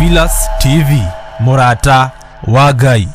Theophilus TV, mũrata wa Ngai.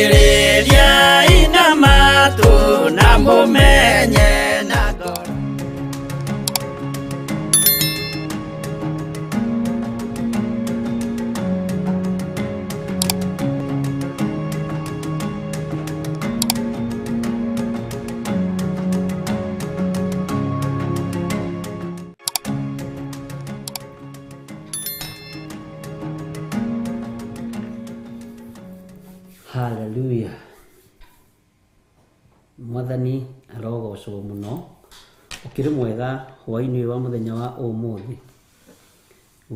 Thikĩrĩriai na matũ na mũmenye na ngoro. Haleluya. Mwathani arogocwo mũno. Ũkĩrĩ mwega hwaĩ-inĩ ũyũ wa mũthenya wa ũmũthĩ.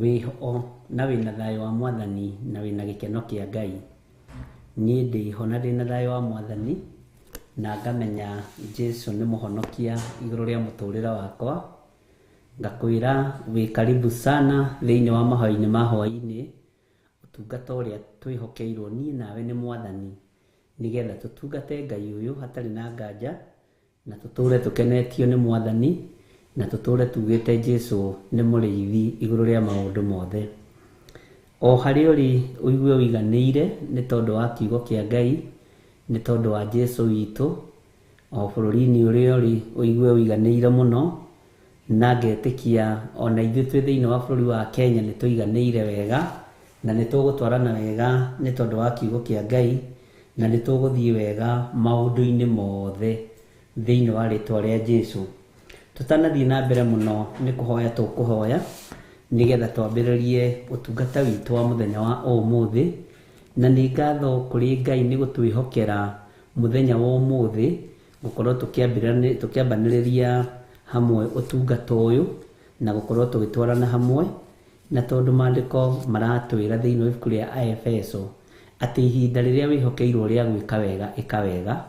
Wĩho na wĩna thayũ wa Mwathani na wĩna gĩkeno kĩa Ngai. Niĩ ndĩho na ndĩna thayũ wa Mwathani na ngamenya Jesu nĩ mũhonokia igũrũ rĩa mũtũrĩre wakwa. Ngakwĩra wĩ karibu sana thĩinĩ wa mahoya-inĩ ma hwaĩ-inĩ, ũtungata ũrĩa twĩhokeirwo niĩ nawe nĩ Mwathani, nĩgetha tũtungate Ngai ũyũ hatarĩ na nganja, na tũtũre tũkenetio nĩ Mwathani, na tũtũre tugĩte Jesu nĩ mũrĩithi igũrũ rĩa maũndũ mothe. O harĩa ũrĩ ũigue ũiganĩire nĩ tondũ wa kiugo kĩa Ngai, nĩ tondũ wa Jesu witũ, o bũrũri-inĩ ũrĩa ũrĩ ũigue ũiganĩire mũno, na ngetĩkia ona ithuĩ twĩ thĩinĩ wa bũrũri wa Kenya nĩ tũiganĩire wega, na nĩ tũgũtwarana wega nĩ tondũ wa kiugo kĩa Ngai, na nĩ tũgũthiĩ wega maũndũ-inĩ mothe thĩinĩ wa rĩtwa rĩa Jesu. Tũtanathiĩ na mbere mũno nĩ kũhoya tũkũhoya nĩgetha twambĩrĩrie ũtungata witũ wa mũthenya wa ũmũthĩ, na nĩ ngatho kũrĩ Ngai nĩ gũtwĩhokera mũthenya wa ũmũthĩ gũkorwo tũkĩambanĩrĩria hamwe ũtungata ũyũ na gũkorwo tũgĩtwarana hamwe, na tondũ maandĩko maratwĩra thĩinĩ wa ibuku rĩa Aefeso atĩ ihinda rĩrĩa wĩhokeirwo rĩa gwĩka wega ĩka wega,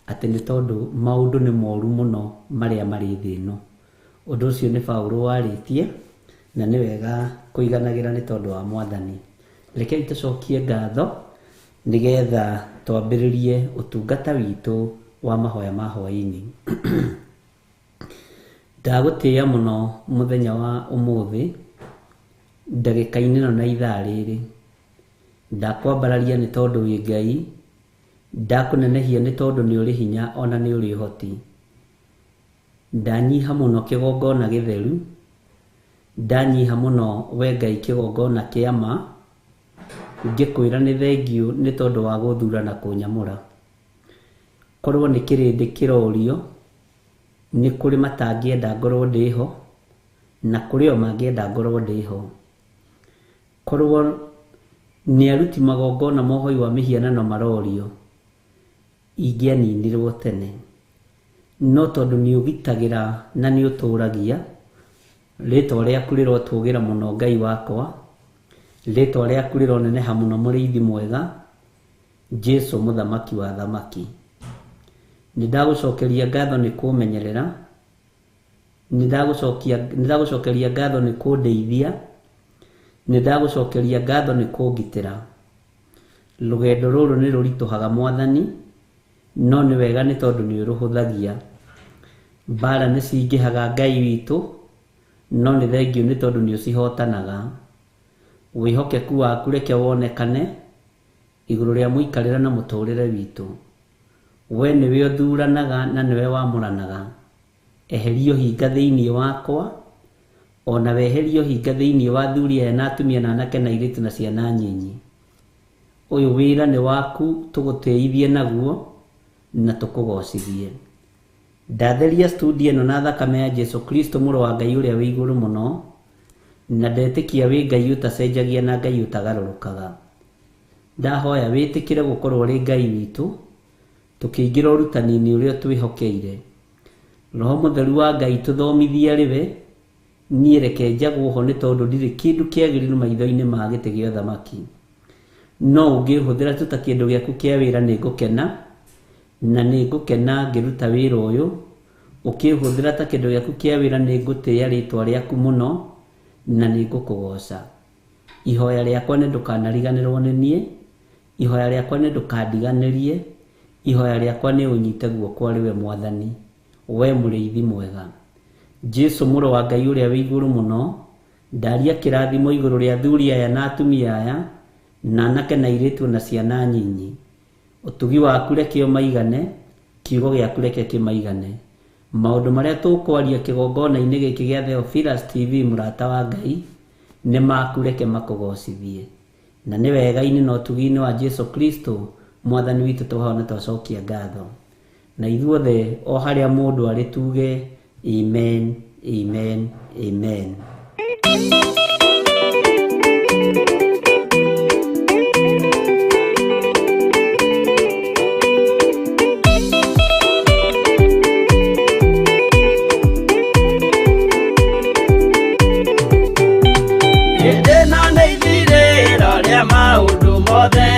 atĩ nĩ tondũ maũndũ nĩ moru mũno marĩa marĩ thĩ ĩno. Ũndũ ũcio nĩ Paũlũ warĩtie, na nĩ wega kũiganagĩra nĩ tondũ wa Mwathani. Rekei tũcokie ngatho nĩgetha twambĩrĩrie ũtungata witũ wa mahoya ma hwaĩ-inĩ. Ndagũtĩĩa mũno mũthenya wa ũmũthĩ, ndagĩka-inĩ ĩno na ithaa rĩrĩ. Ndakwambararia nĩ tondũ wĩ Ngai, ndakũnenehia nĩ tondũ nĩ ũrĩ hinya ona nĩ ũrĩ ũhoti. Ndanyiha mũno kĩgongona gĩtheru, ndanyiha mũno we Ngai kĩgongona kĩa ma, ngĩkwĩra nĩ thengiũ nĩ tondũ wa gũthura na kũnyamũra. Korwo nĩ kĩrĩndĩ kĩrorio, nĩ kũrĩ matangĩenda ngorwo ndĩho, na kũrĩ o mangĩenda ngorwo ndĩho. Korwo nĩ aruti magongona mohoi wa mĩhianano marorio, ingĩaninirwo tene. No tondũ nĩ ũgitagĩra na nĩ ũtũragia, rĩtwa rĩaku rĩrotũgĩra mũno Ngai wakwa, rĩtwa rĩaku rĩroneneha mũno mũrĩithi mwega, Jesu mũthamaki wa thamaki. Nĩ ndagũcokeria ngatho nĩ kũmenyerera, nĩ ndagũcokeria ngatho nĩ kũndeithia, nĩ ndagũcokeria ngatho nĩ kũngitĩra. Rũgendo rũrũ nĩ rũritũhaga Mwathani, no nĩ wega nĩ tondũ nĩ ũrũhũthagia. Mbara nĩ cingĩhaga Ngai witũ, no nĩ thengiũ nĩ tondũ nĩ ũcihotanaga. Wĩhokeku waku reke wonekane igũrũ rĩa mũikarĩre na mũtũrĩre witũ. We nĩwe ũthuranaga na nĩwe wamũranaga. Eheria ũhinga thĩinĩ wakwa, ona weherie ũhinga thĩinĩ wa athuri aya na atumia na anake na airĩtu na ciana nyinyi. Ũyũ wĩra nĩ waku tũgũtĩithie naguo na tũkũgocithie. Ndatheria studio ĩno na thakame ya Jesu Kristo mũrũ wa Ngai ũrĩa wĩ igũrũ mũno, na ndetĩkia wĩ Ngai ũtacenjagia na Ngai ũtagarũrũkaga. Ndahoya wĩtĩkĩre gũkorwo ũrĩ Ngai witũ, tũkĩingĩra ũrutani-inĩ ũrĩa ũtwĩhokeire. Roho Mũtheru wa Ngai tũthomithie arĩ we, niĩ reke njagwo ho nĩ tondũ ndirĩ kĩndũ kĩagĩrĩru maitho-inĩ ma gĩtĩ gĩa ũthamaki. No ũngĩhũthĩra tu ta kĩndũ gĩaku kĩa wĩra nĩ ngũkena, na nĩ ngũkena ngĩruta wĩra ũyũ. Ũkĩhũthĩra ta kĩndũ gĩaku kĩa wĩra nĩ ngũtĩĩa rĩtwa rĩaku mũno na nĩ ngũkũgoca. Ihoya rĩakwa nĩ ndũkanariganĩrwo nĩ niĩ, ihoya rĩakwa nĩ ndũkandiganĩrie, ihoya rĩakwa nĩ ũnyite guoko arĩ we Mwathani, we mũrĩithi mwega. Jesu mũrũ wa Ngai ũrĩa wĩ igũrũ mũno, ndaria kĩrathimo igũrũ rĩa athuri aya na atumia aya, na anake na airĩtu na ciana nyinyi. Ũtugi waku reke ũmaigane, kiugo gĩaku reke kĩmaigane. Maũndũ marĩa tũkwaria kĩgongona-inĩ gĩkĩ gĩa Theophilus TV mũrata wa Ngai, nĩ maku reke makũgocithie. Na nĩ wega-inĩ na ũtugi-inĩ wa Jesu Kristo Mwathani witũ twahoya na twacokia ngatho. Na ithuothe o harĩa mũndũ arĩ tuge amen, amen, amen. Hĩndĩ ĩno nĩ ithirĩro rĩa maũndũ mothe,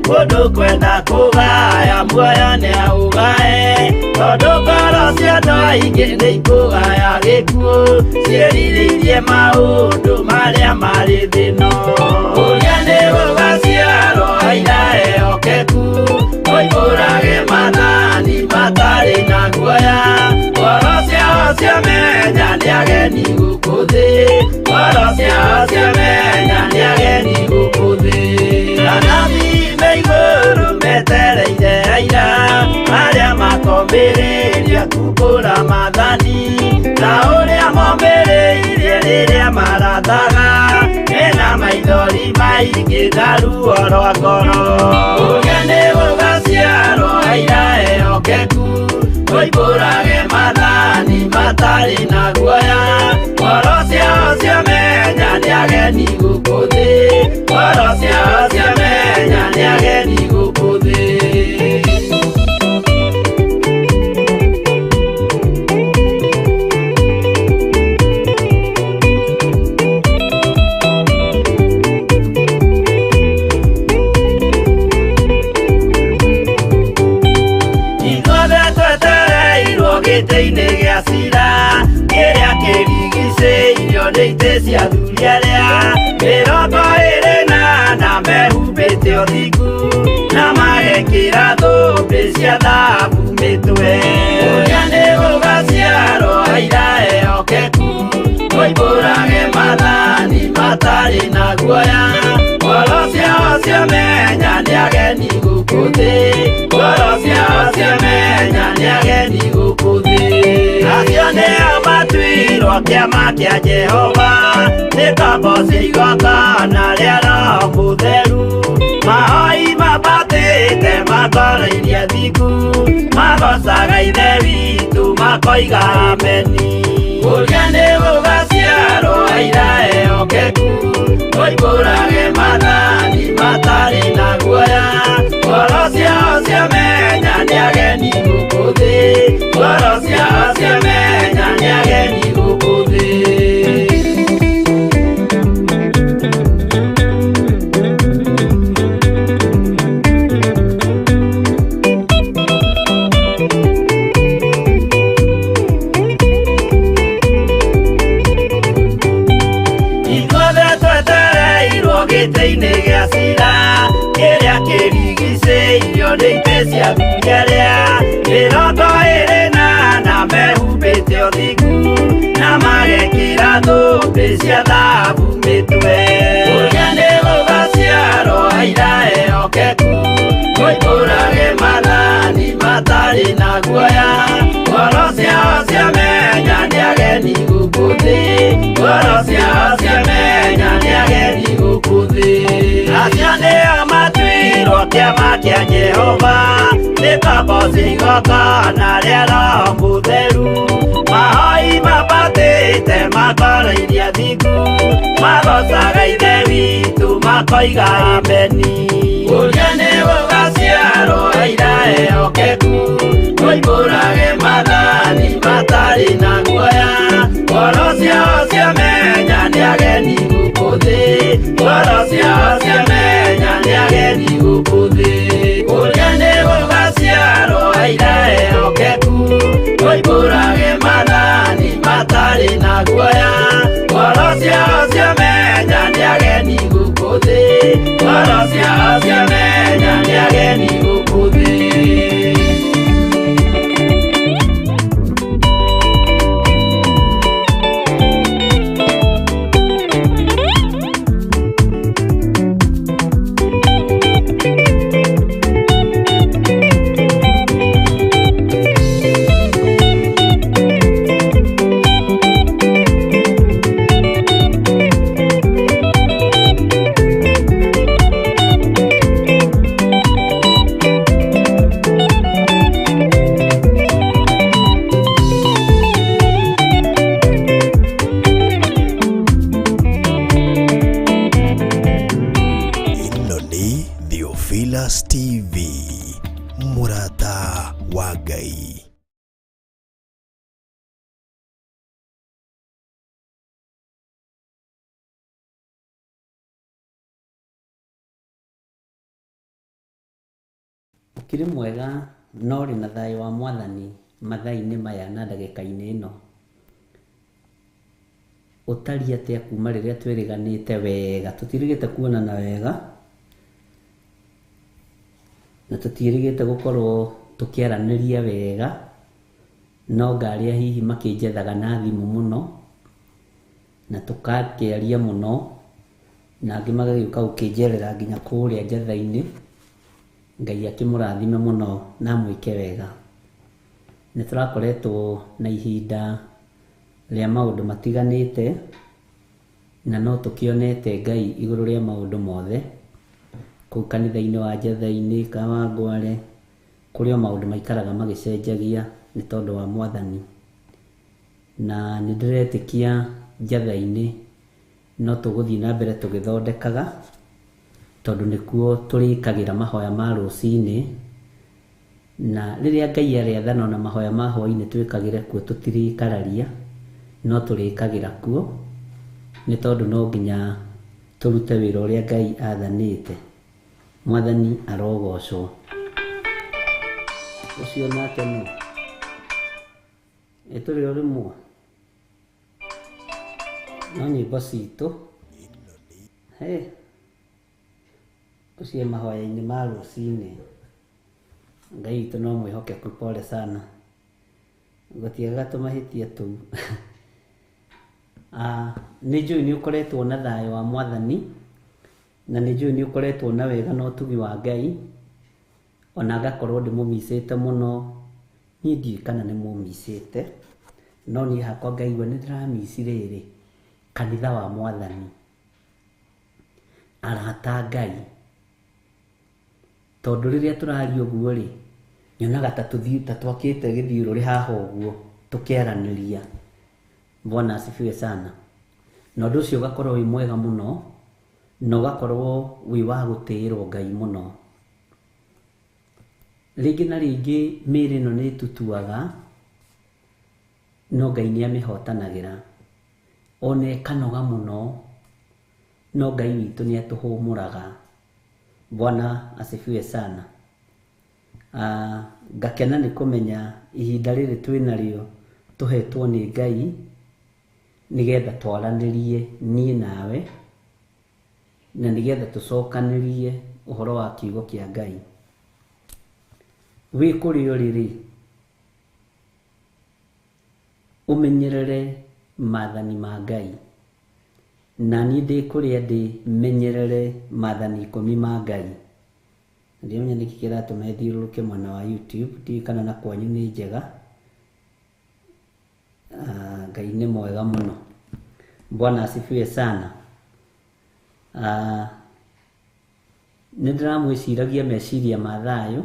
mũndũ kwenda kũgaya muoyo nĩaũgae, tondũ ngoro cia andũ aingĩ nĩ ikũgaya gĩkuũ, ciĩrirĩirie maũndũ marĩa marĩ thĩ ĩno. Ũrĩa nĩ gũgaciarwo aira ehokeku, moimbũrage maathani matarĩ na guoya, ngoro ciao ciamenya nĩ ageni gũkũ thĩ, ngoro ciao ciamenya nĩ ageni gũkũ thĩ. Anabii me igũrũ metereire aira, arĩa makombĩrĩria kumbũra maathani, ta ũrĩa mombĩrĩirie rĩrĩa marathaga, mena maithori maingĩ na ruo rwa ngoro. Ũrĩa nĩ gũgaciarwo aira ehokeku, moimbũrage maathani matarĩ na guoya, ngoro ciao ciamenya nĩ ageni gũkũ thĩ, ngoro ciao ciamenya nĩ ageni gũkũ thĩ. Ithuothe twetereirwo gĩtĩ-inĩ gĩa cira, kĩrĩa kĩrigicĩirio nĩ itĩ cia athuri arĩa 24 mehumbĩte ũthingu, na magekĩra thũmbĩ cia thahabu mĩtwe. Ũrĩa nĩ gũgaciarwo aira ehokeku, moimbũrage maathani matarĩ na guoya, ngoro ciao ciamenya nĩ ageni gũkũ thĩ, ngoro ciao ciamenya nĩ ageni gũkũ thĩ. Acio nĩo matuirwo kĩama kĩa Jehova, nĩ ngombo cia igongona rĩa Roho Mũtheru, mahoi mambatĩte makoroirie thingu, magocaga Ithe witũ makoiga ameni. Ũrĩa nĩ gũgaciarwo aira ehokeku, moimbũrage maathani matarĩ na guoya, ngoro ciao ciamenya nĩ ageni gũkũ thĩ, ngoro ciao ciamenya nĩ ageni gũkũ thĩ. Ithuothe twetereirwo gĩtĩ-inĩ gĩa cira, kĩrĩa kĩrigicĩirio nĩ itĩ cia athuri arĩa 24 mehumbĩte ũthingu, na magekĩra thũmbĩ cia thahabu mĩtwe. Ũrĩa nĩ gũgaciarwo aira ehokeku, moimbũrage maathani matarĩ na guoya, ngoro ciao ciamenya nĩ ageni gũkũ thĩ, ngoro ciao ciamenya nĩ ageni gũkũ thĩ. Acio nĩo matuirwo kĩama kĩa Jehova, nĩ ngombo cia igongona rĩa Roho Mũtheru, mahoi mambatĩte makoroirie thingu, magocaga Ithe witũ makoiga ameni. Ũrĩa nĩ gũgaciarwo aira ehokeku, moimbũrage maathani matarĩ na guoya, ngoro ciao ciamenya nĩ ageni gũkũ thĩ, ngoro ciao ciamenya nĩ ageni Acia acia menya nĩ ageni gũkũ thĩ. Ĩno nĩ Theophilus TV, mũrata wa Ngai. Ũkĩrĩ mwega na ũrĩ na thayũ wa Mwathani mathaa-inĩ maya na ndagĩka-inĩ ĩno. Ũtariĩ atĩa kuma rĩrĩa twĩrĩganĩte wega, tũtiĩrĩgĩte kuonana wega na tũtiĩrĩgĩte gũkorwo tũkĩaranĩria wega, no ngarĩa hihi makĩnjethaga na thimũ mũno na tũgakĩaria mũno, na angĩ magagĩũka gũkĩnjerera nginya kũrĩa njetha-inĩ. Ngai akĩmũrathime mũno na amwĩke wega. Nĩ tũrakoretwo na ihinda rĩa maũndũ matiganĩte, na no tũkĩonete Ngai igũrũ rĩa maũndũ mothe, kũu kanitha-inĩ wa njetha-inĩ Kawangware, kũrĩ o maũndũ maikaraga magĩcenjagia nĩ tondũ wa Mwathani. Na nĩ ndĩretĩkia njetha-inĩ no tũgũthiĩ na mbere tũgĩthondekaga, tondũ nĩkuo tũrĩkagĩra mahoya ma rũcinĩ, na rĩrĩa Ngai arĩathana ona mahoya ma hwaĩ-inĩ twĩkagĩre kuo, tũtirĩkararia, no tũrĩkagĩra kuo, nĩ tondũ no nginya tũrute wĩra ũrĩa Ngai athanĩte. Mwathani arogocwo. Ũcio nake nũ? Ĩ tũrĩ o rĩmwe? No nyĩmbo citũ. Hĩ, ũcio mahoya-inĩ ma rũcinĩ. Ngai witũ no mwĩhokeku, pole sana. Gũtiagaga tũmahĩtia tũu. Nĩ njũĩ nĩ ũkoretwo na thayũ wa Mwathani, na nĩ njũĩ nĩ ũkoretwo na wega na ũtugi wa Ngai, ona ngakorwo ndĩmũmicĩte mũno. Niĩ ndiũĩ kana nĩ mũmicĩte, no niĩ hakwa ngaigua nĩ ndĩramici rĩrĩ kanitha wa Mwathani, arata a Ngai. Tondũ rĩrĩa tũraria ũguo rĩ, nyonaga ta ta twakĩte gĩthiũrũrĩ haha ũguo tũkĩaranĩria. Bwana asifiwe sana. Na ũndũ ũcio ũgakorwo wĩ mwega mũno, na ũgakorwo wĩ wa gũtĩĩrwo Ngai mũno. Rĩngĩ na rĩngĩ mĩĩrĩ ĩno nĩ ĩtutuaga, no Ngai nĩ amĩhotanagĩra. Ona ĩkanoga mũno, no Ngai witũ nĩ atũhũmũraga. Bwana asifiwe sana. Ngakena nĩ kũmenya ihinda rĩrĩ twĩnarĩo tũhetwo nĩ Ngai, nĩgetha twaranĩrie niĩ nawe, na nĩgetha tũcokanĩrie ũhoro wa kiugo kĩa Ngai. Wĩ kũrĩa ũrĩ rĩ, ũmenyerere maathani ma Ngai, na niĩ ndĩ kũrĩa ndĩ menyerere maathani 10 ma Ngai. Ndiramenya nĩkĩ kĩratũma ĩthiũrũrũke mwena wa YouTube, ndiũĩ kana na kwanyu nĩ njega. Ngai nĩ mwega mũno. Bwana asifiwe sana. Nĩ ndĩramwĩciragia meciria ma thayũ,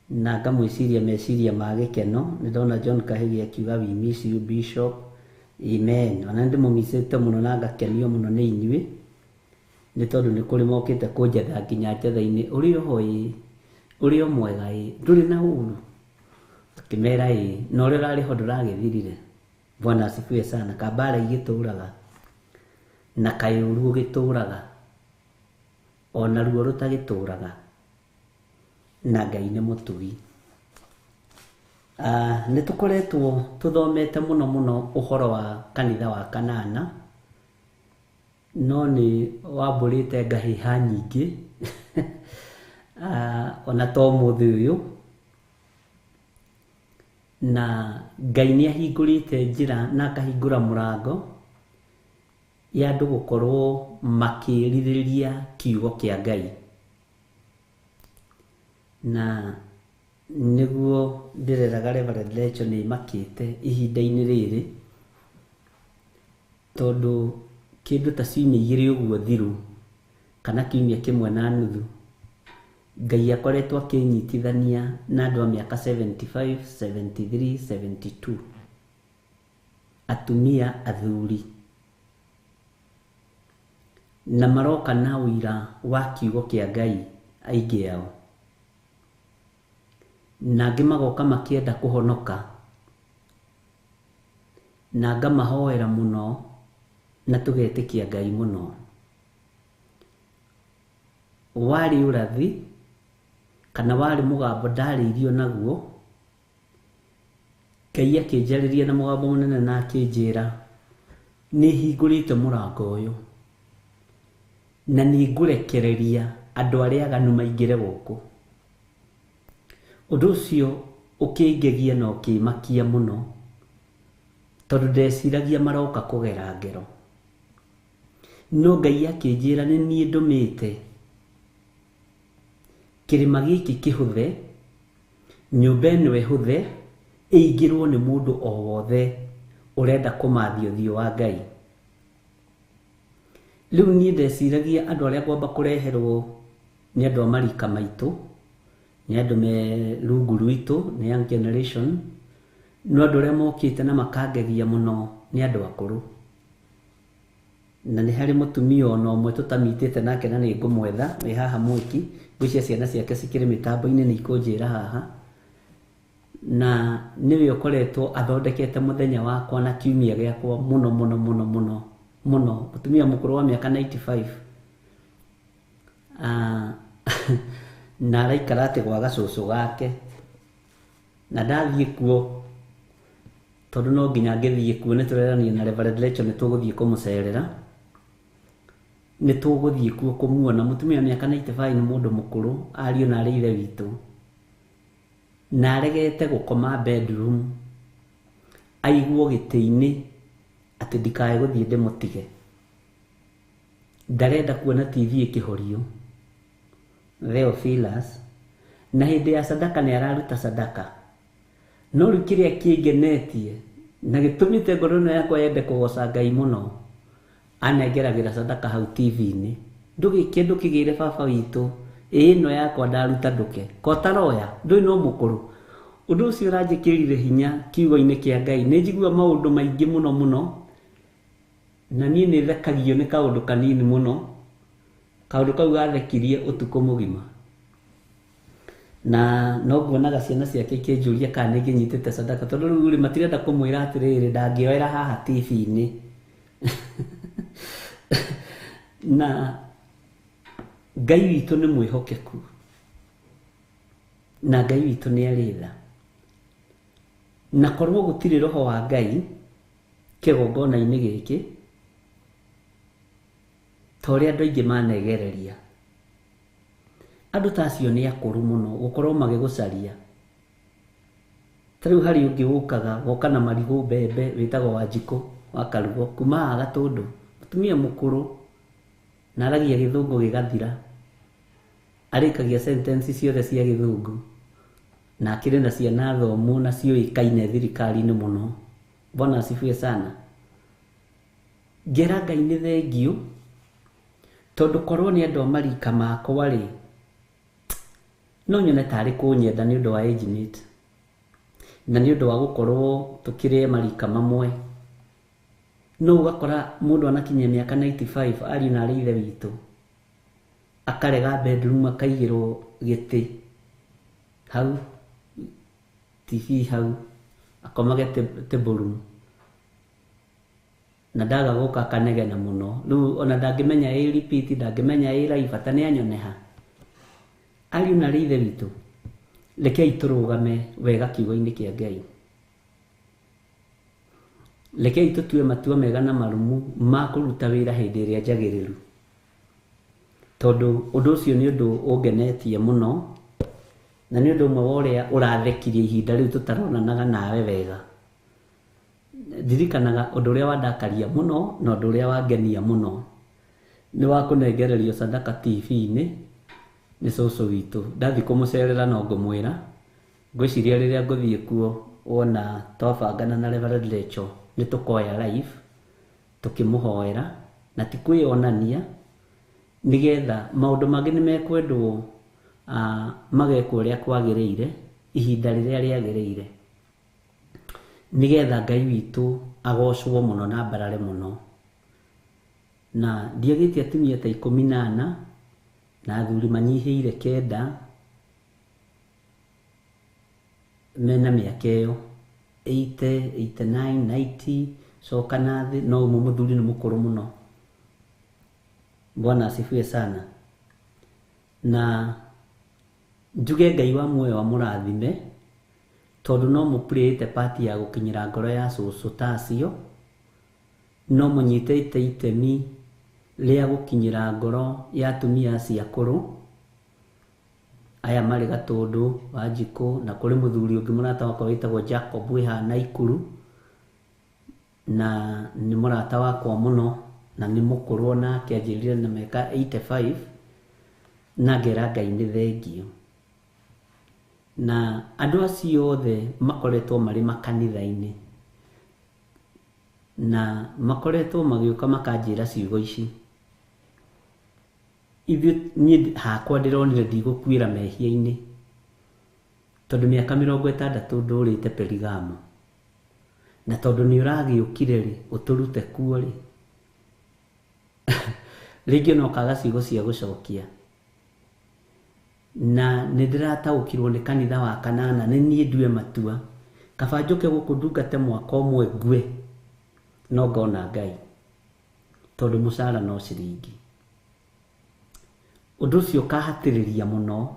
na ngamwĩciria meciria ma gĩkeno. Nĩ ndona John Kahigi akiuga we miss you Bishop. Amen. Ona nĩ ndĩmũmicĩte mũno na ngakenio mũno nĩ inyuĩ, nĩ tondũ nĩ kũrĩ mokĩte kũnjetha nginya njetha-inĩ, ũrĩ oho ĩ, ũrĩ o mwega ĩ, ndũrĩ na ũru. Akĩmera ĩ, na ũrĩa ũrarĩ ho ndũragĩthirire. Bwana asifiwe sana. Kambara igĩtũraga, na kaĩ ũru ũgĩtũraga, ona ruo rũtagĩtũraga, na Ngai nĩ mũtugi. Nĩ tũkoretwo tũthomete mũno mũno ũhoro wa kanitha wa Kanana, No nĩ wambũrĩte ngahĩha nyingĩ ona to ũmũthĩ ũyũ, na Ngai nĩ ahingũrĩte njĩra na akahingũra mũrango ya andũ gũkorwo makĩrirĩria kiugo kĩa Ngai. Na nĩguo ndĩreraga Reverend Rachel nĩ ĩmakĩte ihinda-inĩ rĩrĩ, tondũ kĩndũ ta ciumia igĩrĩ ũguo thiru kana kiumia kĩmwe na nuthu, Ngai akoretwo akĩnyitithania na andũ a mĩaka 75, 73, 72, atumia athuri, na maroka na ũira wa kiugo kĩa Ngai aingĩ ao, na angĩ magoka makĩenda kũhonoka, na ngamahoera mũno na tũgetĩkia Ngai mũno. Warĩ ũrathi kana warĩ mũgambo ndarĩirio naguo, Ngai akĩnjarĩria na mũgambo mũnene na akĩnjĩra nĩ hingũrĩte mũrango ũyũ na nĩ ngũrekereria andũ arĩa aganu maingĩre gũkũ. Ũndũ ũcio ũkĩngegia na ũkĩmakia mũno, tondũ ndeciragia maroka kũgera ngero. No Ngai akĩnjĩra nĩ niĩ ndũmĩte kĩrĩma gĩkĩ kĩhũthe, nyũmba ĩno ĩhũthe, ĩingĩrwo nĩ mũndũ o wothe ũrenda kũmathia ũthiũ wa Ngai. Rĩu niĩ ndeciragia andũ arĩa ngwamba kũreherwo nĩ andũ a marika maitũ, nĩ andũ me rungu rwitũ, nĩ young generation, no andũ arĩa mokĩte na makangegia mũno nĩ andũ akũrũ. Na nĩ harĩ mũtumia ona ũmwe tũtamitĩte nake na nĩ ngũmwetha wĩ haha mwĩki, ngwĩciria ciana ciake cikĩrĩ mĩtambo-inĩ nĩ ikũnjĩra haha, na nĩwe ũkoretwo athondekete mũthenya wakwa na kiumia gĩakwa mũno mũno mũno mũno mũno. Mũtumia mũkũrũ wa mĩaka 95 na araikara atĩ gwa gacũcũ gake, na ndathiĩ kuo tondũ no nginya ngĩthiĩ kuo, nĩ tũrerania na Reverend Rachel nĩ tũgũthiĩ kũmũcerera, nĩ tũgũthiĩ kuo kũmuona. Mũtumia wa mĩaka 95 nĩ mũndũ mũkũrũ, ariũ na arĩ ithe witũ, na aregete gũkoma bedroom, aigwo gĩtĩ-inĩ atĩ ndikae gũthiĩ ndĩmũtige. Ndarenda kuona TV ĩkĩhorio. Theophilus, na hĩndĩ ya sadaka nĩ araruta sadaka. No rĩu kĩrĩa kĩngenetie na gĩtũmĩte ngoro ĩno yakwa yende kũgoca Ngai mũno, anengeragĩra sadaka hau TV-inĩ. Ndũgĩke ndũkĩgĩre baba witũ, ĩno yakwa ndaruta ndũke kotaroya, ndũĩ no mũkũrũ. Ũndũ ũcio ũranjĩkĩrire hinya kiugo-inĩ kĩa Ngai. Nĩ njigua maũndũ maingĩ mũno mũno, na niĩ nĩ thekagio nĩ kaũndũ kanini mũno. Kaũndũ kau gathekirie ũtukũ mũgima, na no nguonaga ciana ciake ikĩnjũria kana nĩ ngĩnyitĩte sadaka, tondũ rĩu rĩ matirenda kũmwĩra atĩrĩrĩ ndangĩoera haha TV-inĩ. Na Ngai witũ nĩ mwĩhokeku, na Ngai witũ nĩ arĩ tha, na korwo gũtirĩ roho wa Ngai kĩgongona-inĩ gĩkĩ, ta ũrĩa andũ aingĩ manegereria. Andũ ta acio nĩ akũrũ mũno gũkorwo magĩgũcaria. Ta rĩu harĩ ũngĩ ũkaga goka na marigũ mbembe wĩtagwo Wanjikũ wa Karugo kuma haha Gatũndũ, mũtumia mũkũrũ na aragia gĩthũngũ gĩgathira, arĩkagia sentence ciothe cia gĩthũngũ, na akĩrĩ na ciana thomu na ciũĩkaine thirikari-inĩ mũno. Bwana asifiwe sana. Ngera Ngai nĩ thengiũ, tondũ korwo nĩ andũ a marika makwa rĩ, no nyone tarĩ kũnyenda nĩ ũndũ wa age mate, na nĩ ũndũ wa gũkorwo tũkĩrĩ marika mamwe. No ũgakora mũndũ anakinyia mĩaka 95 ariũ na arĩ ithe witũ, akarega bedroom akaigĩrwo gĩtĩ hau, TV hau, akomage table room, na ndaga gũka akanegena mũno. Rĩu ona ndangĩmenya ĩ repeat, ndangĩmenya ĩ live, bata nĩ anyone ha. Ariũ na arĩ ithe witũ, rekei tũrũgame wega kiugo-inĩ kĩa Ngai. Rekei tũtue matua mega na marũmu ma kũruta wĩra hĩndĩ ĩrĩa njagĩrĩru, tondũ ũndũ ũcio nĩ ũndũ ũngenetie mũno, na nĩ ũndũ ũmwe wa ũrĩa ũrathekirie ihinda rĩu tũtaronanaga nawe wega. Ndirikanaga ũndũ ũrĩa wandakaria mũno na ũndũ ũrĩa wangenia mũno nĩ wa kũnengererio sadaka TV-inĩ nĩ cũcũ witũ. Ndathiĩ kũmũcerera no ngũmwĩra, ngwĩciria rĩrĩa ngũthiĩ kuo wona twabangana na Reverend Rachel nĩ tũkoya live tũkĩmũhoera, na ti kwĩyonania, nĩgetha maũndũ mangĩ nĩ mekwendwo magekwo ũrĩa kwagĩrĩire ihinda rĩrĩa rĩagĩrĩire, nĩgetha Ngai witũ agocwo mũno na mbarare mũno. Na ndiagĩte atumia ta 14 na athuri manyihĩire 9 mena mĩaka ĩyo 80, 89, 90 coka na thĩ, no ũmwe mũthuri nĩ mũkũrũ mũno. Bwana asifiwe sana. Na njuge Ngai wa muoyo amũrathime, tondũ no mũpurĩte pati ya gũkinyĩra ngoro ya cũcũ ta acio, no mũnyitĩte itemi rĩa gũkinyĩra ngoro ya atumia acio akũrũ aya marĩ Gatũndũ, Wanjikũ, na kũrĩ mũthuri ũngĩ mũrata wakwa wĩtagwo Jacob wĩ haha Naikuru, na nĩ mũrata wakwa mũno na nĩ mũkũrũ onake, anjĩrire na mĩaka 85, na ngera Ngai nĩ thengio. Na andũ acio othe makoretwo marĩ makanitha-inĩ na makoretwo magĩũka makanjĩra ciugo ici, ithuĩ niĩ hakwa ndĩronire ndigũkuĩra mehia-inĩ, tondũ mĩaka 60 ndũrĩte Perigamo, na tondũ nĩ ũragĩũkire rĩ ũtũrute kuo rĩ, rĩngĩ no kaga ciugo cia gũcokia. Na nĩ ndĩrataũkirwo nĩ kanitha wa kanana, nĩ niĩ ndue matua kaba njũke gũkũ ndungate mwaka ũmwe ngue, no ngona Ngai, tondũ mũcara no ciringi. Ũndũ ũcio ũkahatĩrĩria mũno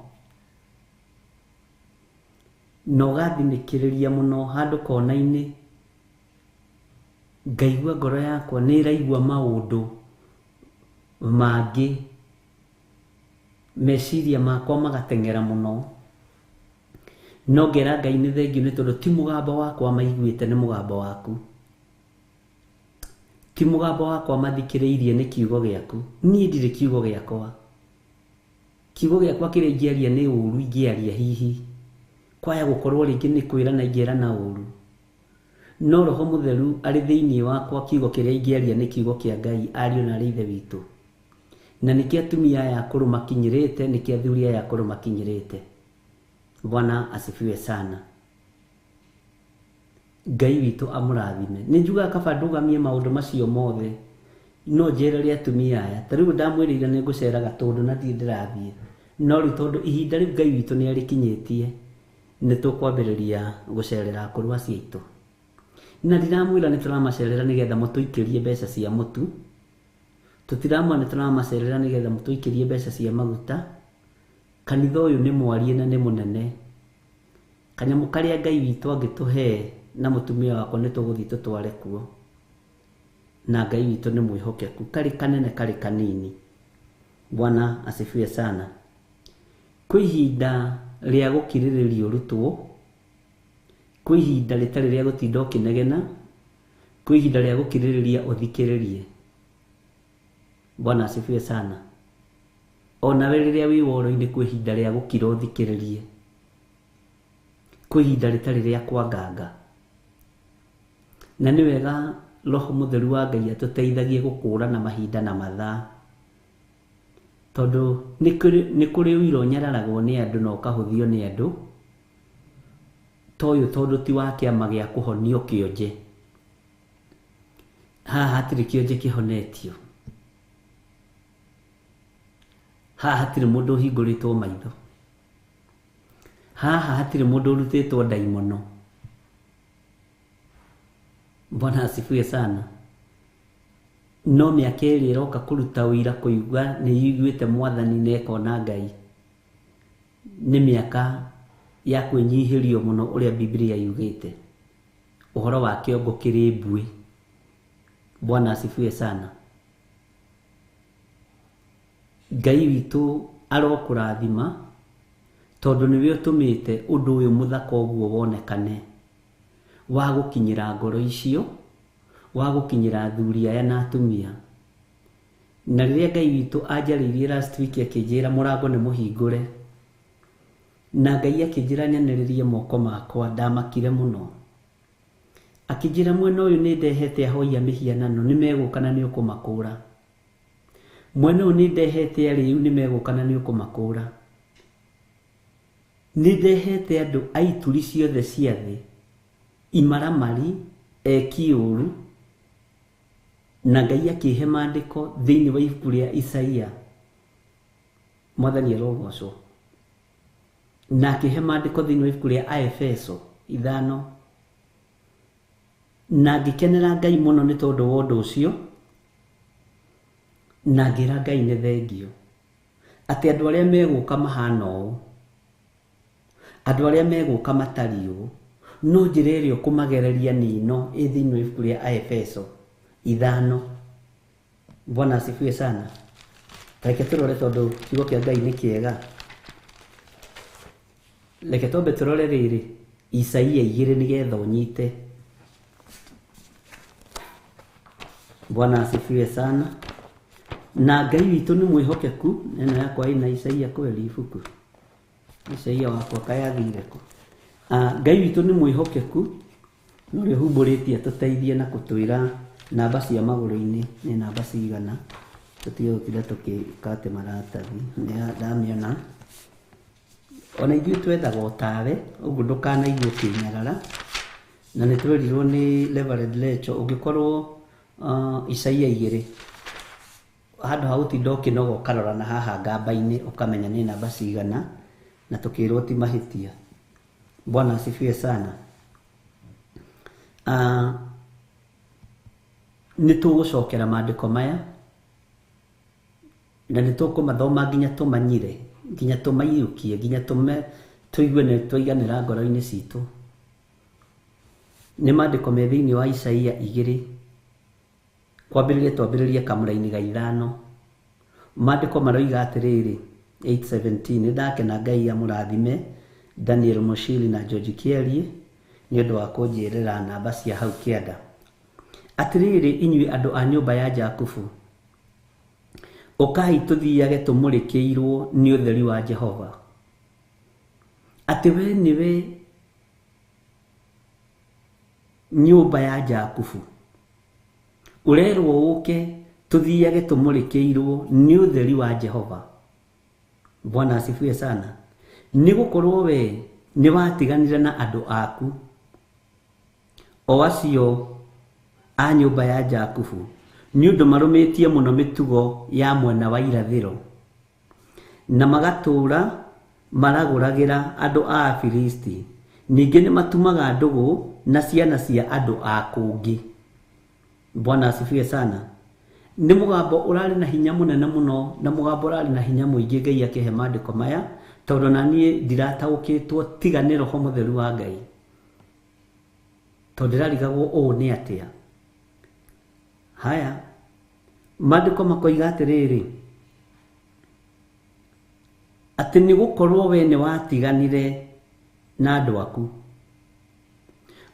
na ũgathinĩkĩrĩria mũno handũ kona-inĩ, ngaigua ngoro yakwa nĩ ĩraigua maũndũ mangĩ, meciria makwa magateng'era mũno, no ngera Ngai nĩ thengio nĩ tondũ ti mũgambo wakwa maiguĩte, nĩ mũgambo waku, ti mũgambo wakwa mathikĩrĩirie, nĩ kiugo gĩaku. Niĩ ndirĩ kiugo gĩakwa, kiugo gĩakwa kĩrĩa ingĩaria nĩ ũru, ingĩaria hihi kwaya gũkorwo rĩngĩ nĩ kwĩra na ingĩra na ũru, no Roho Mũtheru arĩ thĩinĩ wakwa, kiugo kĩrĩa ingĩaria nĩ kiugo kĩa Ngai, ariũ na arĩ Ithe witũ. Na nĩkĩo atumia aya akũrũ makinyĩrĩte, nĩkĩo athuri aya akũrũ makinyĩrĩte. Bwana asifiwe sana. Ngai witũ amũrathime. Nĩ njugaga kaba ndũgamie maũndũ macio mothe, no njerere atumia aya. Ta rĩu ndamwĩrĩire nĩ ngũcera Gatũndũ na ndirĩ ndĩrathiĩ, no rĩu tondũ ihinda rĩu Ngai witũ nĩ arĩkinyĩtie, nĩ tũkwambĩrĩria gũcerera akũrũ acio aitũ. Na ndiramwĩra nĩ tũramacerera nĩgetha mũtũikĩrie mbeca cia mũtu, tũtiramwĩra nĩ tũramacerera nĩgetha mũtũikĩrie mbeca cia maguta. Kanitha ũyũ nĩ mwarie na nĩ mũnene. Kanyamũ karĩa Ngai witũ angĩtũhe na mũtumia wakwa nĩ tũgũthiĩ tũtware kuo, na Ngai witũ nĩ mwĩhokeku, karĩ kanene karĩ kanini. Bwana asifiwe sana. Kwĩ ihinda rĩa gũkirĩrĩria ũrutwo, kwĩ ihinda rĩtarĩ rĩa gũtinda ũkĩnegena, kwĩ ihinda rĩa gũkirĩrĩria ũthikĩrĩrie. Bwana asifiwe sana. Onawe rĩrĩa wĩ woro-inĩ kwĩ ihinda rĩa gũkira ũthikĩrĩrie, kwĩ ihinda rĩtarĩ rĩa kwanganga. Na nĩ wega Roho Mũtheru wa Ngai atũteithagie gũkũrana mahinda na mathaa, tondũ nĩ kũrĩ ũira ũnyararagwo nĩ andũ na ũkahũthio nĩ andũ, ta ũyũ tondũ ti wa kĩama gĩa kũhonio kĩonje. Haha hatirĩ kĩonje kĩhonetio, haha hatirĩ mũndũ ũhingũrĩtwo maitho, haha hatirĩ mũndũ ũrutĩtwo ndaimono. Bwana asifiwe sana. No mĩaka ĩrĩa ĩroka kũruta ũira kũigua nĩ iguĩte Mwathani na ĩkona Ngai, nĩ mĩaka ya kwĩnyihĩrio mũno ũrĩa Biblia yugĩte. Ũhoro wa kĩongo kĩrĩ mbuĩ. Bwana asifiwe sana. Ngai witũ arokũrathima tondũ nĩwe ũtũmĩte ũndũ ũyũ mũthaka ũguo wonekane wa gũkinyĩra ngoro icio, wa gũkinyĩra athuri aya na atumia. Na rĩrĩa Ngai witũ anjarĩirie last week akĩnjĩra mũrango nĩ mũhingũre, na Ngai akĩnjĩra nyanĩrĩrie moko makwa, ndamakire mũno. Akĩnjĩra mwena ũyũ nĩ ndehete ahoi a mĩhianano, nĩ megũka na nĩ ũkũmakũra. Mwena ũyũ nĩ ndehete arĩu, nĩ megũka na nĩ ũkũmakũra. Nĩ ndehete andũ a ituri ciothe cia thĩ, imaramari, eki ũru, na Ngai akĩhe maandĩko thĩinĩ wa ibuku rĩa Isaia. Mwathani arogocwo. Na akĩhe maandĩko thĩinĩ wa ibuku rĩa Aefeso 5. Na ngĩkenera Ngai mũno nĩ tondũ wa ũndũ ũcio, na ngĩra Ngai nĩ thengio atĩ andũ arĩa megũka mahana ũũ, andũ arĩa megũka matariĩ ũũ, no njĩra ĩrĩa ũkũmagereria nĩ ĩno ĩ thĩinĩ wa ibuku rĩa Aefeso 5. Bwana asifiwe sana. Reke tũrore tondũ kiugo kĩa Ngai nĩ kĩega. Reke twambe tũrore rĩrĩ Isaia 2 nĩgetha ũnyite. Bwana asifiwe sana. Na Ngai witũ nĩ mwĩhokeku. Ĩno yakwa ĩna Isaia kweli ibuku. Isaia wakwa kayathire kũ. Ngai witũ nĩ mwĩhokeku, na ũrĩa ũhumbũrĩtie atũteithie na kũtwĩra namba cia magũrũ-inĩ nĩ namba cigana, tũtige gũtinda tũgĩkate maratathi. Ndamĩona. Ona ithuĩ twethaga ũtawe, ũguo ndũkanaigua ũkĩnyarara. Na nĩ twerirwo nĩ Reverend Lecho ũngĩkorwo Isaia 2 handũ ha gũtinda ũkĩnoga ũkarora na haha ngamba-inĩ ũkamenya nĩ namba cigana, na tũkĩrwo ti mahĩtia. Bwana asifiwe sana. Nĩ tũgũcokera maandĩko maya na nĩ tũkũmathoma nginya tũmanyire, nginya tũmaiyũkie, nginya tũigue nĩ twaiganĩra ngoro-inĩ citũ. Nĩ maandĩko me thĩinĩ wa Isaia 2 kwambĩrĩria twambĩrĩrie kamũraini ga 5. Maandĩko maroiga atĩrĩrĩ 8:17, nĩ ndakena Ngai amũrathime Daniel Mushiri na George Kierie nĩ ũndũ wa kũnjĩrĩra namba cia hau kĩanda. Atĩrĩrĩ inyuĩ andũ a nyũmba ya Jakubu, ũkai tũthiage tũmũrĩkĩirwo nĩ ũtheri wa Jehova. Atĩ we nĩwe nyũmba ya Jakubu, ũrerwo ũke tũthiage tũmũrĩkĩirwo nĩ ũtheri wa Jehova. Bwana asifiwe sana. Nĩ gũkorwo we nĩ watiganire na andũ aku, o acio a nyũmba ya Jakubu, nĩ ũndũ marũmĩtie mũno mĩtugo ya mwena wa irathĩro, na magatũũra maragũragĩra andũ a Afilisti. Ningĩ nĩ matumaga ndũgũ na ciana cia andũ a kũngĩ. Bwana asifiwe sana. Nĩ mũgambo ũrarĩ na hinya mũnene mũno, na mũgambo ũrarĩ na hinya mũingĩ Ngai akĩhe maandĩko maya, tondũ na niĩ ndirataũkĩtwo tiga nĩ Roho Mũtheru wa Ngai, tondũ ndĩrarigagwo ũũ nĩ atĩa. Haya, maandĩko makoiga atĩrĩrĩ, atĩ nĩ gũkorwo we nĩ watiganire na andũ aku,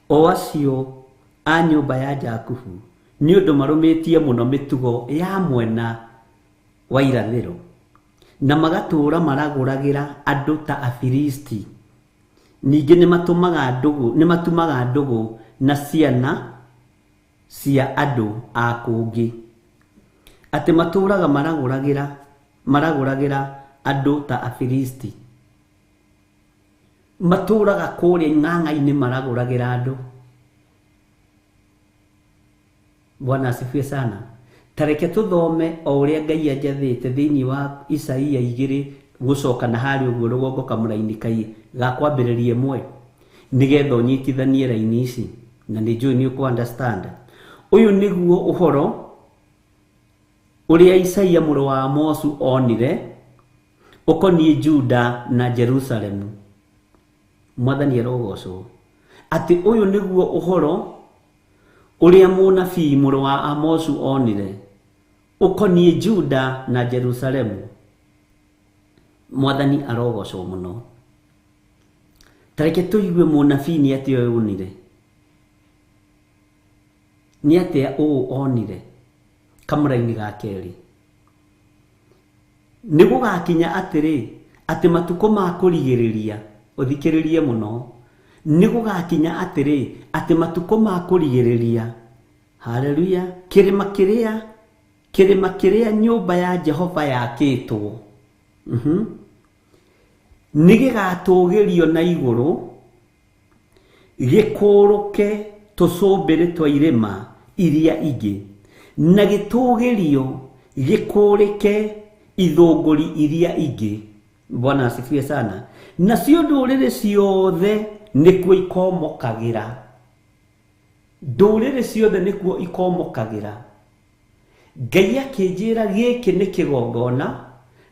o acio a nyũmba ya Jakubu, nĩ ũndũ marũmĩtie mũno mĩtugo ya mwena wa irathĩro, na magatũũra maragũragĩra andũ ta Afilisti. Ningĩ nĩ matumaga ndũgũ na ciana cia andũ a kũngĩ. Atĩ matũũraga maragũragĩra andũ ta Afilisti. Matũũraga kũrĩa ng'ang'a-inĩ maragũragĩra andũ. Bwana asifiwe sana. Tareke tũthome o ũrĩa Ngai anjathĩte thĩinĩ wa Isaia 2 gũcoka na harĩa ũguo rũgongo kamũraini kai ga kwambĩrĩria 1, nĩgetha ũnyitithanie raini ici, na nĩ njũĩ nĩ ũkũ understand. Ũyũ nĩguo ũhoro ũrĩa Isaia mũrũ wa Amosu onire ũkoniĩ Juda na Jerusalemu. Mwathani arogocwo. Atĩ ũyũ nĩguo ũhoro Ũrĩa mũnabii mũrũ wa Amosu onire ũkoniĩ Juda na Jerusalemu. Mwathani arogocwo mũno. Tareke tũigue mũnabii nĩ atĩa ũyũ onire, nĩ atĩa ũũ onire kamũra-inĩ ga kerĩ. Nĩ gũgakinya atĩrĩ, atĩ matukũ ma kũrigĩrĩria, ũthikĩrĩrie mũno, nĩ gũgakinya atĩrĩ, atĩ matukũ ma kũrigĩrĩria, haleluya, kĩrĩma kĩrĩa nyũmba ya Jehova yakĩtwo, nĩ gĩgatũgĩrio na igũrũ, gĩkũrũke tũcũmbĩrĩ twa irĩma iria ingĩ, na gĩtũgĩrio gĩkũrĩke ithũngũri iria ingĩ. Bwana asifiwe sana. Nacio ndũrĩrĩ ciothe nĩkuo ikomokagĩra, ndũrĩrĩ ciothe nĩkuo ikomokagĩra. Ngai akĩnjĩra gĩkĩ nĩ kĩgongona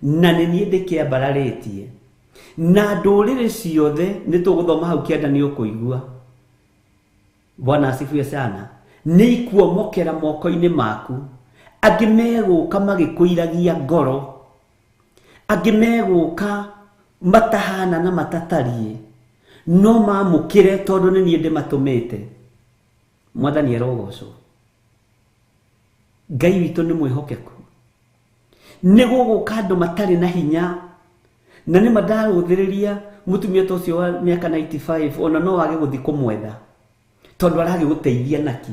na nĩ niĩ ndĩkĩambararĩtie, na ndũrĩrĩ ciothe nĩ tũgũthoma hau kĩanda nĩ ũkũigua. Bwana asifiwe sana. Nĩ ikuomokera moko-inĩ maku. Angĩ megũka magĩkũiragia ngoro, angĩ megũka matahana na matatariĩ, no mamũkĩre tondũ nĩ niĩ ndĩmatũmĩte. Mwathani arogocwo. Ngai witũ nĩ mwĩhokeku. Nĩ gũgũka andũ matarĩ na hinya, na nĩ mandarũthĩrĩria mũtumia ta ũcio wa mĩaka 95, ona no wage gũthiĩ kũmwetha tondũ aragĩgũteithia naki.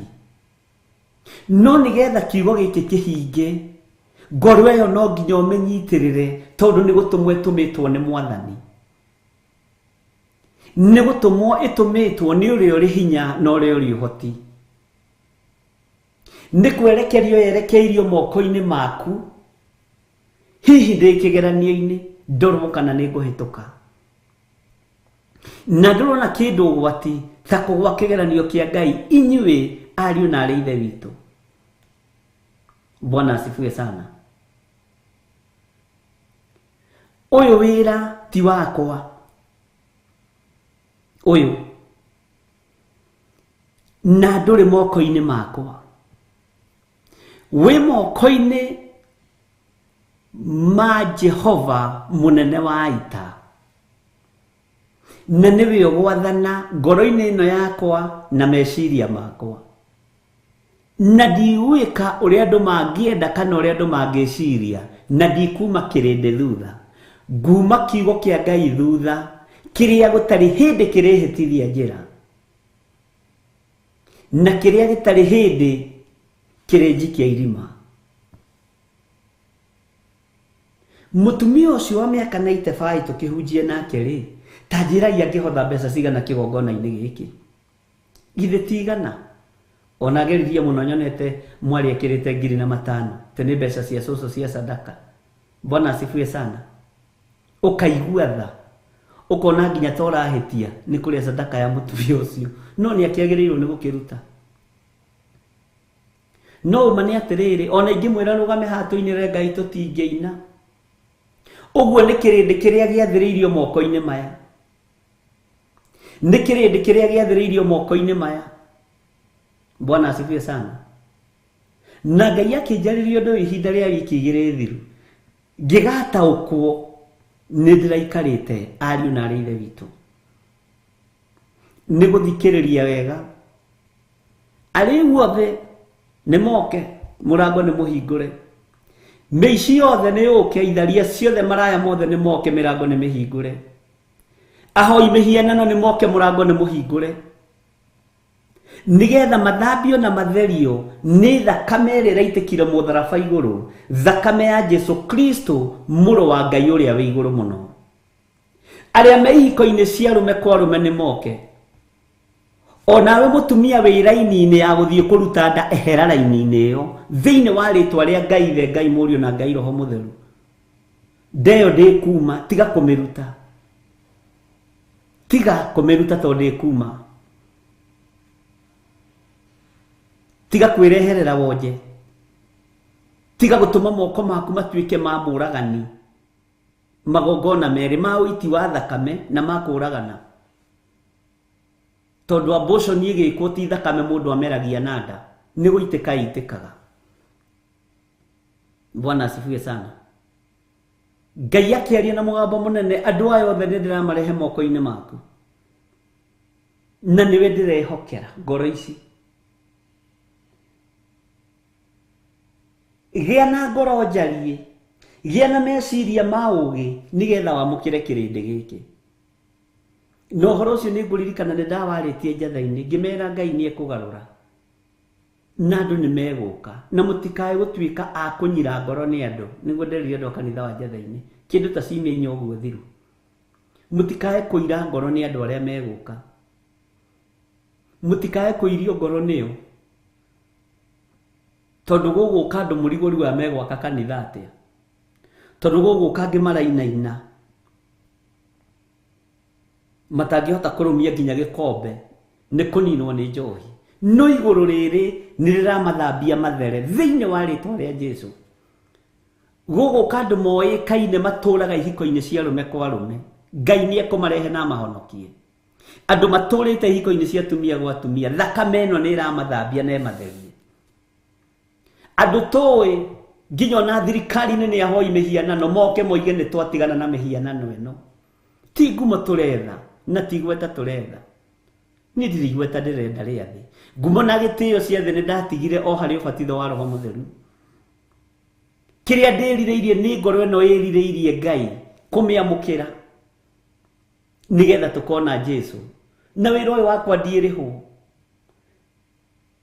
No nĩgetha kiugo gĩkĩ kĩhinge, ngoro ĩyo no nginya ũmĩnyitĩrĩre, tondũ nĩ gũtũmwo ĩtũmĩtwo nĩ Mwathani, nĩ gũtũmwo ĩtũmĩtwo nĩ ũrĩa ũrĩ hinya na ũrĩa ũrĩ ũhoti. Nĩ kwerekerio yerekeirio moko-inĩ maku. Hihi ndĩ kĩgeranio-inĩ, ndorwo kana nĩ ngũhĩtũka, na ndũrona kĩndũ ũgwati ta kũgwa kĩgeranio kĩa Ngai, inyuĩ ariũ na arĩ ithe witũ. Bwana asifiwe sana. Ũyũ wĩra ti wakwa, ũyũ na ndũrĩ moko-inĩ makwa, wĩ moko-inĩ ma Jehova mũnene wa ita, na nĩwe ũgwathana ngoro-inĩ ĩno yakwa na meciria makwa. Na ndigwĩka ũrĩa andũ mangĩenda kana ũrĩa andũ mangĩciria, na ndikuma kĩrĩndĩ thutha, nguma kiugo kĩa Ngai thutha, kĩrĩa gũtarĩ hĩndĩ kĩrĩhĩtithia njĩra, na kĩrĩa gĩtarĩ hĩndĩ kĩrĩnjikia irima. Mũtumia ũcio wa mĩaka 95 tũkĩhunjia nake rĩ, ta njĩrai angĩhotha mbeca cigana kĩgongona-inĩ gĩkĩ? Githĩ ti igana? Ona ageririe mũno, nyonete mwarĩ ekĩrĩte 5,000, te nĩ mbeca cia cũcũ cia sadaka. Bwana asifiwe sana. Ũkaigua tha, ũkona nginya ta ũrahĩtia nĩ kũrĩa sadaka ya mũtumia ũcio, no nĩ akĩagĩrĩirwo nĩ gũkĩruta. No ũma nĩ atĩrĩrĩ, ona ingĩmwĩra rũgame haha tũinĩre Ngai tũtingĩina. Ũguo nĩ kĩrĩndĩ kĩrĩa gĩathĩrĩirio moko-inĩ maya, nĩ kĩrĩndĩ kĩrĩa gĩathĩrĩirio moko-inĩ maya. Bwana asifiwe sana. Na Ngai akĩnjarĩria ũndũ ũyũ ihinda rĩa wiki igĩrĩ thiru, ngĩgataũkwo nĩ ndĩraikarĩte ariũ na arĩ ithe witũ. Nĩ gũthikĩrĩria wega, arĩ guothe nĩ moke, mũrango nĩ mũhingũre, mĩici yothe nĩ yũke, itharia ciothe, maraya mothe nĩ moke, mĩrango nĩ mĩhingũre, ahoi mĩhianano nĩ moke, mũrango nĩ mũhingũre, nĩgetha mathambio na matherio nĩ thakame ĩrĩa ĩraitĩkire mũtharaba igũrũ, thakame ya Jesu Kristo mũrũ wa Ngai ũrĩa wĩ igũrũ mũno. Arĩa me ihiko-inĩ cia arũme kwa arũme nĩ moke. Onawe mũtumia wĩ raini-inĩ ya gũthiĩ kũruta nda, ehera raini-inĩ ĩyo thĩinĩ wa rĩtwa rĩa Ngai Ithe, Ngai Mũriũ na Ngai Roho Mũtheru. Ndeyo ndĩkuma, tiga kũmĩruta, tiga kũmĩruta tondũ ndĩkuma, tiga kwĩreherera wonje, tiga gũtũma moko maku matuĩke ma mũragani, magongona merĩ ma ũiti wa thakame na ma kũragana, tondũ abortion ĩgĩkwo ti thakame mũndũ ameragia na nda. Nĩ gũitĩka itĩkaga. Bwana asifiwe sana. Ngai akĩaria na mũgambo mũnene, andũ aya othe nĩ ndĩramarehe moko-inĩ maku, na nĩwe ndĩrehokera ngoro ici. Gĩa na ngoro njarie, gĩa na meciria ma ũũgĩ, nĩgetha wamũkĩre kĩrĩndĩ gĩkĩ. Na ũhoro ũcio nĩ ngũririkana nĩ ndawarĩtie njatha-inĩ, ngĩmera Ngai nĩ ekũgarũra na andũ nĩ megũka, na mũtikae gũtuĩka a kũnyira ngoro nĩ andũ. Nĩguo nderire andũ a kanitha wa njatha-inĩ, kĩndũ ta ciumia inya ũguo thiru, mũtikae kũira ngoro nĩ andũ arĩa megũka, mũtikae kũirio ngoro nĩo, tondũ gũgũka andũ mũrigũri wa megwaka kanitha atĩa, tondũ gũgũka angĩ marainaina matangĩhota kũrũmia nginya gĩkombe nĩ kũninwo nĩ njohi. No igũrũ rĩrĩ nĩ rĩramathambia mathere thĩinĩ wa rĩtwa rĩa Jesũ. Gũgũka andũ moĩkaine matũraga ihiko-inĩ cia arũme kwa arũme, Ngai nĩ ekũmarehe na amahonokie. Andũ matũrĩte ihiko-inĩ cia atumia gwa atumia, thakame ĩno nĩ ĩramathambia na ĩmatherie. Andũ tũĩ nginya ona thirikari-inĩ nĩ ahoi mĩhianano, moke moige nĩ twatigana na mĩhianano ĩno. Ti ngumo tũretha na ti gweta tũretha. Niĩ ndirĩ igweta ndĩrenda rĩa thĩ. Ngumo na gĩtĩo cia thĩ nĩ ndatigire o harĩ ũbatitho wa Roho Mũtheru. Kĩrĩa ndĩrirĩirie nĩ ngoro ĩno ĩrirĩirie Ngai kũmĩamũkĩra, nĩgetha tũkona Jesũ. Na wĩra ũyũ wakwa ndiĩrĩhwo.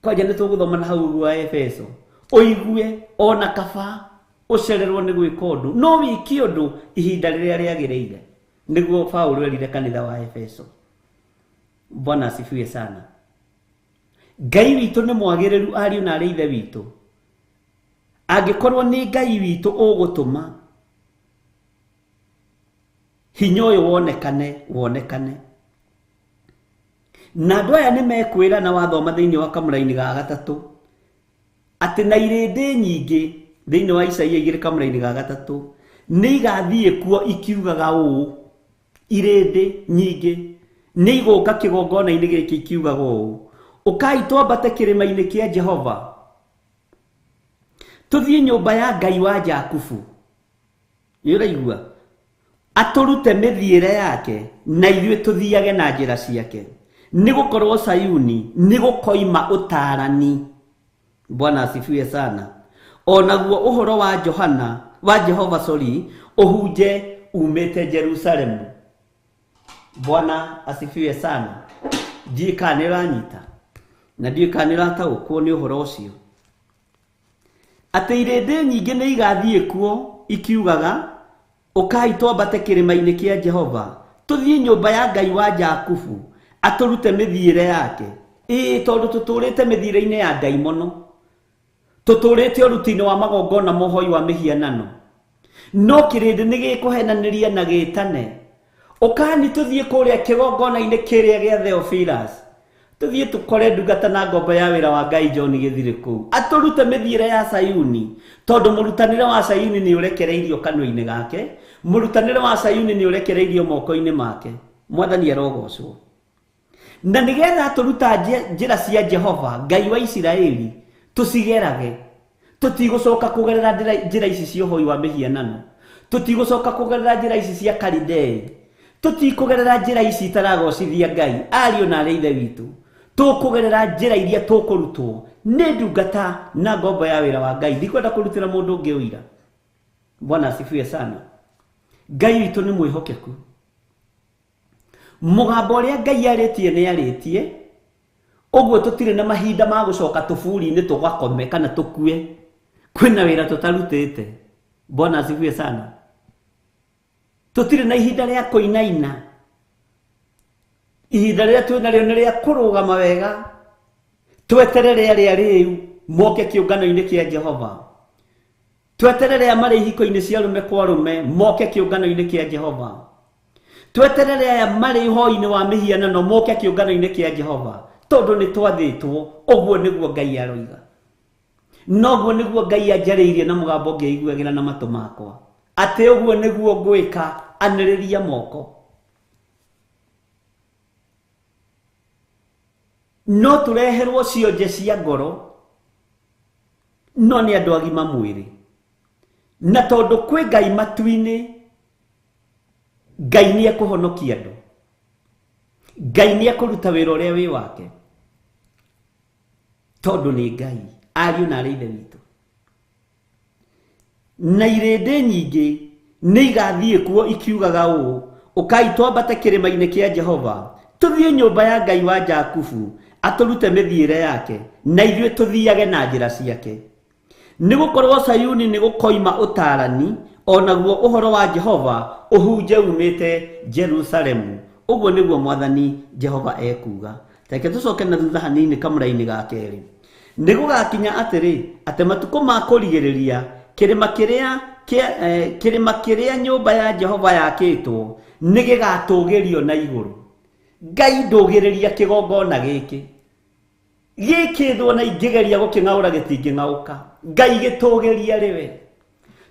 Kwanja nĩ tũgũthoma na hau ũguo wa Efeso, ũigue ona kaba ũcererwo nĩ gwĩka ũndũ, no wĩke ũndũ ihinda rĩrĩa rĩagĩrĩire. Nĩguo Paũlũ erire kanitha wa Efeso. Bwana asifiwe sana. Ngai witũ nĩ mwagĩrĩru ariũ na arĩ ithe witũ. Angĩkorwo nĩ Ngai witũ ũgũtũma hinya ũyũ wonekane, wonekane. Na andũ aya nĩ mekwĩra na wathoma thĩinĩ wa kamũraini ga gatatũ atĩ na irĩndĩ nyingĩ thĩinĩ wa Isaia 2 kamũraini ga gatatũ nĩ igathiĩ kuo ikiugaga ũũ, irĩndĩ nyingĩ nĩ igũka kĩgongona-inĩ gĩkĩ ikiugaga ũũ, ũkai twambate kĩrĩma-inĩ kĩa Jehova, tũthiĩ nyũmba ya Ngai wa Jakubu. Nĩ ũraigua? Atũrute mĩthiĩre yake na ithuĩ tũthiage na njĩra ciake, nĩ gũkorwo Sayuni nĩ gũkoima ũtaarani. Bwana asifiwe sana. Onaguo ũhoro wa Johana wa Jehova sorry ũhunje umĩte Jerusalemu. Bwana asifiwe sana. Ndiũĩ kana nĩ ũranyita na ndiũĩ kana nĩ ũrataũkwo nĩ ũhoro ũcio, atĩ irĩndĩ nyingĩ nĩ igathiĩ kuo ikiugaga, ũkai twambate kĩrĩma-inĩ kĩa Jehova, tũthiĩ nyũmba ya Ngai wa Jakubu, atũrute mĩthiĩre yake. Ĩĩ, tondũ tũtũrĩte mĩthiĩre-inĩ ya ndaimono, tũtũrĩte ũruti-inĩ wa magongona mohoi wa mĩhianano, no kĩrĩndĩ nĩ gĩkũhenanĩria na gĩtane, ũkani tũthiĩ kũrĩa kĩgongona-inĩ kĩrĩa gĩa Theophilus, tũthiĩ tũkore ndungata na ngombo ya wĩra wa Ngai John Gĩthirĩ kũu, atũrute mĩthiĩre ya Sayuni, tondũ mũrutanĩre wa Sayuni nĩ ũrekereirio kanua-inĩ gake, mũrutanĩre wa Sayuni nĩ ũrekereirio moko-inĩ make. Mwathani arogocwo. Na nĩgetha atũruta njĩra cia Jehova Ngai wa Isiraeli tũcigerage, tũtigũcoka kũgerera njĩra ici cia ũhoi wa mĩhianano, tũtigũcoka kũgerera njĩra ici cia Kalidei, tũtikũgerera njĩra ici itaragocithia Ngai ariũ na arĩ ithe witũ, tũkũgerera njĩra iria tũkũrutwo nĩ ndungata na ngombo ya wĩra wa Ngai. Ndikwenda kũrutĩra mũndũ ũngĩ ũira. Bwana asifiwe sana. Ngai witũ nĩ mwĩhokeku. Mũgambo ũrĩa Ngai arĩtie nĩ arĩtie, ũguo tũtirĩ na mahinda ma gũcoka tũburi-inĩ tũgakome kana tũkue, kwĩna wĩra tũtarutĩte. Bwana asifiwe sana. Tũtirĩ na ihinda rĩa kũinaina, ihinda rĩrĩa twĩ narĩo nĩ rĩa kũrũgama wega, tweterere arĩa rĩu moke kĩũngano-inĩ kĩa Jehova, tweterere arĩa marĩ ihiko-inĩ cia arũme kwa arũme moke kĩũngano-inĩ kĩa Jehova, tweterere aya marĩ ũhoi-inĩ wa mĩhianano moke kĩũngano-inĩ kĩa Jehova, tondũ nĩ twathĩtwo. Ũguo nĩguo Ngai aroiga, noguo nĩguo Ngai anjarĩirie na mũgambo ngĩiguagĩra na matũ makwa, atĩ ũguo nĩguo ngwĩka, anĩrĩria moko. No tũreherwo cionje cia ngoro No nĩ andũ agima mwĩrĩ. Na tondũ kwĩ Ngai matu-inĩ, Ngai nĩ ekũhonokia andũ. Ngai nĩ ekũruta wĩra ũrĩa wĩ wake. Tondũ nĩ Ngai, ariũ na arĩ ithe witũ. Na irĩndĩ nyingĩ nĩ igathiĩ kuo ikiugaga ũũ, ũkai twambate kĩrĩma-inĩ kĩa Jehova, tũthiĩ nyũmba ya Ngai wa Jakubu, atũrute mĩthiĩre yake, na ithuĩ tũthiage na njĩra ciake. Nĩ gũkorwo Sayuni nĩ gũkoima ũtaarani, o naguo ũhoro wa Jehova ũhunje umĩte Jerusalemu. Ũguo nĩguo Mwathani Jehova ekuuga. Reke tũcoke na thutha hanini kamũra-inĩ ga kerĩ. Nĩ gũgakinya atĩrĩ, atĩ matukũ ma kũrigĩrĩria, kĩrĩma kĩrĩa kĩrĩma kĩrĩa nyũmba ya Jehova yakĩtwo nĩ gĩgatũgĩrio na igũrũ. Ngai ndũgĩrĩria kĩgongona gĩkĩ. Gĩkĩthwo na ingĩgeria gũkĩng'aũra gĩtingĩng'aũka. Ngai gĩtũgĩria rĩwe.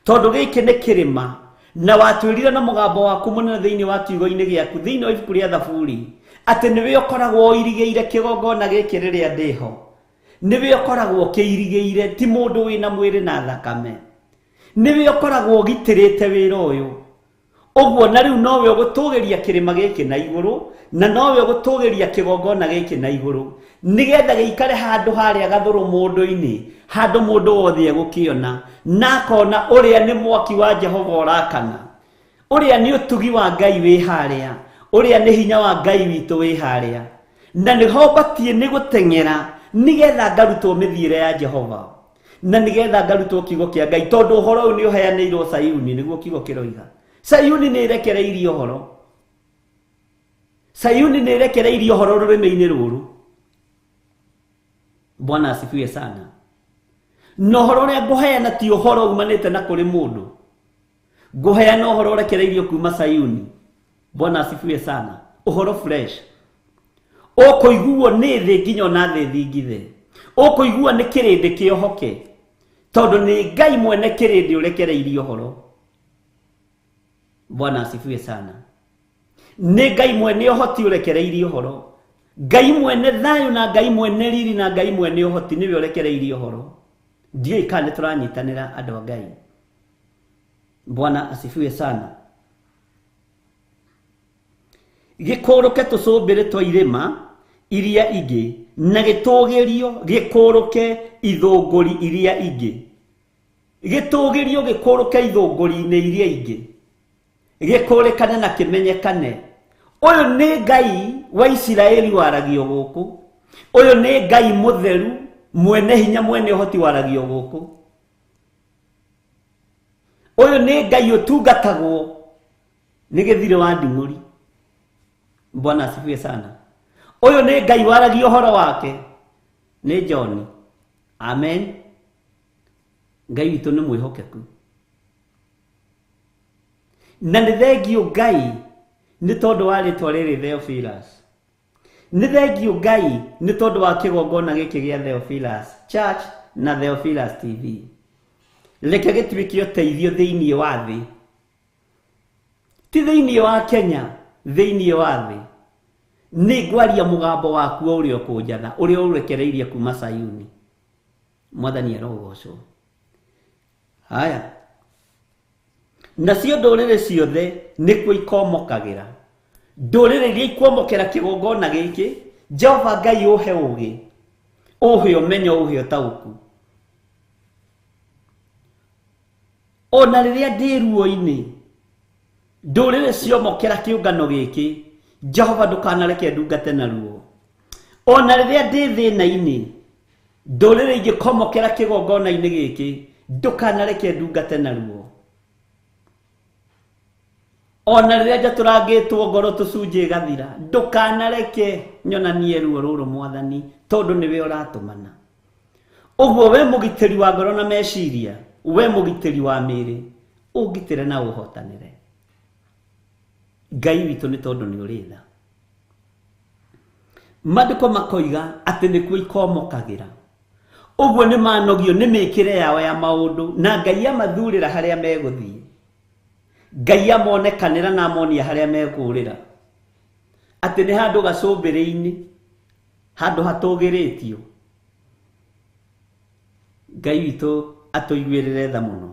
Tondũ gĩkĩ nĩ kĩrĩma na watwĩrire na mũgambo waku mũnene thĩinĩ wa kiugo-inĩ gĩaku thĩinĩ wa ibuku rĩa Thaburi atĩ nĩwe ũkoragwo ũirigĩire kĩgongona gĩkĩ rĩrĩa ndĩho. Nĩwe ũkoragwo ũkĩirigĩire, ti mũndũ wĩna mwĩrĩ na thakame. Nĩwe ũkoragwo ũgitĩrĩte wĩra ũyũ. Ũguo na rĩu nowe ũgũtũgĩria kĩrĩma gĩkĩ na igũrũ, na nowe ũgũtũgĩria kĩgongona gĩkĩ na igũrũ, nĩgetha gĩikare handũ harĩa gathũrũ mũndũ-inĩ, handũ mũndũ wothe egũkĩona, na akona ũrĩa nĩ mwaki wa Jehova ũrakana, ũrĩa nĩ ũtugi wa Ngai wĩ harĩa, ũrĩa nĩ hinya wa Ngai witũ wĩ harĩa. Na nĩho batiĩ nĩ gũteng'era nĩgetha ngarutwo mĩthiĩre ya Jehova, na nĩgetha ngarutwo kiugo kĩa Ngai, tondũ ũhoro ũyũ nĩ ũheanĩirwo Sayuni, nĩguo kiugo kĩroiga. Sayuni nĩ ĩrekereirie ũhoro. Sayuni nĩ ĩrekereirie ũhoro rũrĩmĩ-inĩ rũrũ. Bwana asifiwe sana. Na ũhoro ũrĩa ngũheana ti ũhoro umanĩte na kũrĩ mũndũ. Ngũheana ũhoro ũrekereirio kuma Sayuni. Bwana asifiwe sana. Ũhoro fresh. Ũkũiguo nĩ thĩ nginya ona thĩ thingithe. Ũkũiguo nĩ kĩrĩndĩ kĩohoke. Tondũ nĩ Ngai mwene kĩrĩndĩ ũrekereirie ũhoro. Bwana asifiwe sana. Nĩ Ngai mwene ũhoti ũrekereirie ũhoro. Ngai mwene thayũ na Ngai mwene riri na Ngai mwene ũhoti nĩwe ũrekereirie ũhoro. Ndiũĩ kana nĩ tũranyitanĩra andũ a Ngai. Bwana asifiwe sana. Gĩkũrũke tũcũmbĩrĩ twa irĩma iria ingĩ, na gĩtũgĩrio gĩkũrũke ithũngũri iria ingĩ. Gĩtũgĩrio gĩkũrũke ithũngũri-inĩ iria ingĩ. Gĩkũrĩkane na kĩmenyekane. Ũyũ nĩ Ngai wa Isiraeli waragio gũkũ. Ũyũ nĩ Ngai mũtheru, mwene hinya, mwene ũhoti waragio gũkũ. Ũyũ nĩ Ngai ũtungatagwo nĩ gĩthirĩ wa nding'ũri. Bwana asifiwe sana. Ũyũ nĩ Ngai waragio ũhoro wake nĩ John. Amen. Ngai witũ nĩ mwĩhokeku. Na nĩ thengio Ngai nĩ tondũ wa rĩtwa rĩrĩ Theophilus. Nĩ thengio Ngai nĩ tondũ wa kĩgongona gĩkĩ gĩa Theophilus Church na Theophilus TV. Reke gĩtuĩke ũteithio thĩinĩ wa thĩ. Ti thĩinĩ wa Kenya, thĩinĩ wa thĩ. Nĩ ngwaria mũgambo waku ũrĩa ũkũnjatha, ũrĩa ũrekereirie kuma Sayuni. Mwathani arogocwo. Haya. Nacio ndũrĩrĩ ciothe nĩkuo ikomokagĩra. Ndũrĩrĩ iria ikwomokera kĩgongona gĩkĩ, Jehova Ngai ũhe ũũgĩ, ũhe ũmenyo, ũhe ũtaũku. Ona rĩrĩa ndĩ ruo-inĩ, ndũrĩrĩ ciomokera kĩũngano gĩkĩ, Jehova ndũkanareke ndungate na ruo. Ona rĩrĩa ndĩ thĩna-inĩ, ndũrĩrĩ ingĩkomokera kĩgongona-inĩ gĩkĩ, ndũkanareke ndungate na ruo. Ona rĩrĩa njatũrangĩtwo ngoro tũcunjĩ ĩgathira, ndũkanareke nyonanie ruo rũrũ Mwathani, tondũ nĩwe ũratũmana. Ũguo we mũgitĩri wa ngoro na meciria, we mũgitĩri wa mĩĩrĩ, ũngitĩre na ũhotanĩre. Ngai witũ nĩ tondũ nĩ ũrĩ tha. Maandĩko makoiga atĩ nĩkuo ikomokagĩra. Ũguo nĩ manogio nĩ mĩkĩre yao ya maũndũ, na Ngai amathurĩra harĩa megũthiĩ. Ngai amonekanĩra na amonia harĩa mekũrĩra. Atĩ nĩ handũ gacũmbĩrĩ-inĩ, handũ hatũgĩrĩtio. Ngai witũ atũiguĩrĩre tha mũno.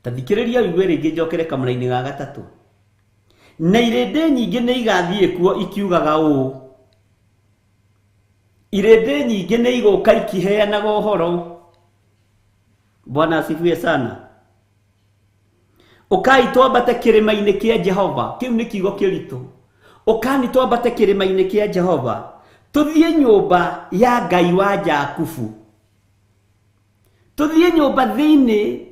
Ta thikĩrĩria ũigue rĩngĩ njokere kamũra-inĩ ga gatatũ. Na irĩndĩ nyingĩ nĩ igathiĩ kuo ikiugaga ũũ. Irĩndĩ nyingĩ nĩ igũka ikiheanaga ũhoro. Bwana asifiwe sana. Ũkai twambate kĩrĩma-inĩ kĩa Jehova. Kĩu nĩ kiugo kĩritũ. Ũkani twambate kĩrĩma-inĩ kĩa Jehova. Tũthiĩ nyũmba ya Ngai wa Jakubu. Tũthiĩ nyũmba thĩinĩ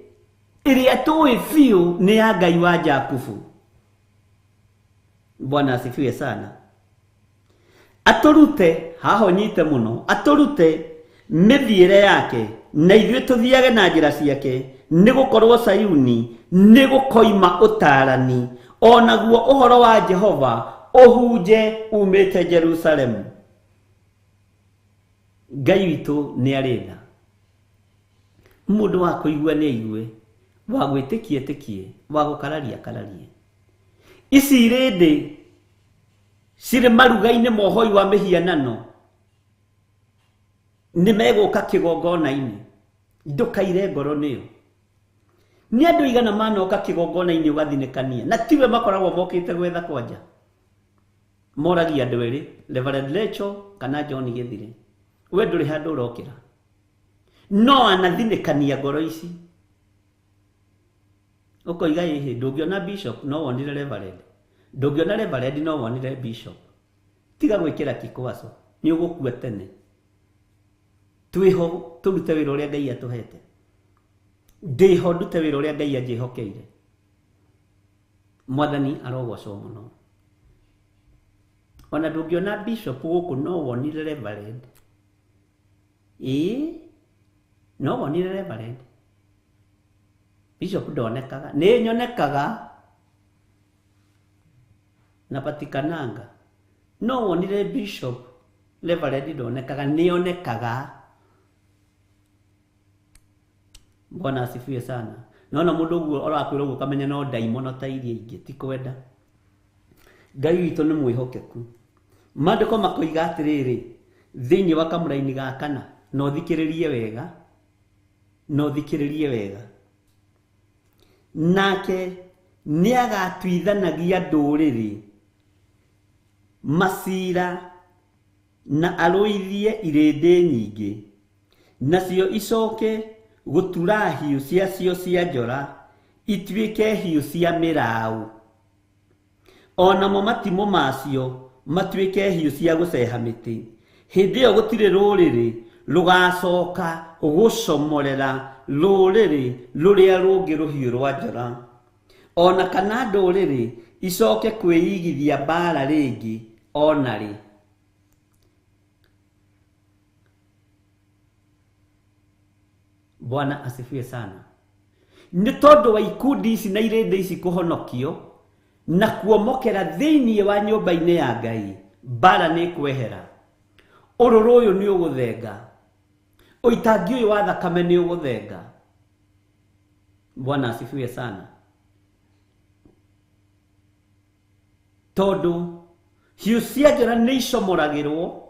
ĩrĩa tũĩ biũ nĩ ya Ngai wa Jakubu. Bwana asifiwe sana. Atũrute, haha ũnyite mũno, atũrute mĩthiĩre yake na ithuĩ tũthiage na njĩra ciake, nĩ gũkorwo Sayuni nĩ gũkoima ũtaarani, o naguo ũhoro wa Jehova ũhunje umĩte Jerusalemu. Ngai witũ nĩ arĩ tha. Mũndũ wa kũigua nĩ aigue, wa gwĩtĩkia etĩkie, wa gũkararia akararie. Ici irĩndĩ cirĩ maruga-inĩ ma ũhoi wa mĩhianano nĩ megũka kĩgongona-inĩ. Ndũkaire ngoro nĩyo. Nĩ andũ igana manoka kĩgongona-inĩ ũgathinĩkania, na tiwe makoragwo mokĩte gwetha kwanja. Moragia andũ erĩ, Reverend Rachel kana John Gĩthire. We ndũrĩ handũ ũrokĩra. No anathinĩkania ngoro ici. Ũkoiga ĩhĩ, ndũngĩona bishop no wonire Reverend. Ndũngĩona Reverend no wonire bishop. Tiga gwĩkĩra kikwaco, nĩ ũgũkua tene. Twĩho tũrute wĩra ũrĩa Ngai atũhete. Ndĩho ndute wĩra ũrĩa Ngai anjĩhokeire. Mwathani arogocwo mũno. Ona ndũngĩona bishop gũkũ no wonire Reverend. Ĩĩ, no wonire Reverend. Bishop ndonekaga, nĩ nyonekaga na patikananga. No wonire bishop, Reverend ndonekaga, nĩ onekaga. Bwana asifiwe sana. Nona mũndũ ũguo ũrakwĩra ũguo ũkamenya no ndaimono ta iria ingĩ, ti kwenda. Ngai witũ nĩ mwĩhokeku. Maandĩko makoiga atĩrĩrĩ, thĩinĩ wa kamũra-inĩ ga kana, na ũthikĩrĩrie wega, na ũthikĩrĩrie wega. Nake nĩ agatuithanagia ndũrĩrĩ macira na arũithie irĩndĩ nyingĩ, nacio icoke gũtura hiũ ciacio cia njora ituĩke hiũ cia mĩraũ, o namo matimũ macio matuĩke hiũ cia gũceha mĩtĩ. Hĩndĩ ĩyo gũtirĩ rũrĩrĩ rũgacoka gũcomorera rũrĩrĩ rũrĩa rũngĩ rũhiũ rwa njora, ona kana ndũrĩrĩ icoke kwĩigithia mbara rĩngĩ ona rĩ. Bwana asifiwe sana. Nĩ tondũ wa ikundi ici na irĩndĩ ici kũhonokio na kuomokera thĩinĩ wa nyũmba-inĩ ya Ngai, mbara nĩ kwehera. Ũrũrũ ũyũ nĩ ũgũthenga. Ũitangi ũyũ wa thakame nĩ ũgũthenga. Bwana asifiwe sana. Tondũ hiũ cia njora nĩ icomoragĩrwo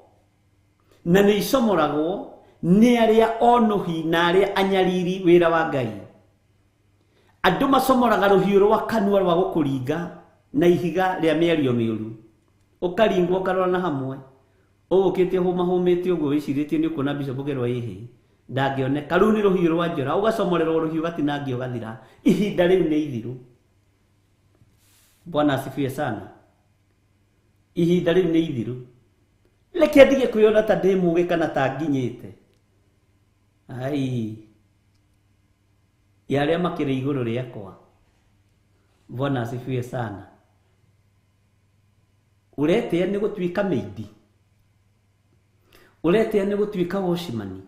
na nĩ icomoragwo nĩ arĩa onũhi na arĩa anyariri wĩra wa Ngai. Andũ macomoraga rũhiũ rwa kanua rwa gũkũringa na ihiga rĩa mĩario mĩũru. Ũkaringwo ũkarora na hamwe. Ũgũkĩte hũmahũmĩte ũguo wĩcirĩtie nĩ ũkuona bishop ũkerwo ĩhĩ ndangĩoneka. Rũu nĩ rũhiũ rwa njora, ũgacomorerwo rũhiũ ũgatinangio ũgathira. Ihinda rĩu nĩ ithiru. Bwana asifiwe sana. Ihinda rĩu nĩ ithiru. Reke ndige kwĩyona ta ndĩ mũgĩ kana ta nginyĩte. Ai, ya arĩa makĩrĩ igũrũ rĩakwa. Bwana asifiwe sana. Ũretĩa nĩ gũtuĩka meidi. Ũretĩa nĩ gũtuĩka watchman.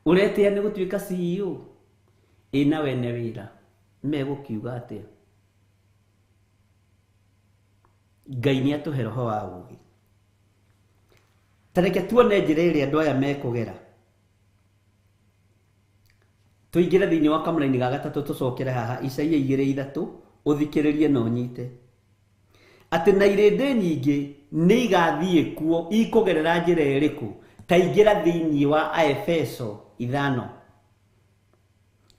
Ũretĩa nĩ gũtuĩka CEO. Ĩna wene wĩra megũkiuga atĩa? Ngai nĩ atũhe roho wa ũũgĩ. Ta reke tuone njĩra ĩrĩa andũ aya mekũgera. Tũingĩre thĩinĩ wa kamũra-inĩ ga gatatũ tũcokere haha Isaia 2:3 ũthikĩrĩrie na ũnyite. Atĩ na irĩndĩ nyingĩ nĩ igathiĩ kuo ikũgerera njĩra ĩrĩkũ? Taingĩra thĩinĩ wa Aefeso 5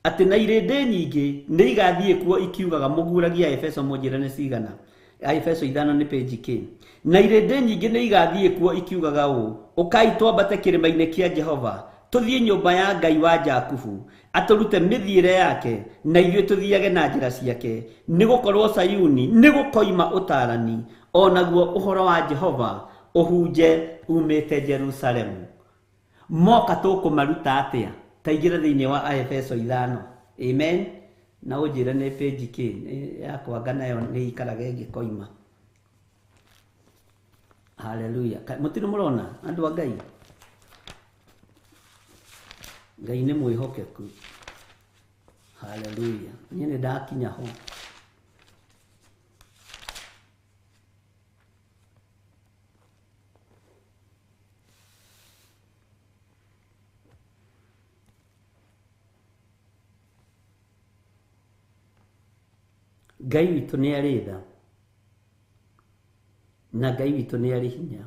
atĩ na irĩndĩ nyingĩ nĩ igathiĩ kuo ikiugaga mũguragia Aefeso mũnjĩre nĩ cigana. Aefeso 5 nĩ page K. Na irĩndĩ nyingĩ nĩ igathiĩ kuo ikiugaga ũũ, ũkai twambate kĩrĩma-inĩ kĩa Jehova, tũthiĩ nyũmba ya Ngai wa Jakubu, atũrute mĩthiĩre yake na ithuĩ tũthiage na njĩra ciake, nĩgũkorwo Sayuni nĩgũkoima ũtaarani, onaguo ũhoro wa Jehova ũhunje umĩte Jerusalemu. Moka tũkũmaruta atĩa? Taingĩra thĩinĩ wa Aefeso 5. Amen. Na ũnjĩre nĩ page K yakwa nayo nĩ ikaraga ĩngĩkoima. Hallelujah. Mũtirĩ mũrona andũ a Ngai? Ngai nĩ mwĩhokeku. Hallelujah. Niĩ nĩ ndakinya ho. Ngai witũ nĩ arĩ tha na Ngai witũ nĩ arĩ hinya.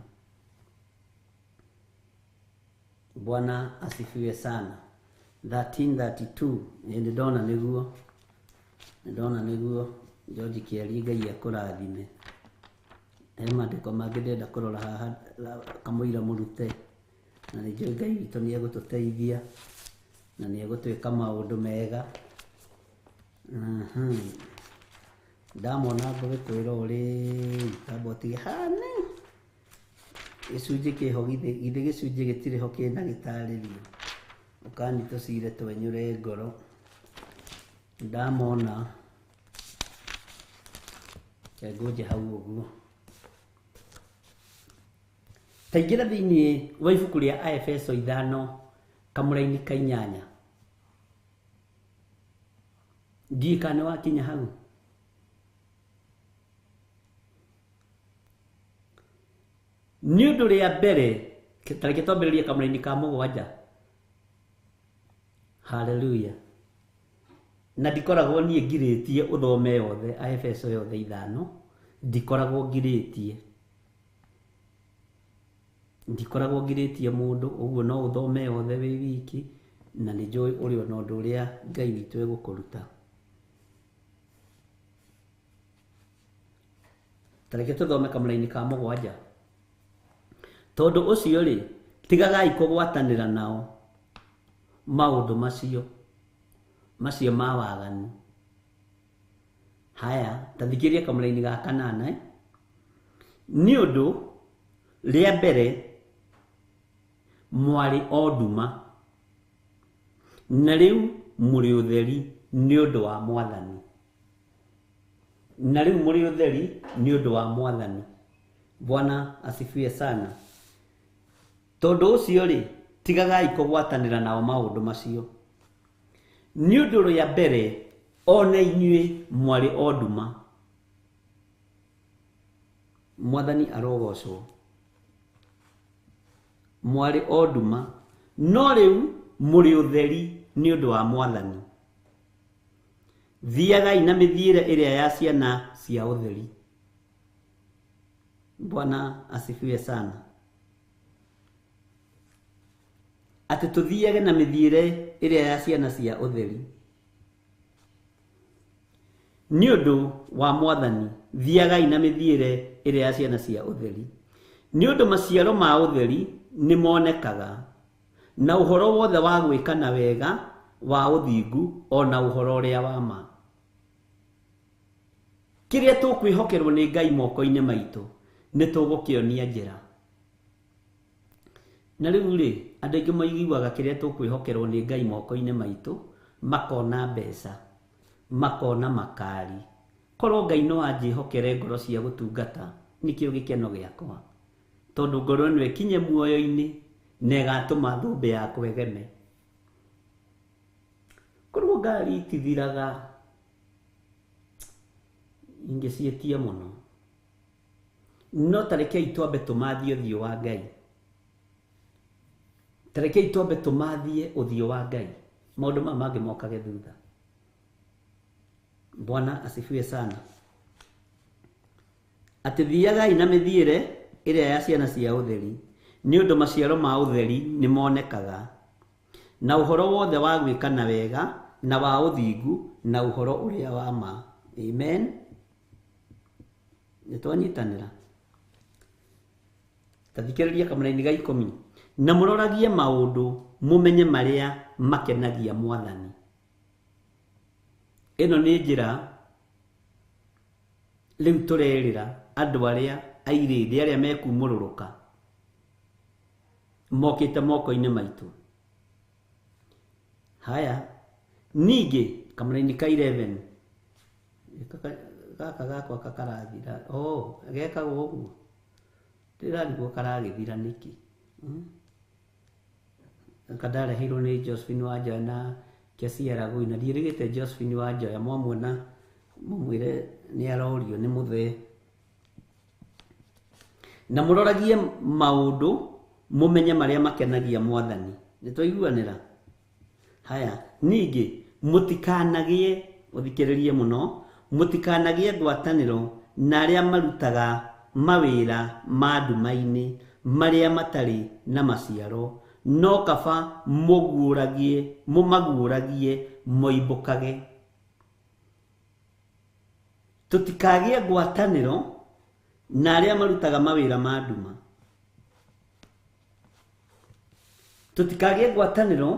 Bwana asifiwe sana. 1332 nĩ ndona nĩguo, nĩ ndona nĩguo. George Kĩarie, Ngai akũrathime. He maandĩko mangĩ ndĩrenda kũrora haha kamũira mũrute, na nĩ njũĩ Ngai witũ nĩ egũtũteithia na nĩ egũtwĩka maũndũ mega. Ndamona ngũgĩkwĩra ũrĩ tamba ũtige hane gĩcunjĩ kĩho, githĩ gĩcunjĩ gĩtirĩ ho kĩna gĩtarĩrio, ũkani tũcire twenyũre ngoro. Ndamona ngũnje hau ũguo. Taingĩra thĩinĩ wa ibuku rĩa Aefeso 5 kamũraini ka 8. Ndiũĩ kana nĩwakinya hau. Nĩ ũndũ rĩa mbere, tareke twambĩrĩrie kamũraini ka 7. Hallelujah. Na ndikoragwo niĩ ngirĩtie ũthome yothe Aefeso yothe 5, ndikoragwo ngirĩtie. Ndikoragwo ngirĩtie mũndũ, ũguo no ũthome yothe wĩ wiki, na nĩ njũĩ ũrĩ ona ũndũ ũrĩa Ngai witũ egũkũruta. Tareke tũthome kamũraini ka 7. Tondũ ũcio rĩ, tigagai kũgwatanĩra nao maũndũ macio ma waganu. Haya, ta thikĩrĩria kamũraini ga 8. Nĩ ũndũ rĩa mbere mwarĩ o nduma, na rĩu mũrĩ ũtheri nĩ ũndũ wa Mwathani. Na rĩu mũrĩ ũtheri nĩ ũndũ wa Mwathani. Bwana asifiwe sana. Tondũ ũcio rĩ, tigagai kũgwatanĩra nao maũndũ macio. Nĩ ũndũ rĩa mbere ona inyuĩ mwarĩ o nduma. Mwathani arogocwo. Mwarĩ o nduma, no rĩu mũrĩ ũtheri nĩ ũndũ wa Mwathani. Thiagai na mĩthiĩre ĩrĩa ya ciana cia ũtheri. Bwana asifiwe sana. Atĩ tũthiage na mĩthiĩre ĩrĩa ya ciana cia ũtheri. Nĩ ũndũ wa Mwathani, thiagai na mĩthiĩre ĩrĩa ya ciana cia ũtheri. Nĩ ũndũ maciaro ma ũtheri nĩ monekaga, na ũhoro wothe wa gwĩka na wega wa ũthingu ona ũhoro ũrĩa wa ma. Kĩrĩa tũkwĩhokerwo nĩ Ngai moko-inĩ maitũ nĩ tũgũkĩonia njĩra. Na rĩu rĩ, andũ aingĩ maiguaga kĩrĩa tũkwĩhokerwo nĩ Ngai moko-inĩ maitũ, makona mbeca, makona makari. Korwo Ngai no anjĩhokere ngoro cia gũtungata, nĩkĩo gĩkeno gĩakwa. Tondũ ngoro ĩno ĩkinye muoyo-inĩ na ĩgatũma thũmbĩ yakwa ĩgeme. Korwo ngari itithiraga, ingĩciĩtia mũno. No tarekei twambe tũmathie ũthiũ wa Ngai. Tarekei twambe tũmathie ũthiũ wa Ngai. Maũndũ maya mangĩ mokage thutha. Bwana asifiwe sana. Atĩ thiagai na mĩthiĩre ĩrĩa ya ciana cia ũtheri. Nĩ ũndũ maciaro ma ũtheri nĩ monekaga na ũhoro wothe wa gwĩka na wega na wa ũthingu na ũhoro ũrĩa wa ma. Amen. Nĩ twanyitanĩra. Ta thikĩrĩria kamũraini ga 10. Na mũroragie maũndũ mũmenye marĩa makenagia Mwathani. Ĩno nĩ njĩra rĩu tũrerĩra andũ arĩa airĩndĩ arĩa mekumũrũrũka mokĩte moko-inĩ maitũ. Haya, ningĩ kamũraini ka 11 gaka gakwa kakarathira. Oh, gekagwo ũguo. Ndĩrarigwo karagĩthira nĩkĩ. Kandareheirwo nĩ Josephine Wanjoya na Kesia Ragui, na ndiĩrĩgĩte Josephine Wanjoya mwamuona mũmwĩre nĩ arorio nĩ mũthee. Na mũroragie maũndũ mũmenye marĩa makenagia Mwathani. Nĩ twaiguanĩra? Haya, ningĩ mũtikanagĩe, ũthikĩrĩrie mũno, mũtikanagĩe ngwatanĩro na arĩa marutaga mawĩra ma nduma-inĩ marĩa matarĩ na maciaro, no kaba mũguũragie, mũmaguũragie moimbũkage. Tũtikagĩe ngwatanĩro na arĩa marutaga mawĩra ma nduma. Tũtikagĩe ngwatanĩro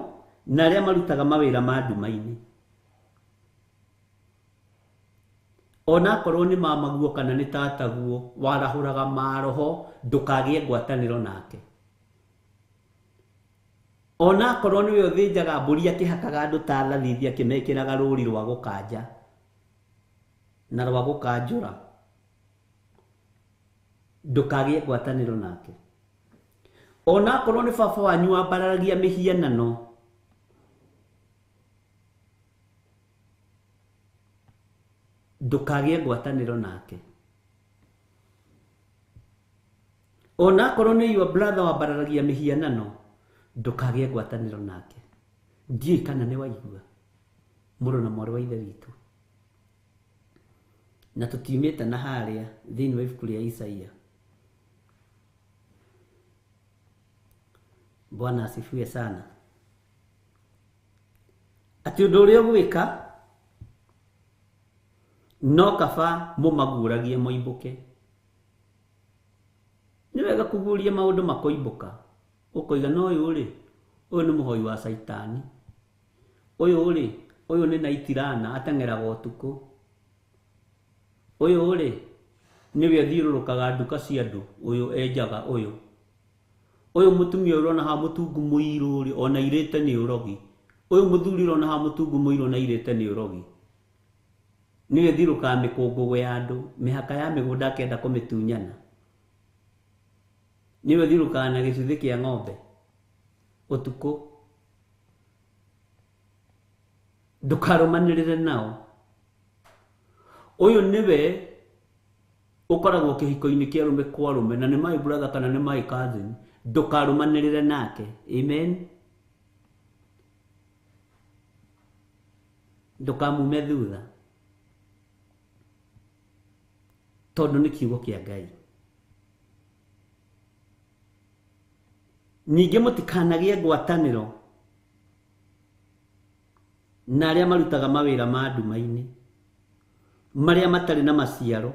na arĩa marutaga mawĩra ma nduma-inĩ. Onakorwo nĩ mamaguo kana nĩ tataguo warahũraga maroho, ndũkagĩe ngwatanĩro nake. Onakorwo nĩwe ũthĩnjaga mbũri akĩhakaga andũ ta thathithi akĩmekĩraga rũri rwa gũkanja na rwa gũkanjũra, ndũkagĩe ngwatanĩro nake. Onakorwo nĩ baba wanyu wambararagia mĩhianano, ndũkagĩe ngwatanĩro nake. Onakorwo nĩ your brother wambararagia mĩhianano, ndũkagĩe ngwatanĩro nake. Ndiũĩ kana nĩ waigua, mũrũ na mwarĩ wa Ithe witũ. Na tũtiumĩte na harĩa thĩinĩ wa ibuku rĩa Isaia. Bwana asifiwe sana. Atĩ ũndũ ũrĩa ũgwĩka no kaba mũmaguũragie moimbũke. Nĩ wega kũguũria maũndũ makoimbũka. Ũkoiga no ũyũ rĩ, ũyũ nĩ mũhoi wa Caitani. Ũyũ rĩ, ũyũ nĩ naitirana ateng'eraga ũtukũ. Ũyũ rĩ, nĩwe athiũrũrũkaga nduka cia andũ, ũyũ enjaga ũyũ. Ũyũ mũtumia ũrona haha mũtungu mũirũ rĩ, ona irĩte nĩ ũrogi. Ũyũ mũthuri ũrona haha mũtungu mũirũ ona irĩte nĩ ũrogi. Nĩwe thiũrũrũkaga mĩkũngũgũ ya andũ, mĩhaka ya mĩgũnda akĩenda kũmĩtunyana. Nĩwe thiũrũrũkaga na gĩcuthĩ kĩa ng'ombe ũtukũ. Ndũkarũmanĩrĩre nao. Ũyũ nĩwe ũkoragwo kĩhiko-inĩ kĩa arũme kwa arũme, na nĩ my brother kana nĩ my cousin, ndũkarũmanĩrĩre nake. Amen. Ndũkamume thutha, tondũ nĩ kiugo kĩa Ngai. Ningĩ mũtikanagĩe ngwatanĩro na arĩa marutaga mawĩra ma nduma-inĩ marĩa matarĩ na maciaro.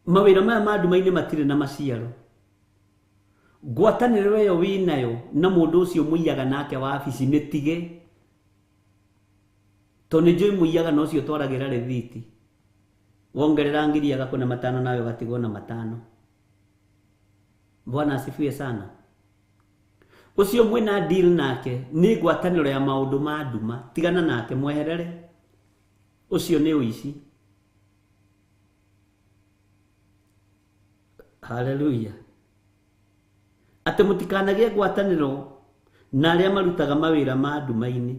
Mawĩra maya ma nduma-inĩ matirĩ na maciaro. Ngwatanĩro ĩyo wĩnayo na mũndũ ũcio mũiyaga nake wabici mĩtige, tondũ nĩ njũĩ mũiyaga na ũcio ũtwaragĩra rĩthiti. Wongerera ngiri agakũne 5 nawe ũgatigwo na 5. Bwana asifiwe sana. Ũcio mwĩna deal nake nĩ ngwatanĩro ya maũndũ ma nduma, tigana nake, mweherere. Ũcio nĩ ũici. Haleluya. Atĩ mũtikanagĩe ngwatanĩro na arĩa marutaga mawĩra ma nduma-inĩ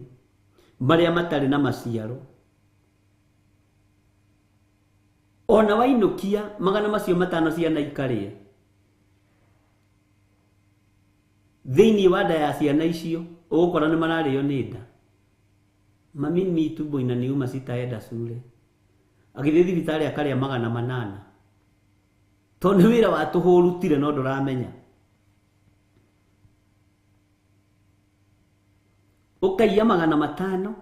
marĩa matarĩ na maciaro. Ona wainũkia 500 ciana ikarĩe thĩinĩ wa nda ya ciana icio, ũgũkora nĩ mararĩo nĩ nda. Mami mi tumbo inaniuma sitaenda shule. Agĩthiĩ thibitarĩ akarĩa 800. Tondũ nĩ wĩra wa tũhũ ũrutire no ndũramenya. Ũkaiya 500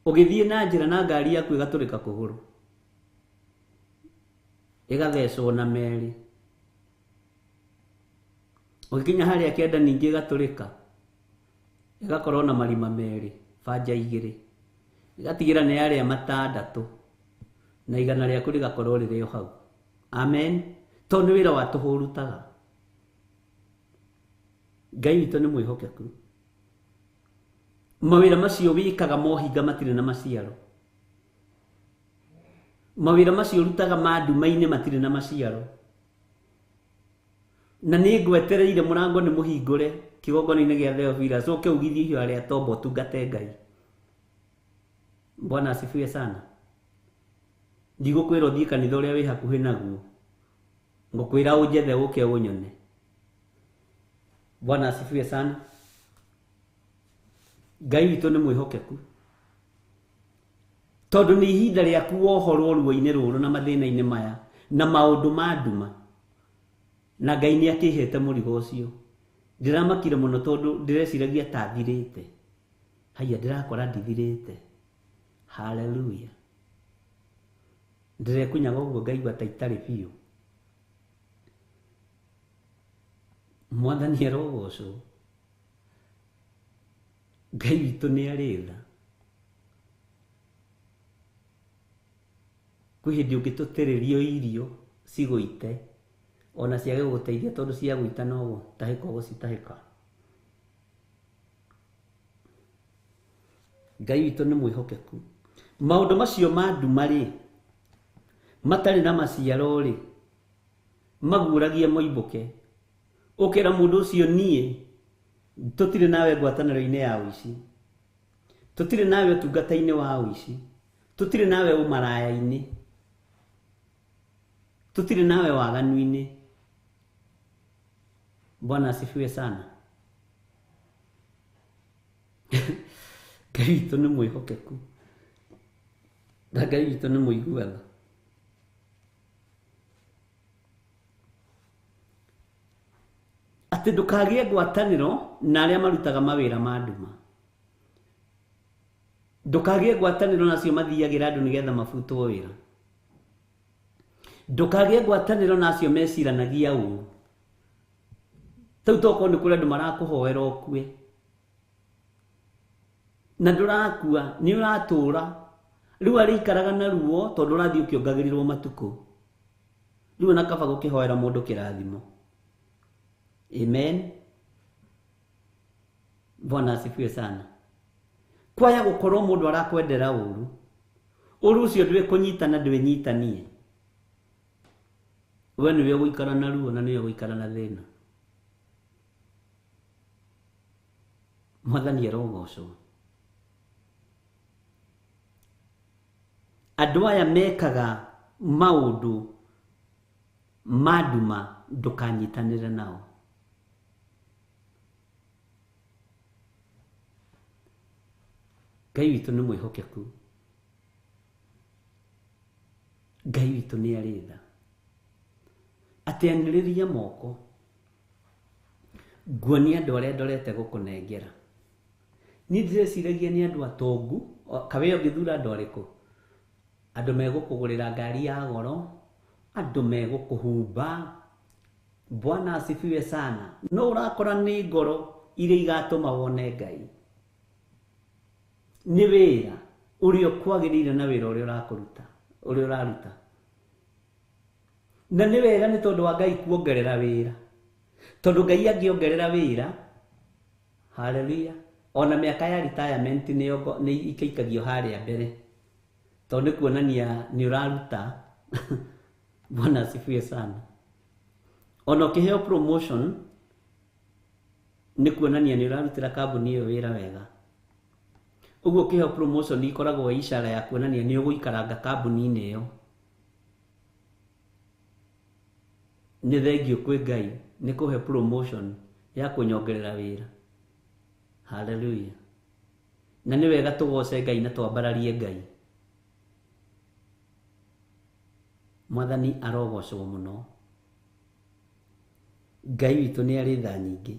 ũgĩthiĩ na njĩra na ngari yaku ĩgatũrĩka kũgũrũ, ĩgathecwo na merĩ, ũgĩkinya harĩa kĩanda ningĩ ĩgatũrĩka, ĩgakorwo na marima merĩ, banja igĩrĩ, ĩgatigĩra nĩ yarĩa 600 na 100 rĩaku rĩgakorwo rĩrĩ o hau. Amen. Tondũ nĩ wĩra wa tũhũ ũrutaga. Ngai witũ nĩ mwĩhokeku. Mawĩra macio wĩkaga mohinga matirĩ na maciaro. Mawĩra macio ũrutaga ma nduma-inĩ matirĩ na maciaro. Na nĩ ngwetereire mũrango nĩ mũhingũre kĩgongona-inĩ gĩa Theophilus, ũke ugithie ihiũ harĩa tombo ũtungate Ngai. Bwana asifiwe sana. Ndigũkwĩra ũthiĩ kanitha ũrĩa wĩ hakuhĩ naguo, ngũkwĩra ũnjethe ũke ũnyone. Bwana asifiwe sana. Ngai witũ nĩ mwĩhokeku, tondũ nĩ ihinda rĩaku wohorwo ruo-inĩ rũrũ na mathĩna-inĩ maya na maũndũ ma nduma, na Ngai nĩ akĩhete mũrigo ũcio. Ndĩramakire mũno tondũ ndĩreciragia ta thirĩte. Haiya, ndĩrakora ndithirĩte. Hallelujah. Ndĩrekunyaga ũguo ngaigua ta itarĩ biũ. Mwathani arogocwo. Ngai witũ nĩ arĩ tha. Kwĩ hĩndĩ ũngĩtũtĩrĩrio irio cigũite, ona ciage gũgũteithia tondũ ciagũita no gũtahĩka ũgũcitahĩka. Ngai witũ nĩ mwĩhokeku. Maũndũ macio ma nduma rĩ, matarĩ na maciaro rĩ, maguũragie moimbũke. Ũkera mũndũ ũcio, niĩ tũtirĩ nawe ngwatanĩro-inĩ ya ũici, tũtirĩ nawe ũtungata-inĩ wa ũici, tũtirĩ nawe ũmaraya-inĩ, tũtirĩ nawe waganu-inĩ. Bwana asifiwe sana. Ngai witũ nĩ mwĩhokeku, na Ngai witũ nĩ mũigua tha. Atĩ ndũkagĩe ngwatanĩro na arĩa marutaga mawĩra ma nduma. Ndũkagĩe ngwatanĩro na acio mathiagĩra andũ nĩgetha mabutwo wĩra. Ndũkagĩe ngwatanĩro na acio meciranagia ũũru. Tau tokorwo nĩ kũrĩ andũ marakũhoera ũkue, na ndũrakua, nĩ ũratũra. Rĩu arĩikaraga na ruo tondũ ũrathiĩ ũkĩongagĩrĩrwo matukũ. Rĩu ona kaba gũkĩhoera mũndũ kĩrathimo. Amen. Bwana asifiwe sana. Kwaya gũkorwo mũndũ arakwendera ũru, ũru ũcio ndwĩkũnyitana, ndwĩnyitanie. We nĩwe ũgũikara na ruo na nĩwe ũgũikara na thĩna. Mwathani arogocwo. Andũ aya mekaga maũndũ ma nduma, ndũkanyitanĩre nao. Ngai witũ nĩ mwĩhokeku. Ngai witũ nĩ arĩ tha. Atĩ anĩrĩria moko, nguonia andũ arĩa ndorete gũkũnengera. Niĩ ndĩreciragia nĩ andũ atongu, kawĩra ũngĩthura andũ arĩkũ? Andũ megũkũgũrĩra ngari ya goro, andũ megũkũhumba. Bwana asifiwe sana. No ũrakora nĩ ngoro iria igatũma wone Ngai. Nĩ wĩra ũrĩa ũkwagĩrĩire na wĩra ũrĩa ũrakũruta, ũrĩa ũraruta. Na nĩ wega nĩ tondũ wa Ngai kuongerera wĩra. Tondũ Ngai angĩongerera wĩra, haleluya, ona mĩaka ya retirement nĩ ikaikagio harĩa mbere. Tondũ nĩ kuonania nĩ ũraruta. Bwana asifiwe sana. Ona ũkĩheo promotion nĩ kuonania nĩ ũrarutĩra kambuni ĩyo wĩra wega. Ũguo ũkĩheo promotion ikoragwo ĩ ishara ya kuonania nĩ ũgũikaranga kambuni-inĩ ĩyo. Nĩ thengiũ kwĩ Ngai nĩ kũhe promotion ya kũnyongerera wĩra. Haleluya. Na nĩ wega tũgoce Ngai na twambararie Ngai. Mwathani arogocwo mũno. Ngai witũ nĩ arĩ tha nyingĩ.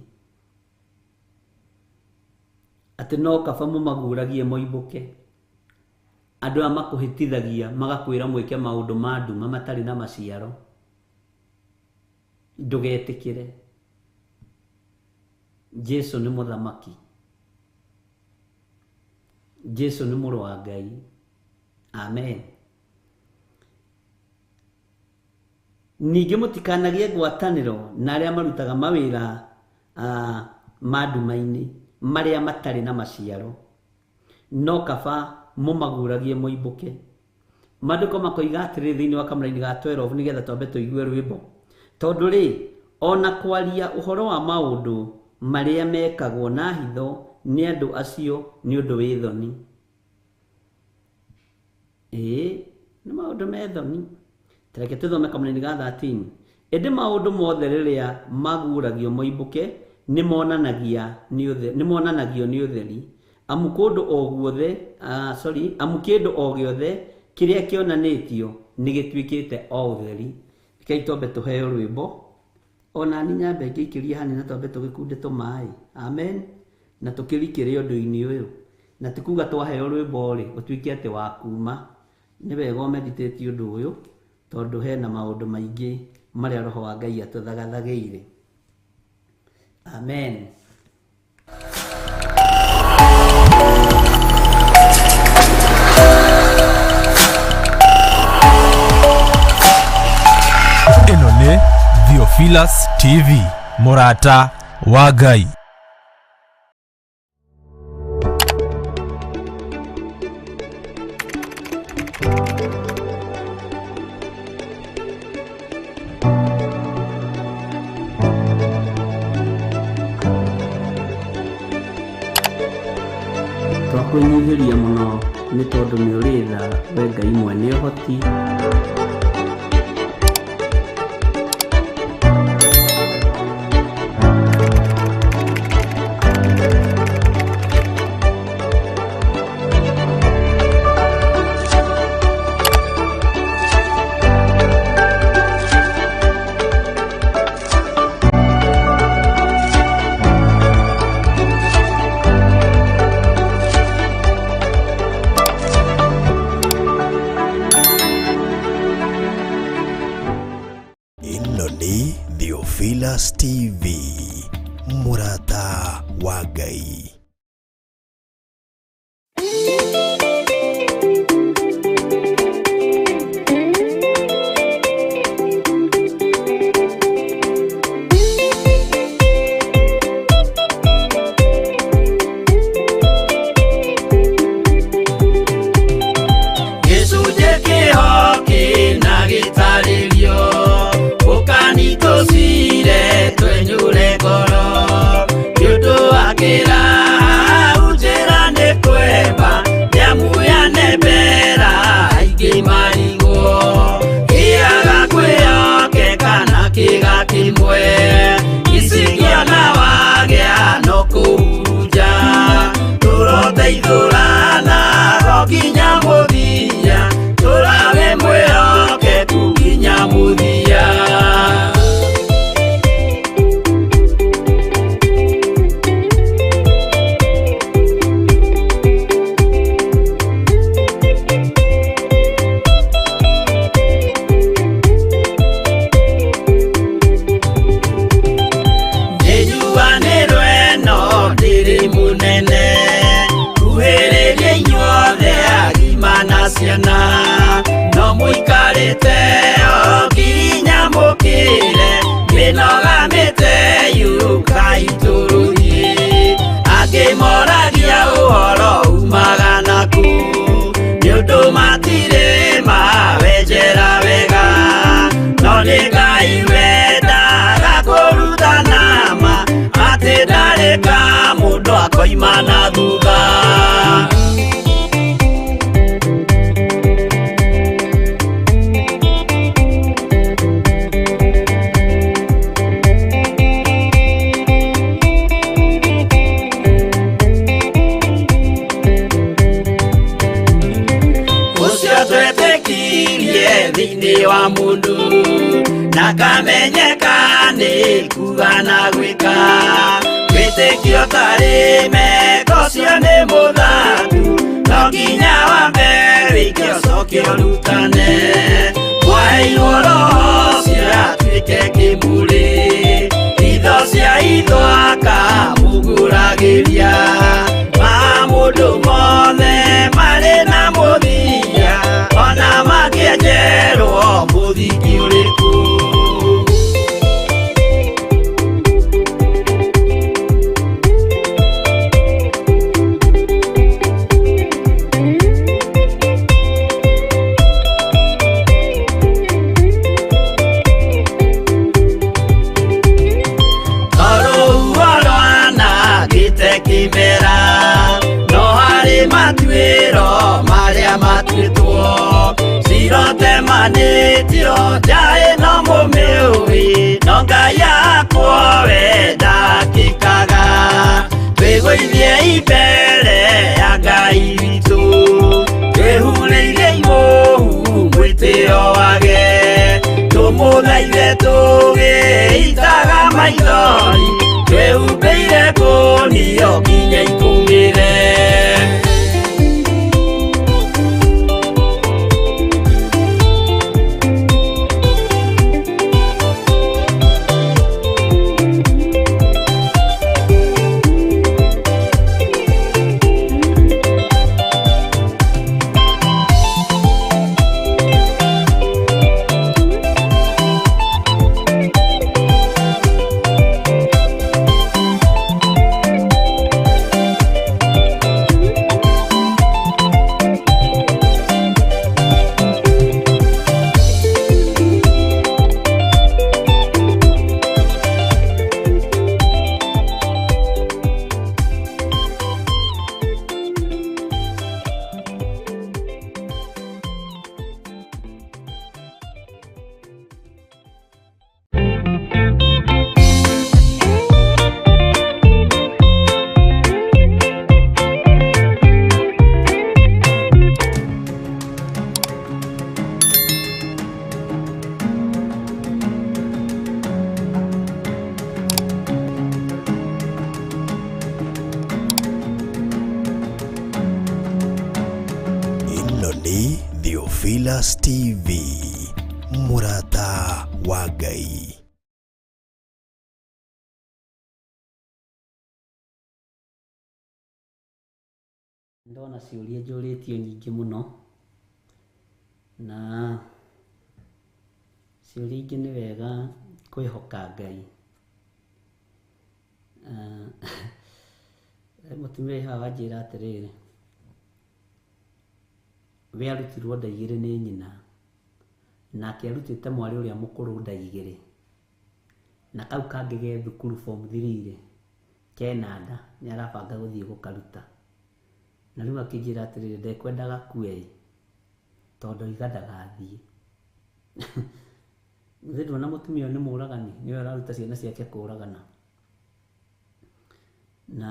Atĩ no kaba mũmaguragie moimbũke. Andũ aya makũhĩtithagia magakwĩra mwĩke maũndũ ma nduma matarĩ na maciaro. Ndũgetĩkĩre. Jesu nĩ mũthamaki. Jesu nĩ mũrũ wa Ngai. Amen. Ningĩ mũtikanagĩe ngwatanĩro na arĩa marutaga mawĩra ma nduma-inĩ, marĩa matarĩ na maciaro, no kaba mũmaguragie moimbũke. Maandĩko makoiga atĩrĩrĩ thĩinĩ wa kamũraini ga 12 nĩgetha twambe tũigue rwĩmbo. Tondũ rĩ, o na kwaria ũhoro wa maũndũ marĩa mekagwo na hitho nĩ andũ acio nĩ ũndũ wĩ thoni. Ĩĩ, nĩ maũndũ me thoni. Ta reke tũthome kamũraini ga 13. Ĩndĩ maũndũ mothe rĩrĩa maguũragio moimbũke, nĩmonanagia nĩ ũtheri, nĩmonanagio nĩ ũtheri. Amu kũndũ o guothe, sorry, amu kĩndũ o gĩothe kĩrĩa kĩonanĩtio nĩgĩtuĩkĩte o ũtheri. Rekei twambe tũheo rwĩmbo. O na niĩ nyambe ngĩikĩrie hanini na twambe tũgĩkunde tũmaĩ. Amen. Na tũkĩrikĩre ũndũ-inĩ ũyũ. Na ti kuga twaheo rwĩmbo-rĩ, ũtuĩke atĩ wa kuma. Nĩ wega ũmeditate ũndũ ũyũ, tondũ hena maũndũ maingĩ marĩa Roho wa Ngai atũthagathagĩire. Amen. Ĩno nĩ Theophilus TV, mũrata wa Ngai. Twakwĩnyihĩria mũno nĩ tondũ nĩ ũrĩ tha we Ngai mwene ũhoti. Ĩno nĩ Theophilus TV, mũrata wa Ngai. Gĩcunjĩ kĩho kĩna gĩtarĩrio, ũkani tũcire twenyũre ngoro. Nĩ ũndũ wa kĩraha njĩra nĩ kwemba, nĩamu yanembera aingĩ marigwo. Kĩaga kwĩhokeka na kĩga kĩmwe, icingĩona wagĩa no kũhurunja. Tũroteithũrana o nginya mũthia, tũrawe mwĩhokeku nginya mũthia. Nĩnjuanĩrwo ĩno ndĩrĩ mũnene, kuhĩrĩria inyuothe agima na ciana, no mũikarĩte o nginya mũkĩre, mĩnoga mĩte yũkai tũrũthiĩ. Angĩ moragia ũhoro umaga nakũ, nĩ ũndũ matirĩ mawenjera wega, no nĩ Ngai wendaga kũrutana ma, atĩ ndarĩ ka mũndũ akoima na thutha. Ũcio twetĩkirie thĩinĩ wa mũndũ, na kamenyeka nĩ kuga na gwĩka. Wĩtĩkio ũtarĩ meko ũcio nĩ mũthatu, no nginya wambe wĩke ũcoke ũrutane. Waheirwo roho ũcio atuĩke kĩmũrĩ, itho cia itho akamũgũragĩria. Maũndũ mothe marĩ na mũthia, ona mangĩenjerwo mũthingi ũrĩkũ. Kimera no harĩ matuĩro marĩa matuĩtwo, cirotemanĩtio nja ĩno mũmĩũĩ, no Ngai yakwa we ndakĩkaga. Twĩgũithie mbere ya Ngai witũ, twĩhurĩire imũhu mwĩtĩo wage, tũmũthaithe tũgĩitaga maithori, twĩhumbĩire ngũnio nginya ikũmĩre. Ĩno nĩ Theophilus TV, mũrata wa Ngai. Ndona ciũria njũrĩtio nyingĩ mũno, na ciũria ingĩ nĩ wega kwĩhoka Ngai. Mũtumia wĩ haha wanjĩra atĩrĩrĩ, we arutirwo nda igĩrĩ nĩ nyina, nake arutĩte mwarĩ ũrĩa mũkũrũ nda igĩrĩ, na kau kangĩ ge thukuru form 3 rĩ, kena nda, nĩ arabanga gũthiĩ gũkaruta. Na rĩu akĩnjĩra atĩrĩrĩ, ndekwendaga kue ĩ, tondũ oiga ndagathiĩ. Githĩ nduona mũtumia ũyũ nĩ mũragani, nĩwe ũraruta ciana ciake kũragana. Na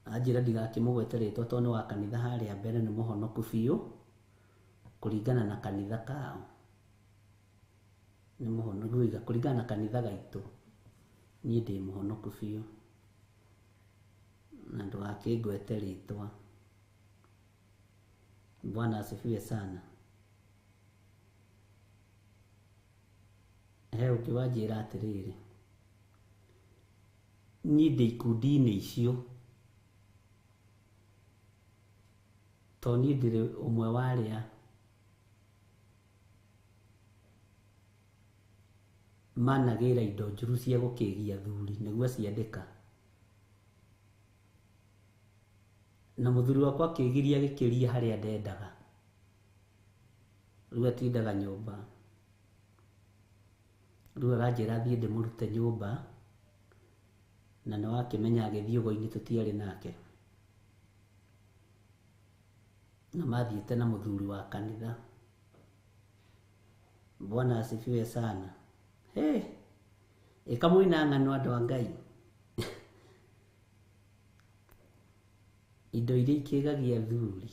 anjĩra ndigakĩmũgwete rĩtwa tondũ nĩ wa kanitha harĩa mbere, nĩ mũhonoku biũ kũringana na kanitha kao. Nĩ mũhonoku kũringana na kanitha gaitũ, niĩ ndĩ mũhonoku biũ, na ndũgakĩngwete rĩtwa. Bwana asifiwe sana. He ũngĩ wanjĩra atĩrĩrĩ, niĩ ndĩ ikundi-inĩ icio, tondũ niĩ ndĩrĩ ũmwe wa arĩa managĩra indo njũru cia gũkĩgia athuri nĩguo ciandĩka. Na mũthuri wakwa akĩgiria gĩkĩria harĩa ndendaga, rĩu atindaga nyũmba. Rĩu aranjĩra thiĩ ndĩmũrute nyũmba, na nĩ wakĩmenya agĩthiĩ ũgo-inĩ tũtiarĩ nake, na mathiĩte na mũthuri wa kanitha. Bwana asifiwe sana. Hey, ĩkamũina ng'ano andũ a Ngai. Indo iria ikĩgagia athuri,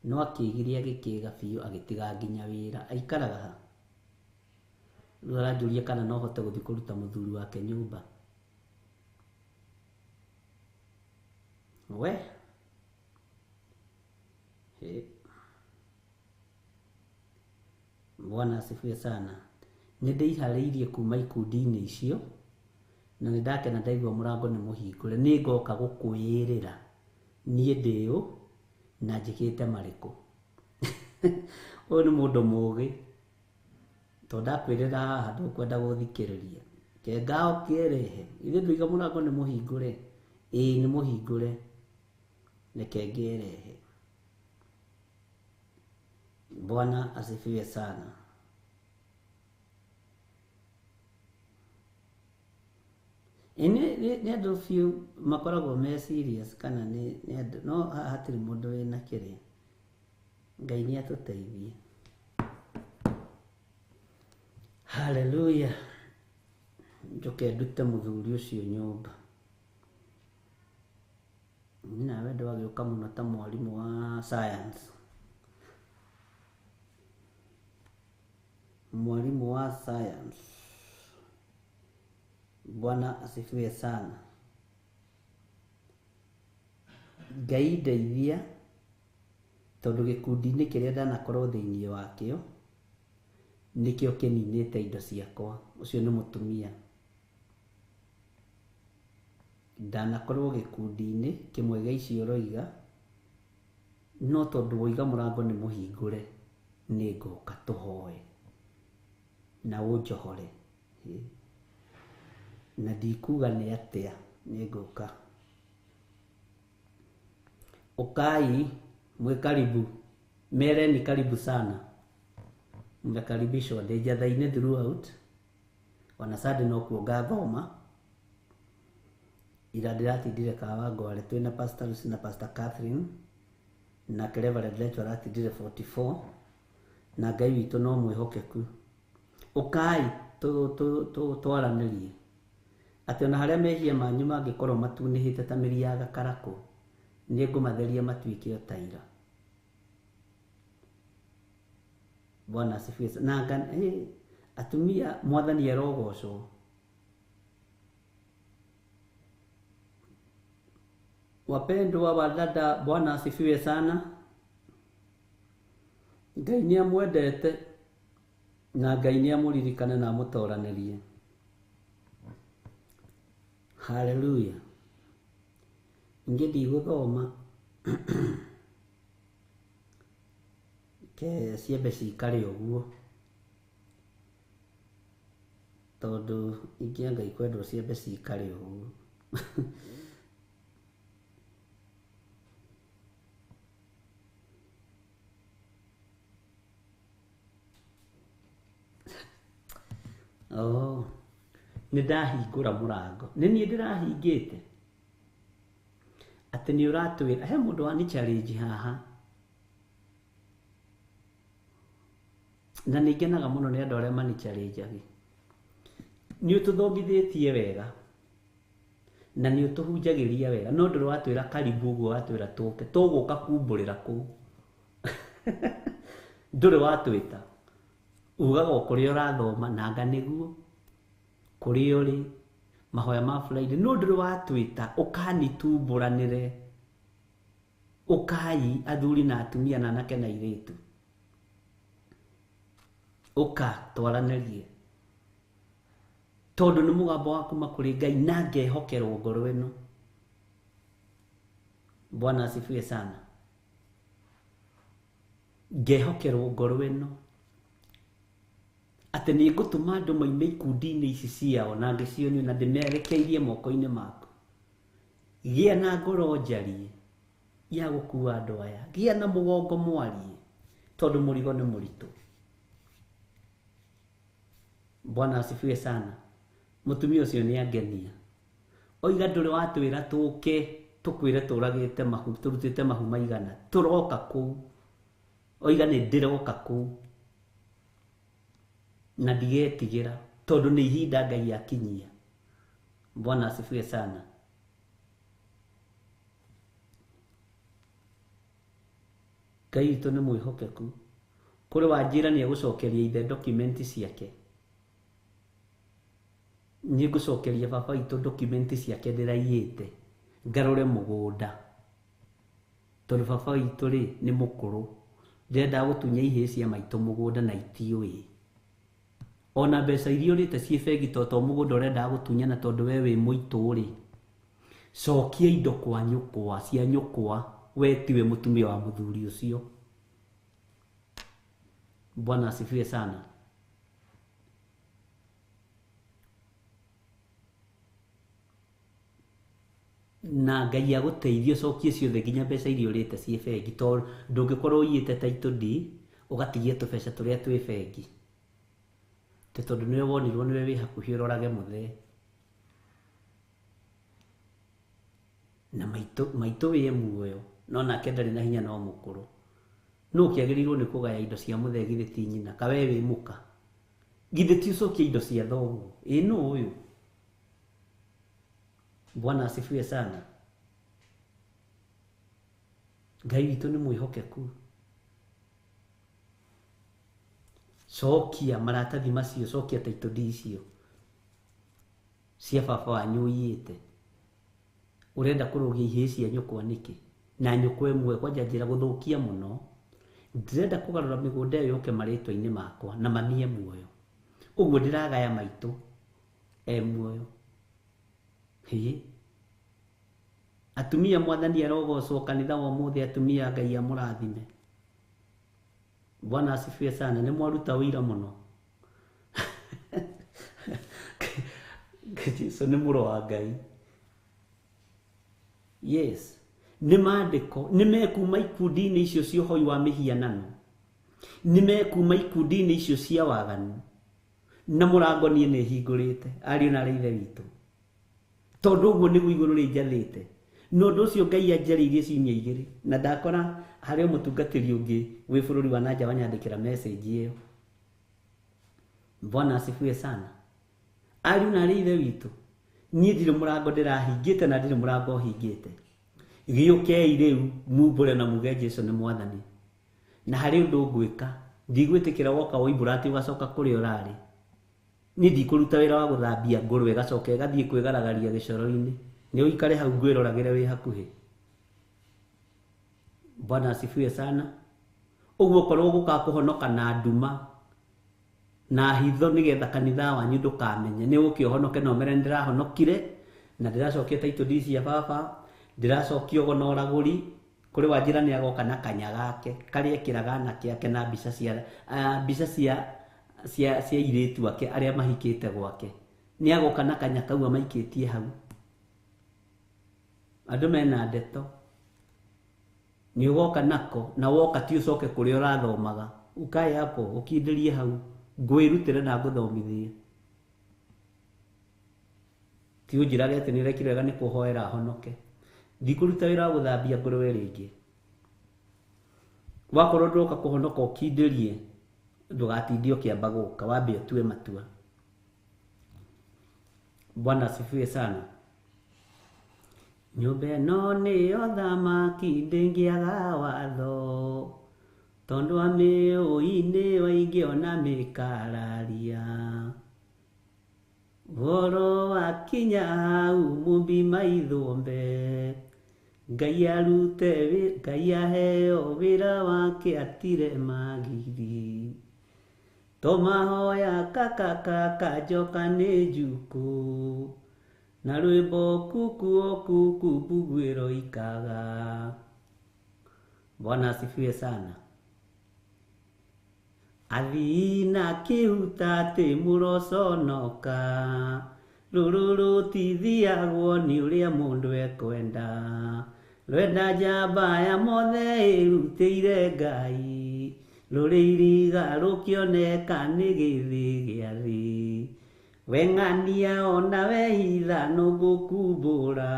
no akĩgiria gĩkĩga biũ agĩtiga nginya wĩra. Aikaraga ha? Rĩu aranjũria kana no hote gũthiĩ kũruta mũthuri wake nyũmba. We He. Bwana asifiwe sana. Nĩ ndĩiharĩirie kuma ikundi-inĩ icio na nĩ ndakena ndaigua mũrango nĩ mũhingũre. Nĩ ngoka gũkwĩrĩra niĩ ndĩ ũ na njĩkĩte marĩkũ. Ũyũ nĩ mũndũ mũgĩ, tondũ ndakwĩrĩra haha ndũkwenda gũthikĩrĩria. Kenga ũkĩrehe, ithuĩ ndũiga mũrango nĩ mũhingũre. Ĩĩ nĩ mũhingũre, reke ngĩrehe. Bwana asifiwe sana. Nĩ andũ biũ makoragwo me serious kana nĩ andũ, no haha hatirĩ mũndũ wĩna kĩrĩa. Ngai nĩ atũteithie. Haleluya. Njoke ndute mũthuri ũcio nyũmba. Niĩ nawe ndwagĩũka mũno ta mwarimũ wa science. Mwalimu wa science. Bwana asifiwe sana. Ngai ndeithia tondũ gĩkundi-inĩ kĩrĩa ndanakorwo thĩinĩ wakĩo nĩkĩo kĩninĩte indo ciakwa. Ũcio nĩ mũtumia. Ndanakorwo gĩkundi-inĩ kĩmwe gĩa icio ũroiga, no tondũ woiga mũrango nĩ mũhingũre, nĩ ngũka tũhoe na ũnjohore. Na ndikuga nĩ atĩa, nĩ ngũka. Ukai mwĩ karibu, mereni karibu sana. Mmekaribishwa ndĩ njatha-inĩ throughout, ona Sunday no kuo ngathoma. Ira ndĩratindire Kawangware twĩna Pastor Lucy na Pastor Catherine na Reverend Lecho aratindire 44 na Ngai witũ no mwĩhokeku. Ukai twaranĩrie atĩ ona harĩa mehia manyu mangĩkorwo matunĩhĩte ta mĩri ya gakarakũ, nĩ ngũmatheria matuĩke o ta ira. Bwana asifiwe. Na atumia mwathani arogocwo. Wapendwa wa dada, Bwana asifiwe sana. Ngai nĩ amwendete na Ngai nĩ amũririkane na amũtoranĩrie. Haleluya. Ingĩ ndigũthoma ke ciembe cikare ũguo, tondũ ingĩ Ngai kwendwo ciembe cikare ũguo. Oh, nĩ ndahingũra mũrango. Nĩ niĩ ndĩrahingĩte. Atĩ nĩ ũratwĩra he mũndũ wa challenge haha. Na nĩ ngenaga mũno nĩ andũ arĩa mani challenge. Nĩ ũtũthomithĩtie wega na nĩ ũtũhunjagĩria wega, no ndũrĩ watwĩra karibu ũguo watwĩra tũke, tũgũka kumbũrĩra kũu. Ndũrĩ watwĩta. Ugaga o kũrĩa ũrathoma nanga nĩguo kũrĩa ũrĩ mahoya ma Friday, no ndũrĩ watwĩta ũkanitumbũranĩre. Ũkai athuri na atumia na anake na airĩtu, ũka twaranĩrie, tondũ nĩ mũgambo wa kuma kũrĩ Ngai na ngehokerwo ngoro ĩno. Bwana asifiwe sana. Ngehokerwo ngoro ĩno atĩ nĩ ngũtũma andũ moime ikundi-inĩ ici ciao na ngĩcionio na ndĩmerekeirie moko-inĩ maku. Gĩa na ngoro njarie ya gũkua andũ aya, gĩa na mũgongo mwarie, tondũ mũrigo nĩ mũritũ. Bwana asifiwe sana. Mũtumia ũcio nĩ angenia. Oiga ndũrĩ watwĩra tũke tũkwĩre tũragĩte mahu, tũrutĩte mahu maigana, tũroka kũu. Oiga nĩ ndĩroka kũu na ndigetigĩra, tondũ nĩ ihinda Ngai akinyia. Bwana asifiwe sana. Ngai witũ nĩ mwĩhokeku. Kũrĩ wanjĩra nĩ egũcokeria ithe document ciake. Nĩ ngũcokeria baba witũ document ciake ndĩraiyĩte, ngarũre mũgũnda. Tondũ baba witũ rĩ nĩ mũkũrũ. Ndĩrendaga gũtunya ihĩĩ cia maitũ mũgũnda na itiũĩ. Ona mbeca iria ũrĩte ciĩ bengi to mũgũnda ũrendaga gũtunyana tondũ we wĩ mũitũ rĩ. Cokia indo kwa nyũkwa, cia nyũkwa, we tiwe mũtumia wa mũthuri ũcio. Bwana asifiwe sana. Na Ngai agũteithie ũcokie ciothe nginya mbeca iria ũrĩte ciĩ bengi, tondũ ndũngĩkorwo ũiyĩte title deed ũgatigia tũbeca tũrĩa twĩ bengi. Tĩ tondũ nĩwe wonirwo nĩwe wĩ hakuhĩ ũrorage mũthee. Na maitũ wĩ muoyo, no nake ndarĩ na hinya no mũkũrũ. Nũ ũkĩagĩrĩirwo nĩ kũgaya indo cia mũthee githĩ ti nyina, ka we wĩ mũka? Githĩ ti ũcokie indo cia thoguo? Ĩ nũ ũyũ? Bwana asifiwe sana. Ngai witũ nĩ mwĩhokeku. Cokia maratathi macio, cokia title deed icio cia baba wanyu ũiyĩte. Ũrenda kũrũgia ihĩĩ cia nyũkwa nĩkĩ? Na nyũkwa ĩmwe kwanja njĩra gũthũkia mũno. Ndĩrenda kũgarũra mĩgũnda ĩyo yũke marĩtwa-inĩ makwa na manie muoyo. Ũguo ndĩragaya maitũ e muoyo. Hĩ. Atumia mwathani arogocwo kanitha wa ũmũthĩ, atumia Ngai amũrathime. Bwana asifiwe sana. Nĩ mwaruta ũira mũno. Jesu nĩ mũrũ wa Ngai. Yes. Nĩ maandĩko, nĩ mekuma ikundi-inĩ icio cia ũhoi wa mĩhianano. Nĩ mekuma ikundi-inĩ icio cia waganu. Na mũrango niĩ nĩ hingũrĩte, ariũ na aarĩ ithe witũ. Tondũ ũguo nĩguo igũrũ rĩnjathĩte. Na ũndũ ũcio Ngai anjarĩirie ciumia igĩrĩ. Na ndakora harĩ o mũtungatĩri ũngĩ wĩ bũrũri wa nanja wanyandĩkĩra message ĩyo. Bwana asifiwe sana. Ariũ na aarĩ ithe witũ, niĩ ndirĩ mũrango ndĩrahingĩte na ndirĩ mũrango ũhingĩte. Gĩũkei rĩu mumbũre na muge Jesu nĩ mwathani. Na harĩ ũndũ ngwĩka, ndigwĩtĩkĩra woka woimbũra atĩ ũgacoka kũrĩa ũrarĩ. Niĩ ndikũruta wĩra wa gũthambia ngũrwe ĩgacoka ĩgathiĩ kwĩgaragaria gĩcoro-inĩ. Nĩ ũikare hau ngwĩroragĩre wĩ hakuhĩ. Bwana asifiwe sana. Ũguo okorwo gũkakũhonoka na nduma na hitho nĩgetha kanitha wanyu ndũkamenye, nĩ ũke ũhonoke na ũmere nĩndĩrahonokire na ndĩracokia title deed cia baba, ndĩracokia ũgo na ũragũri. Kũrĩ wa njĩra nĩ agoka na kanya gake karĩa ekĩraga anake ake na mbica cia mbica cia cia cia airĩtu ake arĩa mahikĩte gwake. Nĩ agoka na kanya kau amaikĩtie hau. Andũ mena ndeto. Nĩ ũgoka nako, na woka ti ũcoke kũrĩa ũrathomaga. Ukae hapo, ũkindĩrie hau, ngwĩrutĩre na ngũthomithie. Ti ũnjĩrage atĩ nĩ ũrekire wega nĩ kũhoera honoke. Ndikũruta wĩra wa gũthambia ngũrwe rĩngĩ. Wakorwo ndũroka kũhonoka ũkindĩrie, ndũgatindie ũkĩamba gũka, wambe ũtue matua. Bwana asifiwe sana. Nyũmba ĩno nĩyo thamaki ndĩngĩaga watho, tondũ amĩũi nĩyo ingĩona mĩkararia. Ũhoro wakinya hau mũmbi maithũmbe, Ngai arute Ngai aheo wĩra wake atire magiri. To mahoya kakakaka njoka nĩ njukũ, na rwĩmbo kuku o kuku mbuguĩro ikaga. Bwana asifiwe sana. Athii na kĩhuta atĩ mũroconoka, rũrũ rũtithiagwo nĩ ũrĩa mũndũ ekwenda. Rwenda njamba ya mothe ĩrutĩire Ngai, rũrĩ iriga rũkĩoneka nĩ gĩthĩ gĩa thĩ. We ng'ania ona we hitha nũngũkumbũra,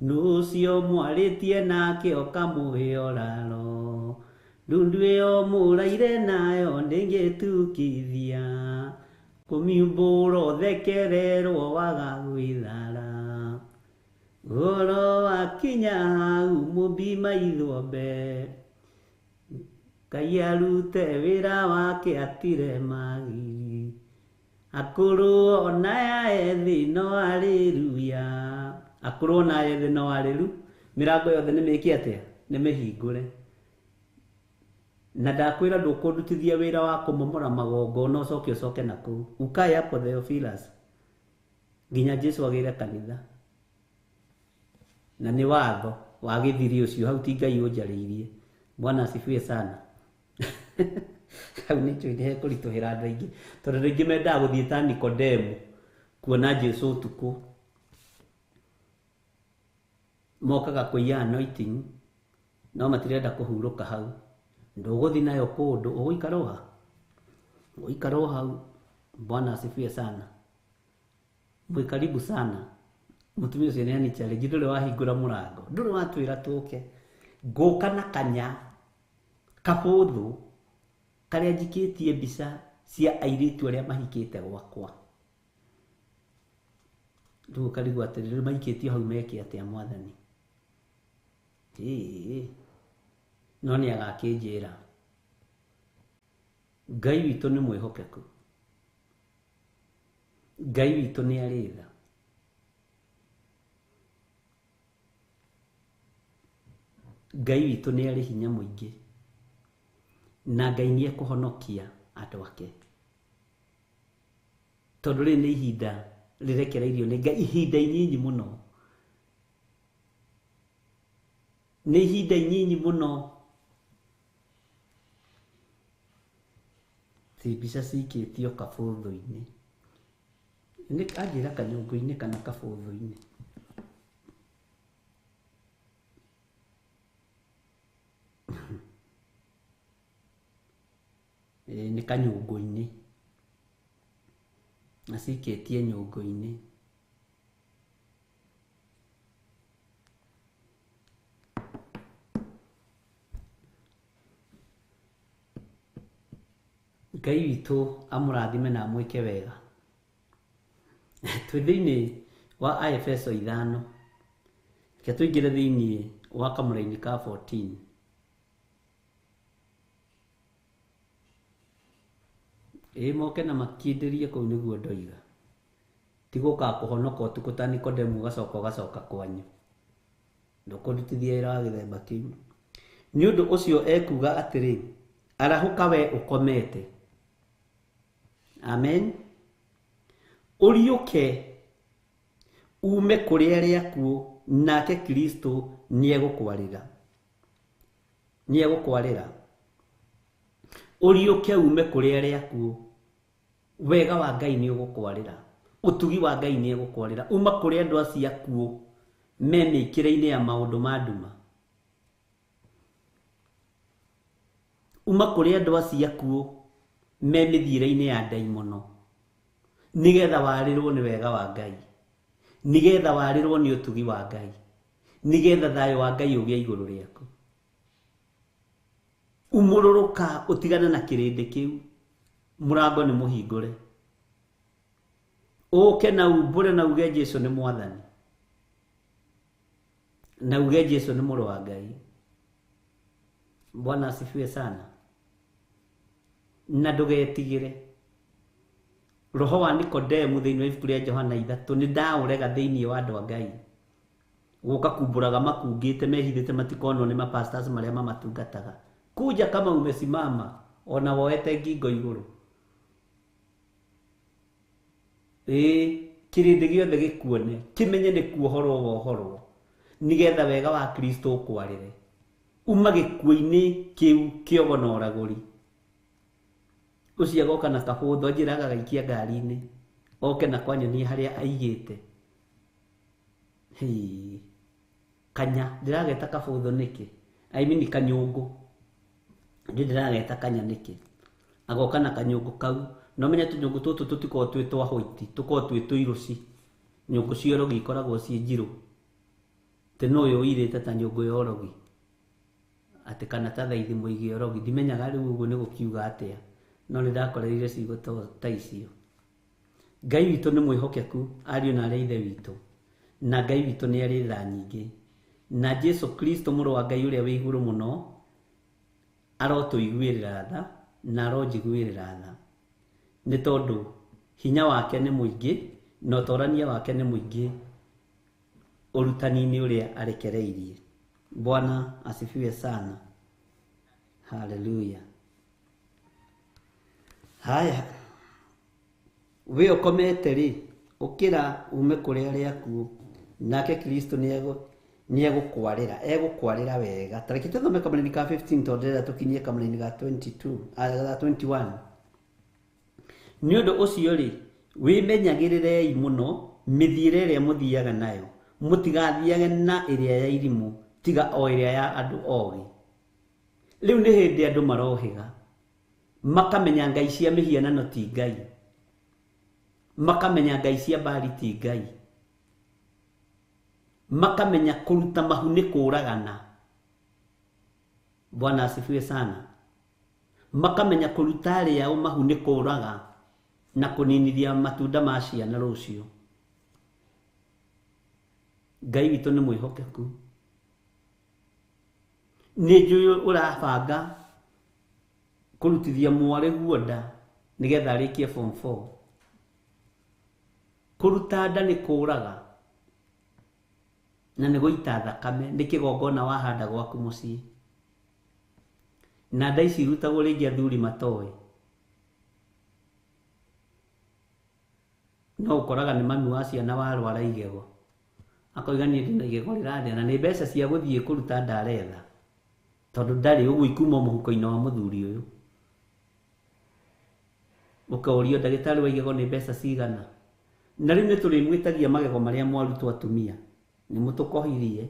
nũ ũcio mwarĩtie nake ũkamũhe ũraro. Ndundu ĩyo mũraire nayo ndĩngĩtukithia, kũmiumbũra ũthekererwo waga gwĩthara. Ũhoro wakinya hau mũmbi maithũmbe, Ngai arute wĩra wake atire magiri. Akũrũ ona aya ethĩ no arĩruya, akũrũ ona aya ethĩ no arĩru. Mĩrango yothe nĩ mĩke atĩa? Nĩ mĩhingũre. Na ndakwĩra ndũkũndutithia wĩra wa kũmomora magongona ũcoke ũcoke na kũu. Ukae hapo Theophilus nginya Jesu agĩre kanitha. Na nĩ watho wa gĩthiri ũcio hau ti Ngai ũnjarĩirie. Bwana asifiwe sana. Hau nĩ njũĩ nĩ hekũritũhĩra andũ aingĩ tondũ andũ aingĩ mendaga gũthiĩ ta Nikodemu kuona Jesu ũtukũ. Mokaga kũiya anointing no matirenda kũhurũka hau. Ndũgũthiĩ nayo kũndũ, ũgũikara o ha? Ũgũikara o hau. Bwana asifiwe sana. Mwĩ karibu sana. Mũtumia ũcio nĩ ani challenge, ndũrĩ wahingũra mũrango, ndũrĩ watwĩra tũke. Ngũka na kanya kabũthũ karĩa njikĩtie mbica cia airĩtu arĩa mahikĩte gwakwa. Rĩu ũkarigwo atĩrĩrĩ, maikĩtio hau meke atĩa mwathani? Ĩĩ, no nĩ agakĩnjĩra. Ngai witũ nĩ mwĩhokeku. Ngai witũ nĩ arĩ tha. Ngai witũ nĩ arĩ hinya mũingĩ. Na Ngai nĩ ekũhonokia andũ ake. Tondũ rĩrĩ nĩ ihinda rĩrekereirio nĩ Ngai, ihinda inyinyi mũno. Nĩ ihinda inyinyi mũno. Ti mbica cikĩtio kabũthũ-inĩ. Nĩ anjĩra kanyũngũ-inĩ kana kabũthũ-inĩ. Nĩ kanyũngũ-inĩ. Acikĩtie nyũngũ-inĩ. Ngai witũ amũrathime na amwĩke wega. Twĩ thĩinĩ wa Aefeso 5. Reke tũingĩre thĩinĩ wa kamũraini ka 14. Ĩĩ moke na makindĩrie kũu nĩguo ndoiga. Ti gũka kũhonoka ũtukũ ta Nikodemu ũgacoka ũgacoka kwanyu. Ndũkũrutithia wĩra wa gĩthemba kĩu. Nĩ ũndũ ũcio ekuga atĩrĩ, arahũka we ũkomete. Amen. Ũriũke ume kũrĩ arĩa akuũ, nake Kristo nĩegũkwarĩra. Nĩegũkwarĩra. Ũriũke ume kũrĩ arĩa akuũ. Wega wa Ngai nĩũgũkwarĩra. Ũtugi wa Ngai nĩegũkwarĩra. Uma kũrĩ andũ acio akuũ me mĩkĩre-inĩ ya maũndũ ma nduma. Uma kũrĩ andũ acio akuũ me mĩthiĩre-inĩ ya ndaimono. Nĩgetha warĩrwo nĩ wega wa Ngai. Nĩgetha warĩrwo nĩ ũtugi wa Ngai. Nĩgetha thayũ wa Ngai ũgĩe igũrũ rĩaku. Umũrũrũka ũtigane na kĩrĩndĩ kĩu. Mũrango nĩ mũhingũre. Ũke na umbũre na uge Jesu nĩ mwathani. Na uge Jesu nĩ mũrũ wa Ngai. Bwana asifiwe sana. Na ndũgetigĩre. Roho wa Nikodemu thĩinĩ wa ibuku rĩa Johana 3 nĩ ndaũrega thĩinĩ wa andũ a Ngai. Gũka kumbũraga makungĩte mehithĩte matikonwo nĩ mapastors marĩa mamatungataga. Kuja kama umesimama ona woete ngingo igũrũ. Ĩĩ, kĩrĩndĩ gĩothe gĩkuone, kĩmenye nĩ kuohorwo wohorwo, nĩgetha wega wa Kristo ũkwarĩre. Uma gĩkuũ-inĩ kĩu kĩogo na ũragũri. Ũcio agoka na kabũthũ anjĩraga agaikia ngari-inĩ, oke na kwanyonia harĩa aigĩte. Hĩĩ, kanya, ndĩrageta kabũthũ nĩkĩ? I mean kanyũngũ. Ndĩ ndĩrageta kanya nĩkĩ? Agoka na kanyũngũ kau. No menye tũnyũngũ tũtũ tũtikoragwo twĩ twa white, tũkoragwo twĩ tũirũci. Nyũngũ cia ũrogi ikoragwo ciĩ njirũ. Atĩ no ũyũ ũirĩte ta nyũngũ ya ũrogi. Atĩ kana ta thaithi mũigi ũrogi. Ndimenyaga rĩu ũguo nĩ gũkiuga atĩa. No nĩ ndakorereire ciugo ta icio. Ngai witũ nĩ mwĩhokeku, ariũ na arĩa ithe witũ. Na Ngai witũ nĩ arĩ tha nyingĩ. Na Jesu Kristo mũrũ wa Ngai ũrĩa wĩ igũrũ mũno arotũiguĩrĩra tha na aronjiguĩrĩra tha. Nĩ tondũ hinya wake nĩ mũingĩ na ũtorania wake nĩ mũingĩ ũrutani-inĩ ũrĩa arekereirie. Bwana asifiwe sana. Haleluya. Haya, we ũkomete rĩ, ũkĩra ume kũrĩ arĩa akuũ, nake Kristo nĩegũkwarĩra, egũkwarĩra wega. Ta reke tũthome kamũraini ka 15 tondũ ndĩrenda tũkinyie kamũraini ga 22, ga 21. Nĩ ũndũ ũcio rĩ, wĩmenyagĩrĩrei mũno mĩthiĩre ĩrĩa mũthiaga nayo, mũtigathiage na ĩrĩa ya irimũ, tiga o ĩrĩa ya andũ ogĩ. Rĩu nĩ hĩndĩ andũ marohĩga, makamenya ngai cia mĩhianano ti ngai, makamenya ngai cia Baali ti ngai, makamenya kũruta mahu nĩ kũragana. Bwana asifiwe sana. Makamenya kũruta arĩa mahu nĩ kũraga na kũninithia matunda ma ciana rũciũ. Ngai witũ nĩ mwĩhokeku. Nĩ njũĩ ũrabanga kũrutithia mwarĩ guo nda nĩgetha arĩkie form 4. Kũruta nda nĩ kũraga na nĩ gũita thakame, nĩ kĩgongona wahanda gwaku mũciĩ. Na nda ici irutagwo rĩngĩ athuri matoĩ. No ũkoraga nĩ mami wa ciana warwara igego, akoiga niĩ ndĩna igego rĩrarĩa, na nĩ mbeca cia gũthiĩ kũruta nda aretha, tondũ ndarĩ ũguo ikuma mũhuko-inĩ wa mũthuri ũyũ. Ũkorio ndagĩtarĩ wa igego nĩ mbeca cigana. Na rĩu nĩ tũrĩmwĩtagia magego marĩa mwarutwo atumia, nĩ mũtũkohirie.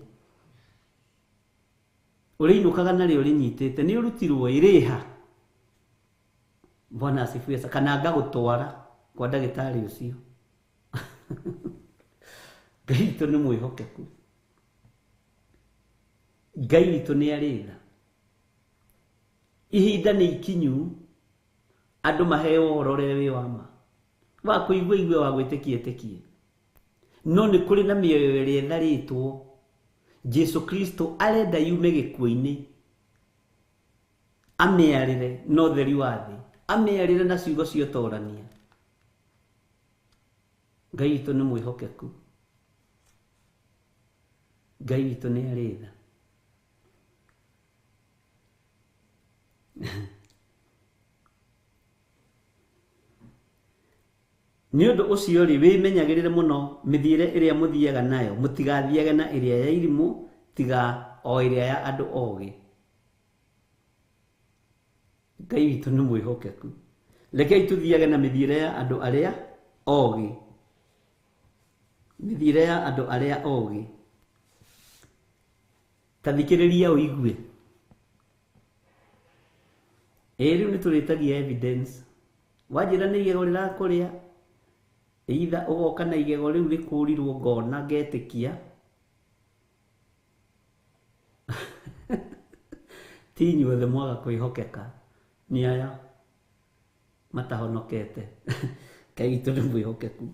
Ũrĩinũkaga narĩo rĩnyitĩte, nĩ ũrutirwo ĩrĩha. Bwana asifiwe. Kana ngagũtwara kwa ndagĩtarĩ ũcio. Ngai witũ nĩ mwĩhokeku. Ngai witũ nĩ arĩ tha. Ihinda nĩ ikinyu andũ maheo ũhoro ũrĩa wĩ wa ma, wa kũigua igue, wa gwĩtĩkia ĩtĩkie. No nĩ kũrĩ na mĩoyo ĩrĩa ĩtharĩtwo. Jesu Kristo arenda yume gĩkuũ-inĩ, amĩarĩre na ũtheri wa thĩ, amĩarĩre na ciugo cia ũtorania. Ngai witũ nĩ mwĩhokeku. Ngai witũ nĩ arĩ tha. Nĩ ũndũ ũcio rĩ, wĩmenyagĩrĩre mũno mĩthiĩre ĩrĩa mũthiaga nayo, mũtigathiage na ĩrĩa ya irimũ, tiga o ĩrĩa ya andũ ogĩ. Ngai witũ nĩ mwĩhokeku. Rekei tũthiage na mĩthiĩre ya andũ arĩa ogĩ. Mĩthiĩre ya andũ arĩa ogĩ. Ta thikĩrĩria ũigue. Ĩĩ rĩu nĩ tũrĩtagia evidence. Wanjĩra nĩ igego rĩrakũrĩa, either ũgoka na igego rĩu rĩkũrirwo ngona ngetĩkia. Ti inyuothe mwaga kwĩhokeka, nĩ aya matahonokete. Ngai witũ nĩ mwĩhokeku.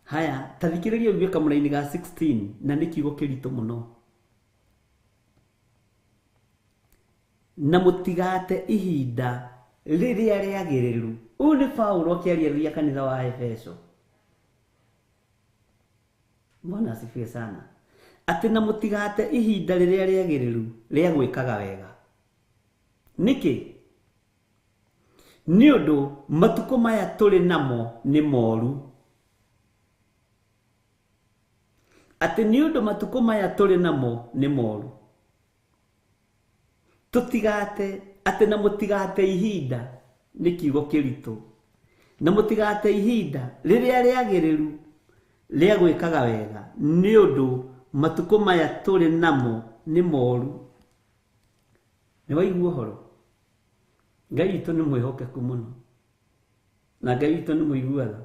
Haya, ta thikĩrĩria ũigue kamũraini ga 16, na nĩ kiugo kĩritũ mũno. Na mũtigate ihinda rĩrĩa rĩagĩrĩru. Ũyũ nĩ Paulo akĩarĩria kanitha wa Efeso. Bwana asifiwe sana. Atĩ na mũtigate ihinda rĩrĩa rĩagĩrĩru rĩa gwĩkaga wega. Nĩkĩ? Nĩ ũndũ matukũ maya tũrĩ namo nĩ moru. Atĩ nĩ ũndũ matukũ maya tũrĩ namo nĩ moru. Tũtigate, atĩ na mũtigate ihinda, nĩ kiugo kĩritũ. Na mũtigate ihinda rĩrĩa rĩagĩrĩru rĩa gwĩkaga wega, nĩ ũndũ matukũ maya tũrĩ namo nĩ moru. Nĩ waigua ũhoro? Ngai witũ nĩ mwĩhokeku mũno, na Ngai witũ nĩ mũigua tha.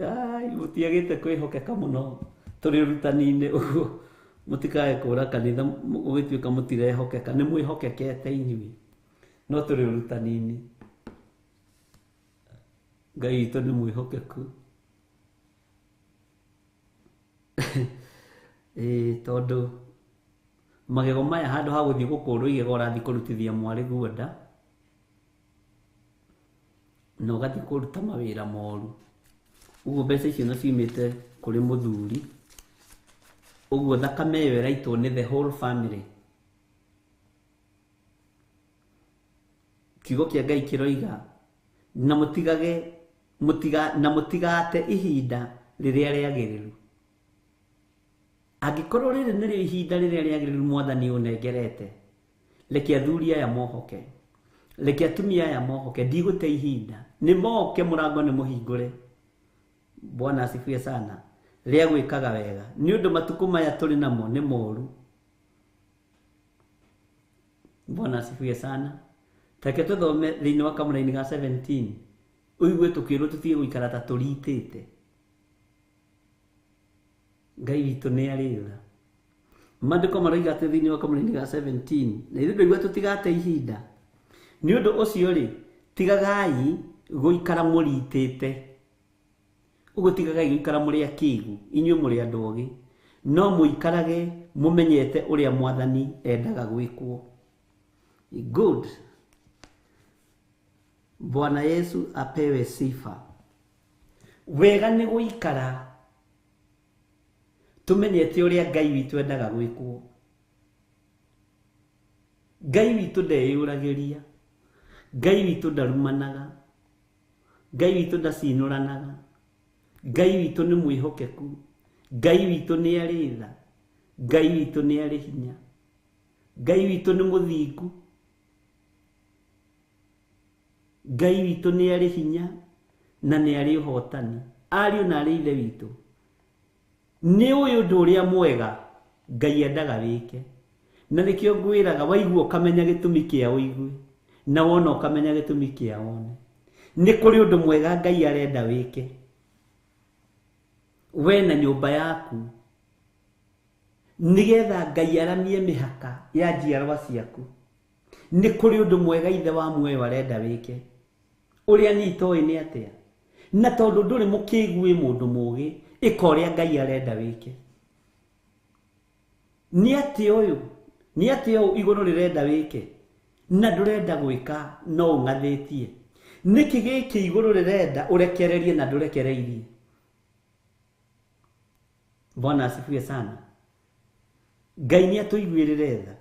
Ai, mũtiagĩte kwĩhokeka mũno tũrĩ ũrutani-inĩ ũguo, mũtikae kũra kanitha ũgĩtuĩka mũtirehokeka. Nĩ mwĩhokekete inyuĩ, no tũrĩ ũrutani-inĩ. Ngai witũ nĩ mwĩhokeku. Ĩĩ, tondũ magego maya handũ ha gũthiĩ gũkũrwo igego ũrathiĩ kũrutithia mwarĩ guo nda, na ũgathiĩ kũruta mawĩra moru. Ũguo mbeca icio no ciumĩte kũrĩ mũthuri. Ũguo thakame ĩyo ĩraitwo nĩ the whole family. Kiugo kĩa Ngai kĩroiga na mũtigage na mũtigate ihinda rĩrĩa rĩagĩrĩru. Angĩkorwo rĩrĩ nĩrĩo ihinda rĩrĩa rĩagĩrĩru mwathani ũnengerete, reke athuri aya mohoke, reke atumia aya mohoke, ndigũte ihinda, nĩ moke mũrango nĩ mũhingũre. Bwana asifiwe sana. Rĩa gwĩkaga wega nĩ ũndũ matukũ maya tũrĩ namo nĩ moru. Bwana asifiwe sana. Take tũthome thĩinĩ wa kamũraini ga 17 ũigue tũkĩrwo tũtige gũikara ta tũritĩte. Ngai witũ nĩ arĩ tha. Maandĩko maroiga atĩ thĩinĩ wa kamũraini ga 17 na ithuĩ ndũigua tũtigate ihinda. Nĩ ũndũ ũcio rĩ, tigagai gũikara mũritĩte. Ũguo tigagai gũikara mũrĩ akĩgu, inyuĩ mũrĩ andũ ogĩ, no mũikarage mũmenyete ũrĩa mwathani endaga gwĩkwo. Good. Bwana Yesu apewe sifa. Wega nĩ gũikara tũmenyete ũrĩa Ngai witũ endaga gwĩkwo. Ngai witũ ndeyũragĩria, Ngai witũ ndarumanaga, Ngai witũ ndacinũranaga, Ngai witũ nĩ mwĩhokeku, Ngai witũ nĩ arĩ tha, Ngai witũ nĩ arĩ hinya, Ngai witũ nĩ mũthingu, Ngai witũ nĩ arĩ hinya na nĩ arĩ ũhotani. Ariũ na arĩ ithe witũ, nĩ ũyũ ũndũ ũrĩa mwega Ngai endaga wĩke. Na nĩkĩo ngwĩraga waigua ũkamenya gĩtũmi kĩa ũigue, na wona ũkamenya gĩtũmi kĩa wone. Nĩ kũrĩ ũndũ mwega Ngai arenda wĩke we na nyũmba yaku, nĩgetha Ngai aramie mĩhaka ya njiarwa ciaku. Nĩ kũrĩ ũndũ mwega ithe wa muoyo arenda wĩke. Ũrĩa niĩ itoĩ nĩ atĩa, na tondũ ndũrĩ mũkĩgu wĩ mũndũ mũgĩ, ĩka ũrĩa Ngai arenda wĩke. Nĩ atĩa ũyũ, nĩ atĩa ũũ igũrũ rĩrenda wĩke na ndũrenda gwĩka no ũng'athĩtie? Nĩkĩ gĩkĩ igũrũ rĩrenda ũrekererie na ndũrekereirie? Bwana asifiwe sana. Ngai nĩ atũiguĩrĩre tha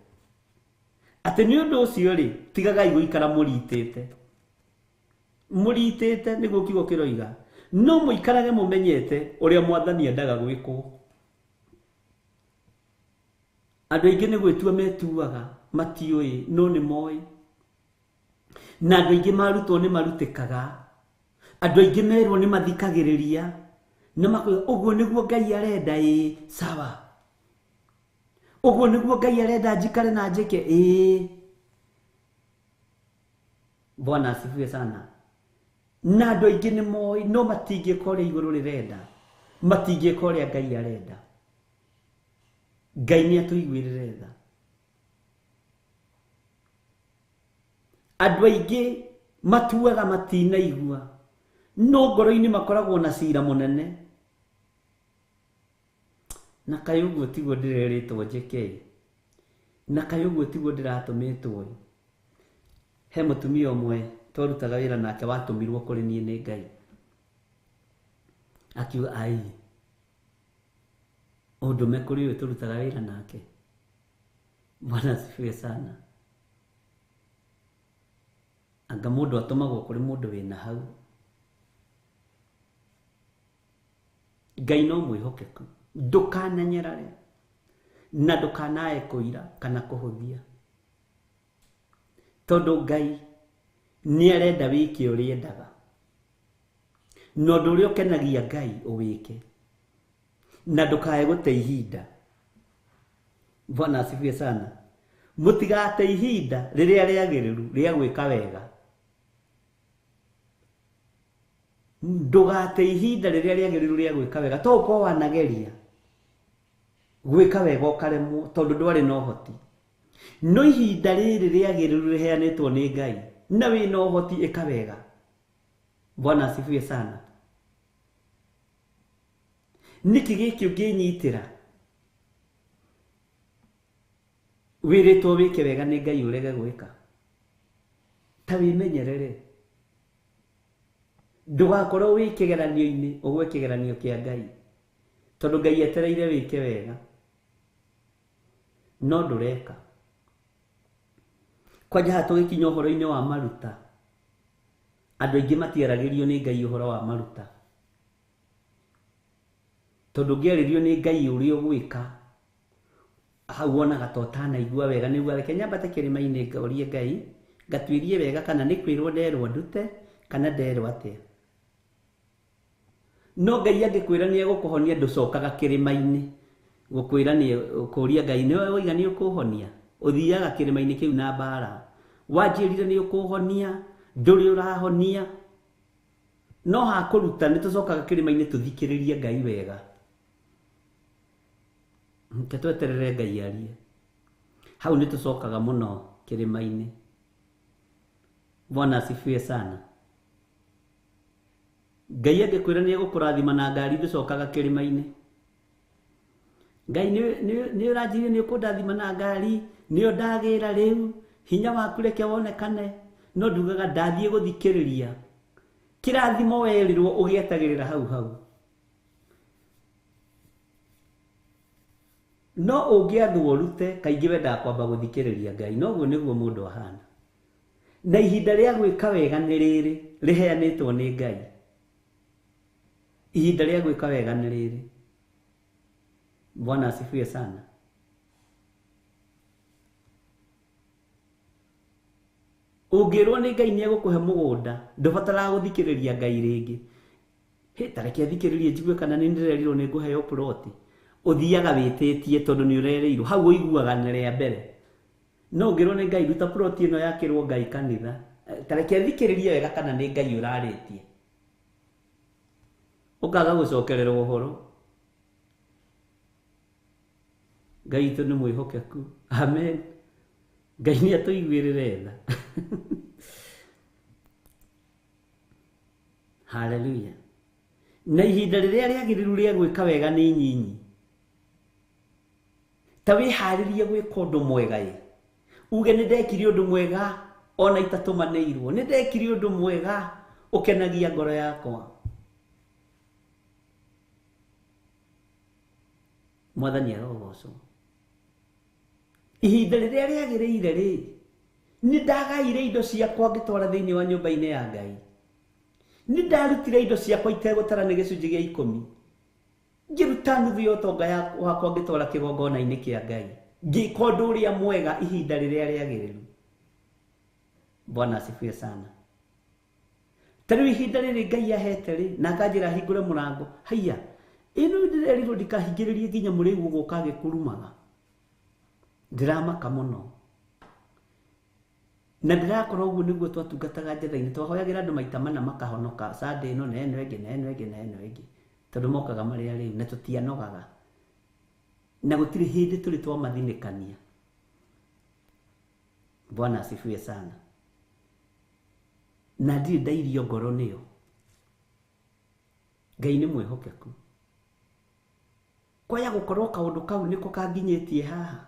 atĩ nĩ ũndũ ũcio rĩ, tigagai gũikara mũritĩte. Mũritĩte nĩguo kiugo kĩroiga, no mũikarage mũmenyete ũrĩa mwathani endaga gwĩkwo. Andũ aingĩ nĩ gwĩtua metuaga, matiũĩ, no nĩ moĩ. Na andũ aingĩ marutwo nĩ marutĩkaga, andũ aingĩ merwo nĩ mathikagĩrĩria, na makoiga ũguo nĩguo Ngai arenda, ĩĩ sawa. Ũguo nĩguo Ngai arenda njikare na njĩke, ĩĩ. Bwana asifiwe sana. Na andũ aingĩ nĩ moĩ, no matingĩka ũrĩa igũrũ rĩrenda, matingĩka ũrĩa Ngai arenda. Ngai nĩ atũiguĩrĩre tha. Andũ aingĩ matuaga matinaigua, no ngoro-inĩ makoragwo na cira mũnene. Na kaĩ ũguo tiguo ndĩrerĩtwo njĩke, na kaĩ ũguo tiguo ndĩratũmĩtwo. He mũtumia ũmwe twarutaga wĩra nake watũmirwo kũrĩ niĩ nĩ Ngai, akiuga ai, ũndũme kũrĩ ũyũ tũrutaga wĩra nake. Bwana asifiwe sana. Anga mũndũ atũmagwo kũrĩ mũndũ wĩna hau. Ngai no mwĩhokeku, ndũkananyarare na ndũkanae kũira kana kũhũthia, tondũ Ngai nĩ arenda wĩke ũrĩa endaga, na ũndũ ũrĩa ũkenagia Ngai ũwĩke, na ndũkae gũte ihinda. Bwana asifiwe sana. Mũtigate ihinda rĩrĩa rĩagĩrĩru rĩa gwĩka wega. Ndũgate ihinda rĩrĩa rĩagĩrĩru rĩa gwĩka wega. To ũkorwo wanageria gwĩka wega ũkaremwo tondũ ndwarĩ na ũhoti, no ihinda rĩrĩ rĩagĩrĩru rĩheanĩtwo nĩ Ngai na wĩna ũhoti, ĩka wega. Bwana asifiwe sana. Nĩkĩ gĩkĩ ũngĩnyitĩra wĩrĩtwo wĩke wega nĩ Ngai ũrege gwĩka? Ta wĩmenyerere, ndũgakorwo wĩ kĩgeranio-inĩ ũgwe kĩgeranio kĩa Ngai, tondũ Ngai etereire wĩke wega. No ndũreka. Kwanja haha tũgĩkinya ũhoro-inĩ wa maruta, andũ aingĩ matiaragĩrio nĩ Ngai ũhoro wa maruta. Tondũ ũngĩarĩrio nĩ Ngai ũrĩa ũgwĩka, hau wonaga ta ũtanaigua wega, nĩguo reke nyambate kĩrĩma-inĩ ngorie Ngai, ngatuĩrie wega kana nĩ kwĩrwo nderwo ndute, kana nderwo atĩa. No Ngai angĩkwĩra nĩ egũkũhonia ndũcokaga kĩrĩma-inĩ gũkwĩra nĩ kũria Ngai nĩwe woiga nĩ ũkũhonia. Ũthiaga kĩrĩma-inĩ kĩu na mbara. Wanjĩrire nĩ ũkũhonia, ndũrĩ ũrahonia. No hakũruta nĩ tũcokaga kĩrĩma-inĩ tũthikĩrĩrie Ngai wega. Reke tweterere Ngai arie. Hau nĩ tũcokaga mũno kĩrĩma-inĩ. Bwana asifiwe sana. Ngai angĩkwĩra nĩ egũkũrathima na ngari ndũcokaga kĩrĩma-inĩ. Ngai nĩ ũranjĩrire nĩ ũkũndathima na ngari, nĩyo ndagĩra rĩu, hinya waku reke wonekane. No ndugaga ndathiĩ gũthikĩrĩria. Kĩrathimo werirwo ũgĩetagĩrĩra hau hau. No ũngĩathwo ũrute, kaingĩ wendaga kwamba gũthikĩrĩria Ngai. Noguo nĩguo mũndũ ahana. Na ihinda rĩa gwĩka wega nĩ rĩrĩ, rĩheanĩtwo nĩ Ngai. Ihinda rĩa gwĩka wega nĩ rĩrĩ. Bwana asifiwe sana. Ũngĩrwo nĩ Ngai nĩ egũkũhe mũgũnda, ndũbataraga gũthikĩrĩria Ngai rĩngĩ. Hĩ, ta reke thikĩrĩrie njigue kana nĩ ndĩrerirwo nĩ ngũheo ploti. Ũthiaga wĩtĩtie tondũ nĩ ũrerĩirwo. Hau ũiguaga nĩ rĩa mbere. No ũngĩrwo nĩ Ngai ruta ploti ĩno yakĩrwo Ngai kanitha, ta reke thikĩrĩrie wega kana nĩ Ngai ũrarĩtie. Ũkaga gũcokererwo ũhoro. Ngai witũ nĩ mwĩhokeku. Amen. Ngai nĩ atũiguĩrĩre tha. Hallelujah. Na ihinda rĩrĩa rĩagĩrĩru rĩa gwĩka wega nĩ inyinyi. Ta wĩharĩrie gwĩka ũndũ mwega ĩ. Uge nĩ ndekire ũndũ mwega ona itatũmanĩirwo. Nĩ ndekire ũndũ mwega ũkenagia ngoro yakwa. Mwathani arogocwo. Ihinda rĩrĩa rĩagĩrĩire rĩ, nĩ ndagaire indo ciakwa ngĩtwara thĩinĩ wa nyũmba-inĩ ya Ngai. Nĩ ndarutire indo ciakwa itegũtara nĩ gĩcunjĩ gĩa 10. Ngĩruta nuthu ya ũtonga wakwa ngĩtwara kĩgongona-inĩ kĩa Ngai. Ngĩka ũndũ ũrĩa mwega ihinda rĩrĩa rĩagĩrĩru. Bwana asifiwe sana. Ta rĩu ihinda rĩrĩ Ngai ahete rĩ, na akanjĩra hingũre mũrango, haiya, ĩno ndĩrerirwo ndikahingĩrĩrie nginya mũrĩu ũgũka agĩkũrumaga. Ndĩramaka mũno. Na ndĩrakorwo ũguo nĩguo twatungataga njatha-inĩ, twahoyagĩra andũ maita mana makahonoka, Sunday ĩno na ĩno ĩngĩ na ĩno ĩngĩ na ĩno ĩngĩ. Tondũ mokaga marĩ arĩu na tũtianogaga. Na gũtirĩ hĩndĩ tũrĩ twamathinĩkania. Bwana asifiwe sana. Na ndirĩ ndairio ngoro nĩyo. Ngai nĩ mwĩhokeku. Kwaya gũkorwo kaũndũ kau nĩko kanginyĩtie haha.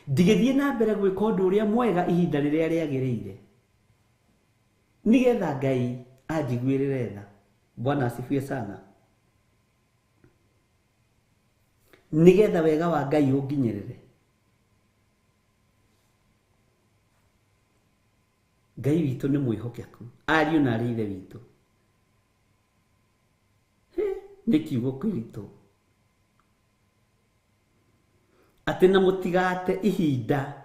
Ndigĩthiĩ na mbere gwĩka ũndũ ũrĩa mwega ihinda rĩrĩa rĩagĩrĩire. Nĩgetha Ngai anjiguĩrĩre tha. Bwana asifiwe sana. Nĩgetha wega wa Ngai ũnginyĩrĩre. Ngai witũ nĩ mwĩhokeku. Ariũ na arĩ ithe witũ. Nĩ kiugo kĩritũ. Atĩ na mũtigate ihinda.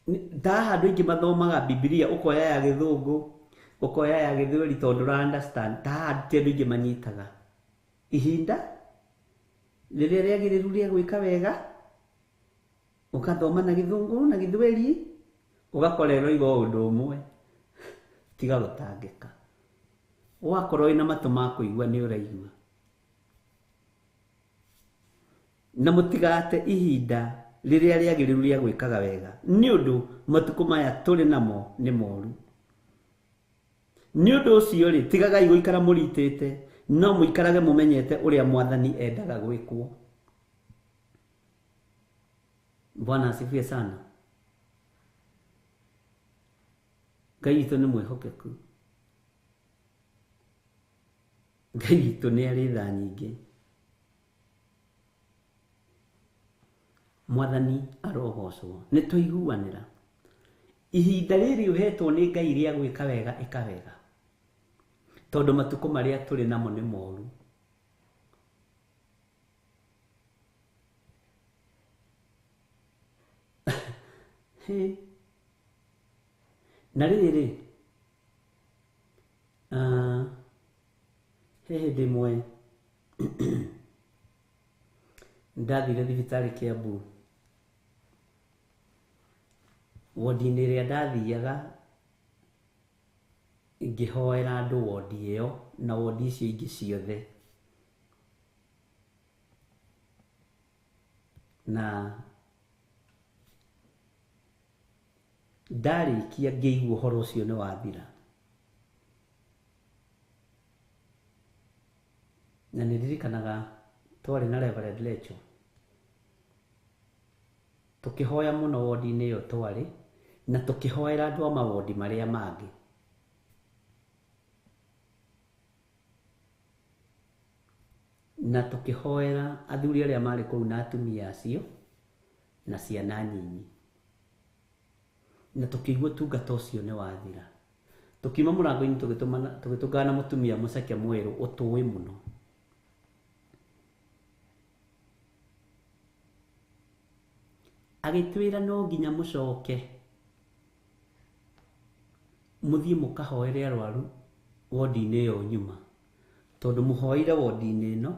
Ndaha andũ aingĩ mathomaga Bibilia ũkoya ya gĩthũngũ, ũkoya ya gĩthweri tondũ ndũra understand. Ndaha ti andũ aingĩ manyitaga. Ihinda rĩrĩa rĩagĩrĩru rĩa gwĩka wega, ũgathoma na gĩthũngũ na gĩthweri, ũgakora ĩroiga o ũndũ ũmwe. Tiga gũtangĩka. Wakorwo wĩna matũ ma kũigua nĩ ũraigua. Na mũtigate ihinda rĩrĩa rĩagĩrĩru rĩa gwĩkaga wega, nĩ ũndũ matukũ maya tũrĩ namo nĩ moru. Nĩ ũndũ ũcio rĩ, tigagai gũikara mũritĩte, no mũikarage mũmenyete ũrĩa Mwathani endaga gwĩkwo. Bwana asifiwe sana. Ngai witũ nĩ mwĩhokeku. Ngai witũ nĩ arĩ tha nyingĩ. Mwathani arogocwo. Nĩ twaiguanĩra. Ihinda rĩrĩ ũhetwo nĩ Ngai rĩa gwĩka wega, ĩka wega, tondũ matukũ marĩa tũrĩ namo nĩ moru. Hĩ. Na rĩrĩ, he hĩndĩ ĩmwe ndathire thibitarĩ Kiambu, wodi-inĩ ĩrĩa ndathiaga ngĩhoera andũ wodi ĩyo na wodi icio ingĩ ciothe. Na ndarĩkia ngĩigua ũhoro ũcio nĩ wathira. Na nĩ ndirikanaga twarĩ na Reverend Lecho, tũkĩhoya mũno wodi-inĩ ĩyo twarĩ, na tũkĩhoera andũ a mawodi marĩa mangĩ. Na tũkĩhoera athuri arĩa marĩ kũu na atumia acio na ciana nyinyi. Na tũkĩigua ũtungata ũcio nĩ wathira. Tũkiuma mũrango-inĩ tũgĩtũngana na mũtumia mũceke mwerũ ũtũĩ mũno. Agĩtwĩra no nginya mũcoke mũthiĩ mũkahoere arwaru wodi-inĩ ĩyo nyuma, tondũ mũhoeire wodi-inĩ ĩno,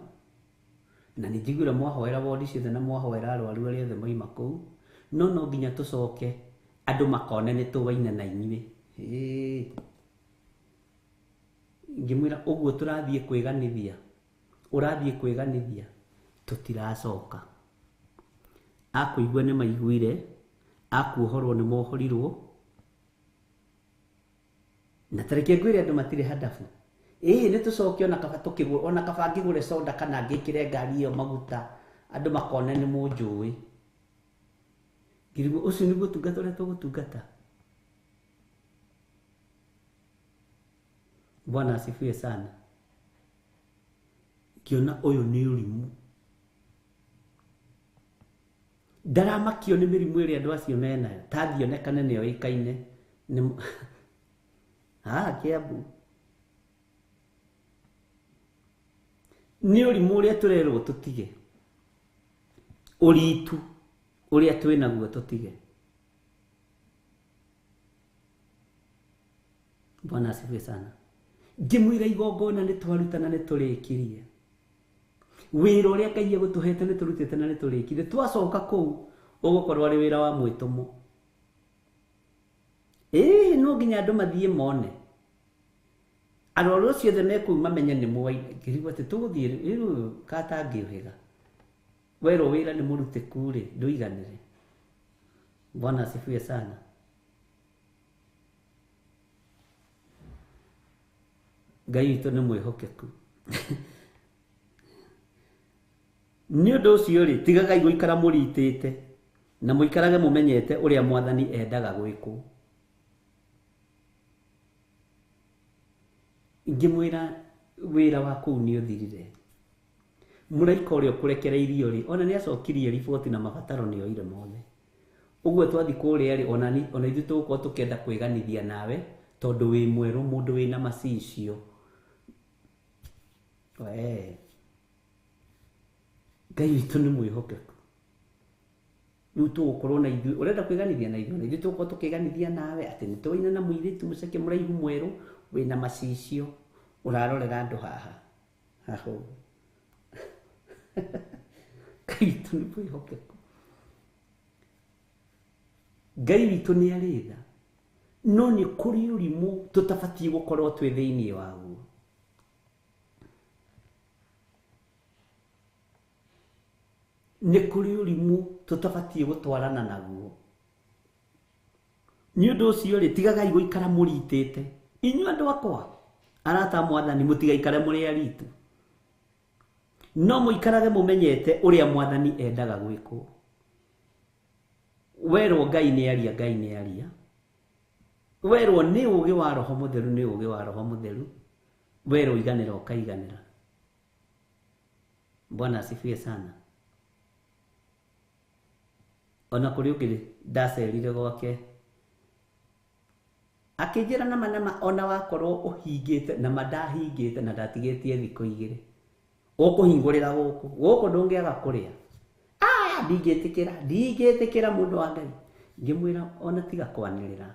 na nĩ njiguire mwahoera wodi ciothe na mwahoera arwaru arĩa othe moima kũu, no no nginya tũcoke andũ makone nĩ tũwaine na inyuĩ. Ngĩmwĩra ũguo tũrathiĩ kwĩganithia, ũrathiĩ kwĩganithia, tũtiracoka. Akũigua nĩ maiguire, akuohorwo nĩ mohorirwo, na tareke ngwĩre andũ matirĩ handabu. Ĩĩ nĩ tũcoke ona kaba tũkĩgũre, ona kaba ngĩgũre soda kana ngĩkĩre ngari ĩyo maguta, andũ makone nĩ mũnjũĩ. Ngĩrigwo ũcio nĩguo ũtungata ũrĩa tũgũtungata. Bwana asifiwe sana. Ngĩona ũyũ nĩ ũrimũ. Ndaramakio nĩ mĩrimũ ĩrĩa andũ acio menayo, tathionekane nĩyo ĩkaine nĩ haha Kiambu. Nĩ ũrimũ ũrĩa tũrerwo tũtige, ũritu ũrĩa twĩnaguo tũtige. Bwana asifiwe sana. Ngĩmwĩra igongona nĩ twaruta na nĩ tũrĩkirie. Wĩra ũrĩa Ngai egũtũhete nĩ tũrutĩte na nĩ tũrĩkirie. Twacoka kũu ũgũkorwo arĩ wĩra wa mwĩtũmũ. Ĩĩ no nginya andũ mathiĩ mone. Arwaru acio othe me kũu mamenye nĩ mwaine. Ngĩrigwo atĩ tũgũthiĩ rĩu katangĩũhĩga. Werwo wĩra nĩ mũrutĩku rĩ, ndũiganĩre. Bwana asifiwe sana. Ngai witũ nĩ mwĩhokeku. Nĩ ũndũ ũcio rĩ, tigagai gũikara mũritĩte na mũikarage mũmenyete ũrĩa Mwathani endaga gwĩkwo. Ngĩmwĩra wĩra wa kũu nĩ ũthirire. Mũraika ũrĩa ũkũrekereirio rĩ, ona nĩ acokirie riboti na mabataro nĩ oire mothe. Ũguo twathiĩ kũrĩa rĩ, ona ithuĩ tũgũkorwo tũkĩenda kwĩganithia nawe, tondũ wĩ mwerũ mũndũ wĩna macicio. Wee. Ngai witũ nĩ mwĩhokeku. Rĩu tũgũkorwo na ithuĩ, ũrenda kwĩganithia na ithuĩ, na ithuĩ tũgũkorwo tũkĩganithia nawe atĩ nĩ tũwaina na mũirĩtu mũceke mũraihu mwerũ wĩna macicio ũrarorera andũ haha. Haha ũguo. Ngai witũ nĩ mwĩhokeku. Ngai witũ nĩ arĩ tha, no nĩ kũrĩ ũrimũ tũtabatiĩ gũkorwo twĩ thĩinĩ waguo. Nĩ kũrĩ ũrimũ tũtabatiĩ gũtwarana naguo. Nĩ ũndũ ũcio rĩ, tigagai gũikara mũritĩte. Inyuĩ andũ akwa, arata a Mwathani, mũtigaikare mũrĩ aritu. No mũikarage mũmenyete ũrĩa Mwathani endaga gwĩkwo. Werwo Ngai nĩ aria, Ngai nĩ aria. Werwo nĩ ũũgĩ wa Roho Mũtheru, nĩ ũũgĩ wa Roho Mũtheru. Werwo iganĩra, ũkaiganĩra. Bwana asifiwe sana. Ona kũrĩ ũngĩ ndacerire gwake akĩnjĩra nama nama ona wakorwo ũhingĩte nama ndahingĩte na ndatigĩtie thikũ igĩrĩ ũkũhingũrĩra gũkũ gũkũ ndũngĩaga kũrĩa. Ah, ndingĩtĩkĩra ndingĩtĩkĩra mũndũ wa Ngai. Ngĩmwĩra ona tiga kwanĩrĩra.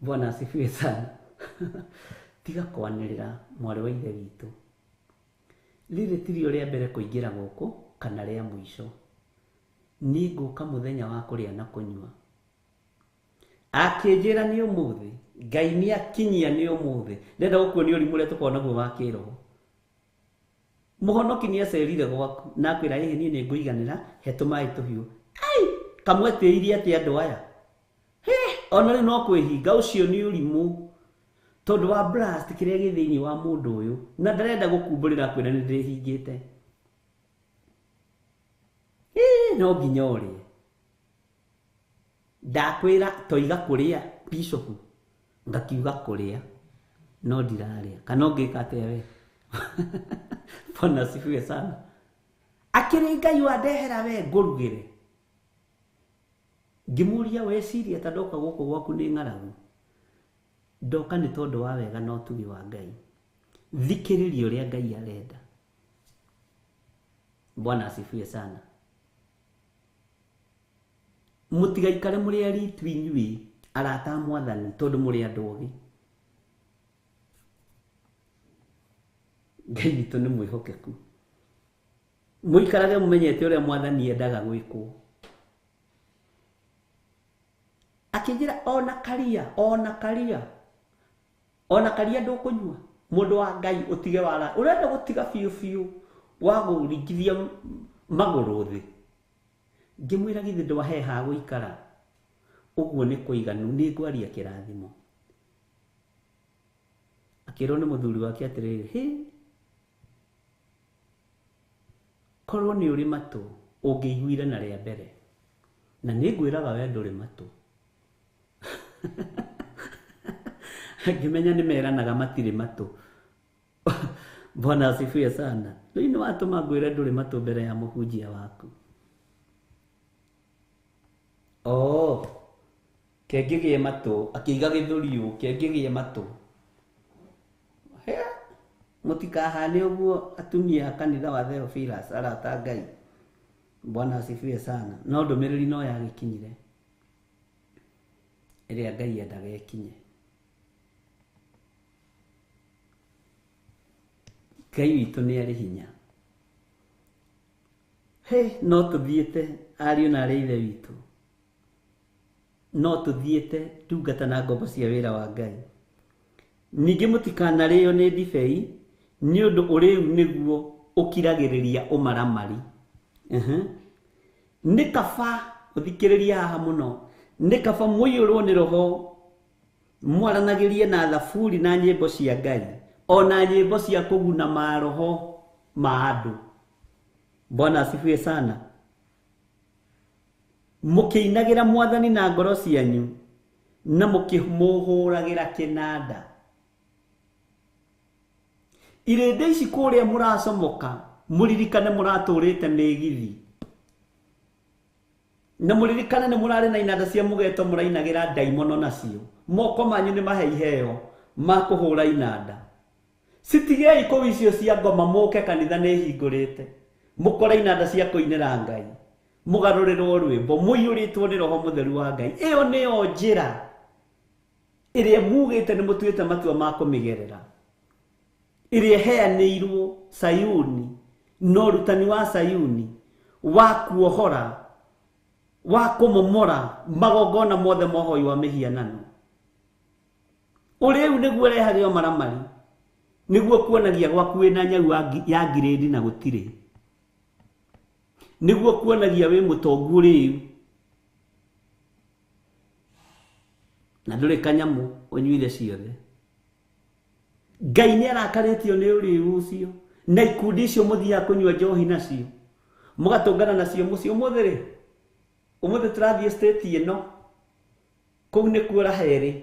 Bwana asifiwe sana. Tiga kwanĩrĩra mwarĩ wa ithe witũ. Rĩrĩ tirio rĩa mbere kũingĩra gũkũ kana rĩa mũico. Niĩ ngũka mũthenya wa kũrĩa na kũnyua. Akĩnjĩra nĩ ũmũthĩ, Ngai nĩ akinyia nĩ ũmũthĩ. Ndenda gũkuonia ũrimũ ũrĩa tũkoragwo naguo wa kĩroho. Mũhonoki nĩ acerire gwaku na akwĩra ĩhĩ niĩ nĩ ngũiganĩra, he tũmaĩ tũhiũ. Ai, kamwetĩirie atĩ andũ aya. He, ona rĩu no kwĩhinga, ũcio nĩ ũrimũ. Tondũ wa blast kĩrĩa gĩ thĩinĩ wa mũndũ ũyũ na ndarenda gũkumbũrĩra kwĩra nĩ ndĩhingĩte. No nginya ũrĩe. Ndakwĩra toiga kũrĩa bishop ngakiuga kũrĩa no ndirarĩa kana ũngĩka atĩa we. Bwana asifiwe sana. Akĩrĩ Ngai wandehera we ngũrugĩre. Ngĩmũria weciria ta ndoka gũkũ gwaku nĩ ng'aragu. Ndoka nĩ tondũ wa wega na ũtugi wa Ngai. Thikĩrĩria ũrĩa Ngai arenda. Bwana asifiwe sana. Mũtigaikare mũrĩ aritu inyuĩ arata a mwathani tondũ mũrĩ andũ ogĩ. Ngai witũ nĩ mwĩhokeku. Mũikarage mũmenyete ũrĩa mwathani endaga gwĩkwo. Akĩnjĩra ona karia, ona karia, ona karia ndũkũnyua. Mũndũ wa Ngai ũtige wara, ũrenda gũtiga biũ biũ wa kũringithia magũrũ thĩ. Ngĩmwĩra githĩ ndwahe ha gũikara. Ũguo nĩ kũiganu, nĩ ngwaria kĩrathimo. Akĩrwo nĩ mũthuri wake atĩrĩrĩ, hĩ, korwo nĩ ũrĩ matũ ũngĩiguire na rĩa mbere. Na nĩ ngwĩraga we ndũrĩ matũ. Ngĩmenya nĩ meranaga matirĩ matũ. Bwana asifiwe sana. Rĩu nĩ watũma ngwĩre ndũrĩ matũ mbere ya mũhunjia waku. Oh, kengĩgĩe matũ, akĩiga gĩthũri ũũ, kengĩgĩe matũ. He, mũtikahane ũguo atumia a kanitha wa Theophilus arata Ngai. Bwana asifiwe sana. No ndũmĩrĩri no yagĩkinyire ĩrĩa Ngai endaga ĩkinye. Ngai witũ nĩ arĩ hinya. He, no tũthiĩte ariũ na arĩ ithe witũ. No tũthiĩte ndungata na ngombo cia wĩra wa Ngai. Ningĩ mũtikanarĩo nĩ ndibei nĩ ũndũ ũrĩu nĩguo ũkiragĩrĩria ũmaramari. Nĩ kaba ũthikĩrĩrie haha mũno. Nĩ kaba mũiyũrwo nĩ roho mwaranagĩrie na thaburi na nyĩmbo cia Ngai ona nyĩmbo cia kũguna maroho ma andũ. Bwana asifiwe sana. Mũkĩinagĩra mwathani na ngoro cianyu na mũkĩmũhũragĩra kĩnanda. Irĩndĩ ici kũrĩa mũracomoka mũririkane mũratũrĩte mĩgithi na mũririkane nĩ mũrarĩ na inanda cia mũgeto mũrainagĩra ndaimono nacio. Moko manyu nĩ mahe iheo ma kũhũra inanda. Citigei kũu icio cia ngoma mũke kanitha nĩ hingũrĩte mũkore inanda cia kũinĩra Ngai mũgarũrĩrwo rwĩmbo mũiyũrĩtwo nĩ roho mũtheru wa Ngai. Ĩyo nĩyo njĩra ĩrĩa mugĩte nĩ mũtuĩte matua ma kũmĩgerera, ĩrĩa ĩheanĩirwo Sayuni na ũrutani wa Sayuni wa kuohora wa kũmomora magongona mothe ma ũhoi wa mĩhianano. Ũrĩu nĩguo ũrehage ũmaramari, nĩguo kuonagia gwaku wĩna nyau ya ngirĩndi na gũtirĩ, nĩguo kuonagia wĩ mũtongu rĩu na ndũrĩ kanyamũ ũnyuire ciothe. Ngai nĩ arakarĩtio nĩ ũrĩu ũcio na ikundi icio mũthiaga kũnyua njohi nacio mũgatũngana nacio mũciĩ. Ũmũthĩ rĩ, ũmũthĩ tũrathiĩ state ĩno kũu nĩkuo Raherĩ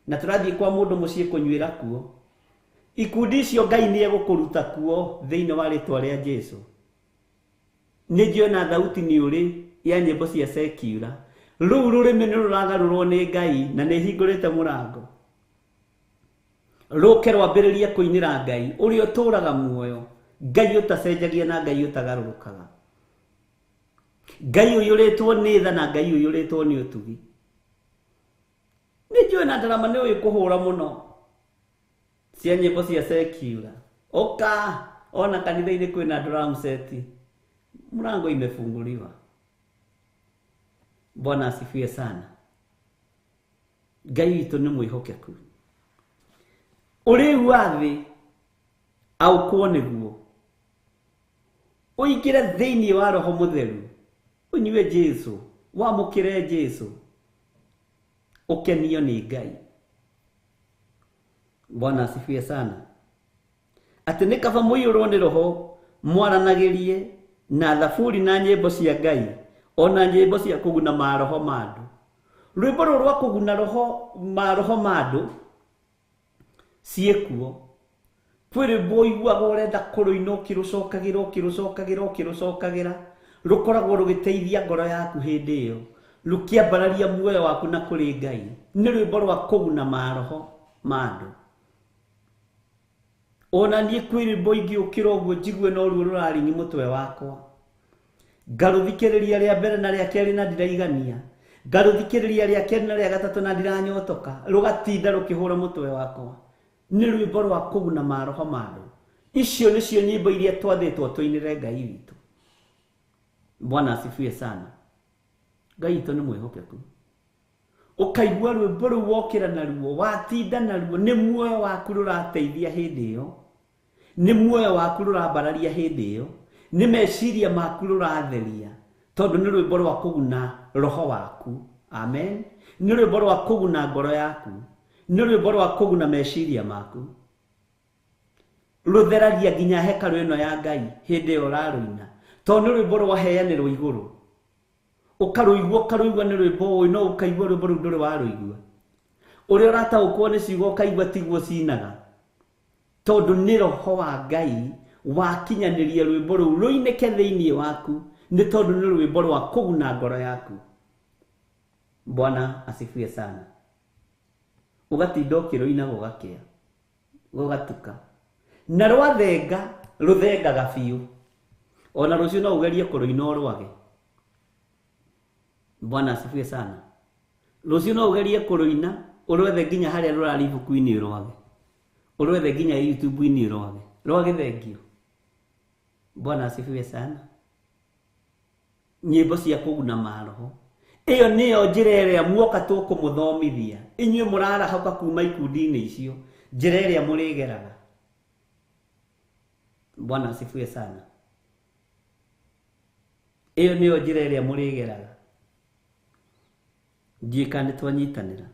na tũrathiĩ kwa mũndũ mũciĩ kũnyuĩra kuo. Ikundi icio Ngai nĩ egũkũruta kuo thĩinĩ wa rĩtwa rĩa Jesũ. Nĩ njũĩ na thauti nĩ ũrĩ ya nyĩmbo cia secular. Rũu rũrĩmĩ nĩ rũragarũrwo nĩ Ngai na nĩ hingũrĩte mũrango. Rũke rwambĩrĩrie kũinĩra Ngai ũrĩa ũtũũraga muoyo, Ngai ũtacenjagia na Ngai ũtagarũrũkaga, Ngai ũiyũrĩtwo nĩ tha na Ngai ũiyũrĩtwo nĩ ũtugi. Nĩ njũĩ na ndarama nĩ ũĩ kũhũra mũno cia nyĩmbo cia secular. Ũka ona kanitha-inĩ kwĩna drum set, mlango imefunguliwa. Bwana asifiwe sana. Ngai witũ nĩ mwĩhokeku. Ũrĩu wa thĩ aũkwo nĩguo ũingĩre thĩinĩ wa Roho Mũtheru, ũnyue Jesu, wamũkĩre Jesu, ũkenio nĩ Ngai. Bwana asifiwe sana. Atĩ nĩ kaba mũiyũrwo nĩ Roho mwaranagĩrie na thaburi na nyĩmbo cia Ngai, ona nyĩmbo cia kũguna maroho ma andũ. Rwĩmbo rũrũ rwa kũguna roho maroho ma andũ ciĩkuo. Kwĩ rwĩmbo ũiguaga ũrenda kũrũina ũkĩrũcokagĩra ũkĩrũcokagĩra ũkĩrũcokagĩra, rũkoragwo rũgĩteithia ngoro yaku hĩndĩ ĩyo, rũkĩambararia muoyo waku na kũrĩ Ngai. Nĩ rwĩmbo rwa kũguna maroho ma andũ. Ona niĩ kwĩ rwĩmbo ingĩũkĩra ũguo njigue no ruo rũraringi mũtwe wakwa, ngarũthikĩrĩria rĩa mbere na rĩa kerĩ na ndiraigania, ngarũthikĩrĩria rĩa kerĩ na rĩa gatatũ na ndiranyotoka, rũgatinda rũkĩhũra mũtwe wakwa. Nĩ rwĩmbo rwa kũguna maroho ma andũ. Icio nĩcio nyĩmbo iria twathĩtwo tũinĩre Ngai witũ. Bwana asifiwe sana. Ngai witũ nĩ mwĩhokeku. Ũkaigua rwĩmbo rũu wokĩra naruo, watinda naruo, nĩ muoyo waku rũrateithia hĩndĩ ĩyo, nĩ muoyo waku rũrambararia hĩndĩ ĩyo, nĩ meciria maku rũratheria, tondũ nĩ rwĩmbo rwa kũguna roho waku. Amen. Nĩ rwĩmbo rwa kũguna ngoro yaku, nĩ rwĩmbo rwa kũguna meciria maku. Rũtheragia nginya hekarũ ĩno ya Ngai hĩndĩ ĩyo ũrarũina, tondũ nĩ rwĩmbo rwaheanĩrwo igũrũ. Ũkarũigua ũkarũigua nĩ rwĩmbo ũĩ, no ũkaigua rwĩmbo rũu ndũrĩ warũigua. Ũrĩa ũrataũkwo nĩ ciugo ũkaigua tiguo cinaga, tondũ nĩ roho wa Ngai wakinyanĩria rwĩmbo rũu rũinĩke thĩinĩ waku, nĩ tondũ nĩ rwĩmbo rwa kũguna ngoro yaku. Bwana asifiwe sana. Ũgatinda ũkĩrũina gũgakĩa, gũgatuka, na rwathenga rũthengaga biũ. Ona rũciũ no ũgerie kũrũina ũrwage. Bwana asifiwe sana. Rũciũ no ũgerie kũrũina ũrwethe nginya harĩa rũrarĩ ibuku-inĩ ũrwage, ũrwethe nginya YouTube-inĩ ũrwage, rwagĩthengio. Bwana asifiwe sana. Nyĩmbo cia kũguna maroho ĩyo nĩyo njĩra ĩrĩa muoka tũkũmũthomithia inyuĩ mũrarahũka kuma ikundi-inĩ icio, njĩra ĩrĩa mũrĩgeraga. Bwana asifiwe sana. Ĩyo nĩyo njĩra ĩrĩa mũrĩgeraga. Ndiũĩ kana nĩtwanyitanĩra.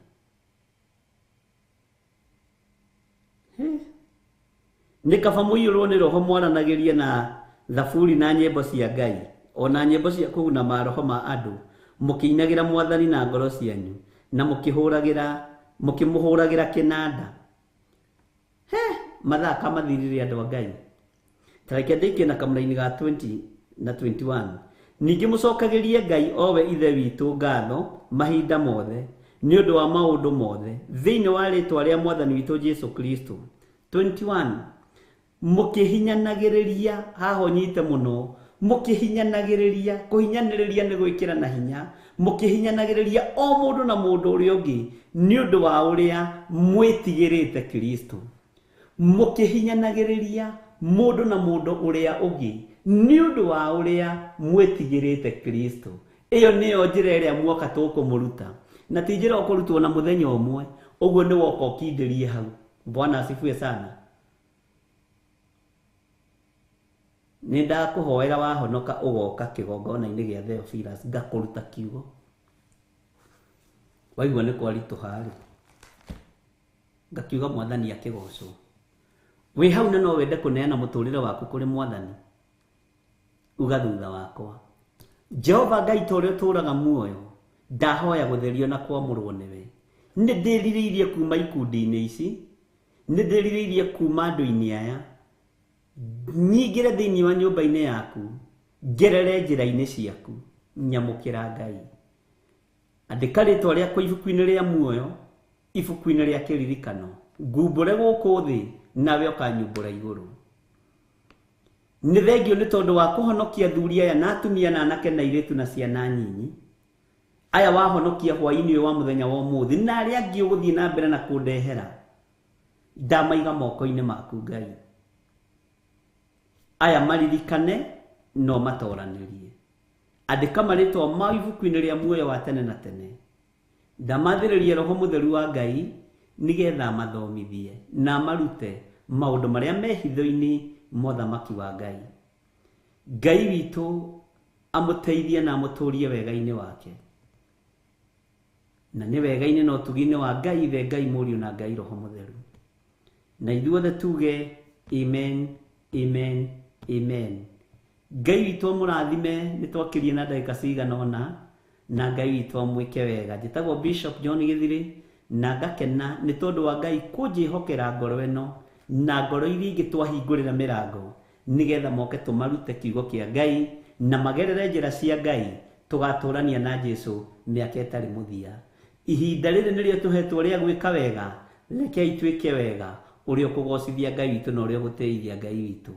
Nĩ kaba mũiyũrwo nĩ Roho mwaranagĩrie na thaburi na nyĩmbo cia Ngai, ona nyĩmbo cia kũguna maroho ma andũ, mũkĩinagĩra Mwathani na ngoro cianyu, na mũkĩmũhũragĩra kĩnanda. He, mathaa kamathirire andũ a Ngai. Ta reke ndĩkie na kamũraini ga 20 na 21. Ningĩ mũcokagĩrie Ngai owe Ithe witũ ngatho mahinda mothe nĩ ũndũ wa maũndũ mothe thĩinĩ wa rĩĩtwa rĩa Mwathani witũ Jesu Kristo. 21. Mũkĩhinyanagĩrĩria, haha ũnyite mũno, mũkĩhinyanagĩrĩria, kũhinyanĩrĩria nĩ gwĩkĩra na hinya, mũkĩhinyanagĩrĩria o mũndũ na mũndũ ũrĩa ũngĩ nĩ ũndũ wa ũrĩa mwĩtigĩrĩte Kristo. Mũkĩhinyanagĩrĩria mũndũ na mũndũ ũrĩa ũngĩ nĩ ũndũ wa ũrĩa mwĩtigĩrĩte Kristo. Ĩyo nĩyo njĩra ĩrĩa muoka tũkũmũruta, na ti njĩra ũkũrutwo na mũthenya ũmwe, ũguo nĩ woka ũkindĩrie hau. Bwana asifiwe sana. Nĩ ndakũhoera wahonoka ũgoka kĩgongona-inĩ gĩa Theophilus ngakũruta kiugo. Waigua nĩ kwaritũha rĩ, ngakiuga Mwathani akĩgocwo. Wĩ hau na no wende kũneana mũtũrĩre waku kũrĩ Mwathani, uga thutha wakwa, Jehova Ngai ta ũrĩa ũtũũraga muoyo, ndahoya gũtherio na kwamũrwo nĩwe. Nĩ ndĩrirĩirie kuma ikundi-inĩ ici, nĩ ndĩrirĩirie kuma andũ-inĩ aya, nyingĩre thĩinĩ wa nyũmba-inĩ yaku, Ngerere njĩra-inĩ ciaku, nyamũkĩra Ngai. Andĩka rĩtwa rĩakwa ibuku-inĩ rĩa muoyo, ibuku-inĩ rĩa kĩririkano. Ngumbũre gũkũ thĩ, nawe ũkanyumbũra igũrũ. Nĩ thengio nĩ tondũ wa kũhonokia athuri aya na atumia na anake na airĩtu na ciana nyinyi. Aya wahonokia hwaĩ-inĩ ũyũ wa mũthenya wa ũmũthĩ, na arĩa angĩ ũgũthiĩ na mbere na kũndehera, ndamaiga moko-inĩ maku Ngai. Aya maririkane no matoranĩrie. Andĩka marĩtwa mao ibuku-inĩ rĩa muoyo wa tene na tene. Ndamathĩrĩrie Roho Mũtheru wa Ngai nĩgetha amathomithie na amarute maũndũ marĩa me hitho-inĩ ma ũthamaki wa Ngai. Ngai witũ amũteithie na amũtũrie wega-inĩ wake. Na nĩ wega-inĩ na ũtugi-inĩ wa Ngai Ithe, Ngai Mũriũ na Ngai Roho Mũtheru. Na ithuothe tuge amen, amen, amen. Ngai witũ amũrathime, nĩ twakĩrie na ndagĩka cigana ũna, na Ngai witũ amwĩke wega. Njĩtagwo Bishop John Gĩthirĩ, na ngakena nĩ tondũ wa Ngai kũnjĩhokera ngoro ĩno na ngoro iria ingĩ twahingũrĩra mĩrango nĩgetha moke tũmarute kiugo kĩa Ngai na magerere njĩra cia Ngai, tũgatũrania na Jesu mĩaka ĩtarĩ mũthia. Ihinda rĩrĩ nĩrĩo tũhetwo rĩa gwĩka wega, rekei twĩke wega ũrĩa ũkũgocithia Ngai witũ na ũrĩa ũgũtĩithia Ngai witũ.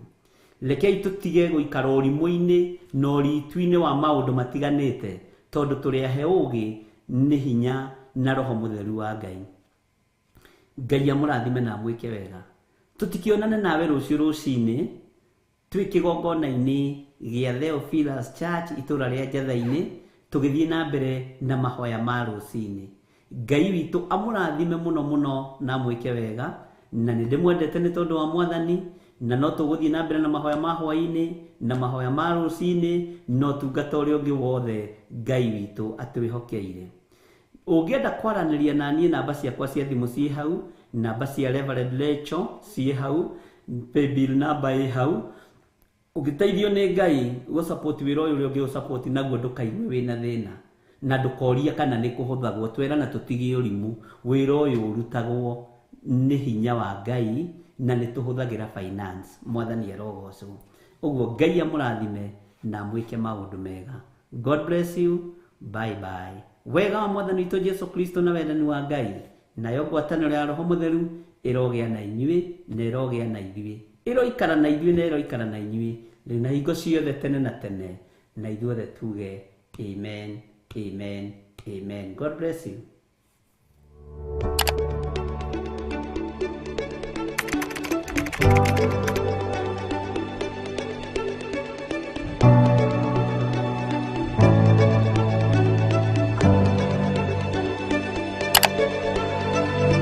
Rekei tũtige gũikara ũrimũ-inĩ na ũritu-inĩ wa maũndũ matiganĩte, tondũ tũrĩ ahe ũũgĩ nĩ hinya na Roho Mũtheru wa Ngai. Ngai amũrathime na amwĩke wega. Tũtikĩonane nawe rũciũ rũcinĩ twĩ kĩgongona-inĩ gĩa Theophilus Church itũũra rĩa Njatha-inĩ, tũgĩthiĩ na mbere na mahoya ma rũcinĩ. Ngai witũ amũrathime mũno mũno na amwĩke wega, na nĩ ndĩmwendete nĩ tondũ wa Mwathani, na no tũgũthiĩ na mbere na mahoya ma hwaĩ-inĩ na mahoya ma rũcinĩ na ũtungata ũrĩa ũngĩ wothe Ngai witũ atwĩhokeire. Ũngĩenda kwaranĩria na niĩ, namba ciakwa cia thimũ ciĩ hau, namba cia Reverend Lecho ciĩ hau, paybill namba ĩ hau. Ũngĩteithio nĩ Ngai gũ-support wĩra ũyũ ũrĩa ũngĩ ũ-support naguo, ndũkaigue wĩna thĩna na ndũkorie kana nĩ kũhũthagwo. Twerana tũtigie ũrimũ, wĩra ũyũ ũrutagwo nĩ hinya wa Ngai na nĩ tũhũthagĩra finance. Mwathani arogocwo. Ũguo Ngai amũrathime na amwĩke maũndũ mega. God bless you. Bye bye. Wega wa Mwathani witũ Jesu Kristo na wendani wa Ngai nayo ngwatanĩro ya Roho Mũtheru ĩrogĩa na inyuĩ na ĩrogĩa na ithuĩ, ĩroikara na ithuĩ na ĩroikara na inyuĩ rĩu na hingo ciothe tene na tene, na ithuothe tuge amen, amen, amen. God bless you.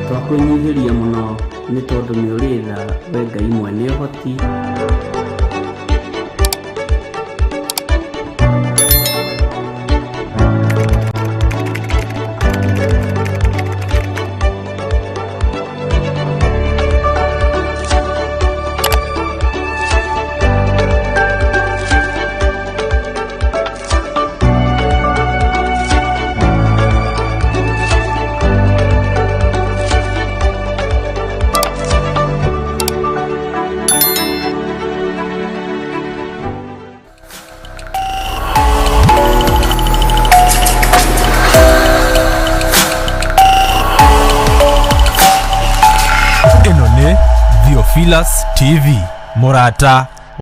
Twakwĩnyihĩria mũno nĩ tondũ nĩ ũrĩ tha, we Ngai mwene ũhoti. Ĩno nĩ Theophilus TV, mũrata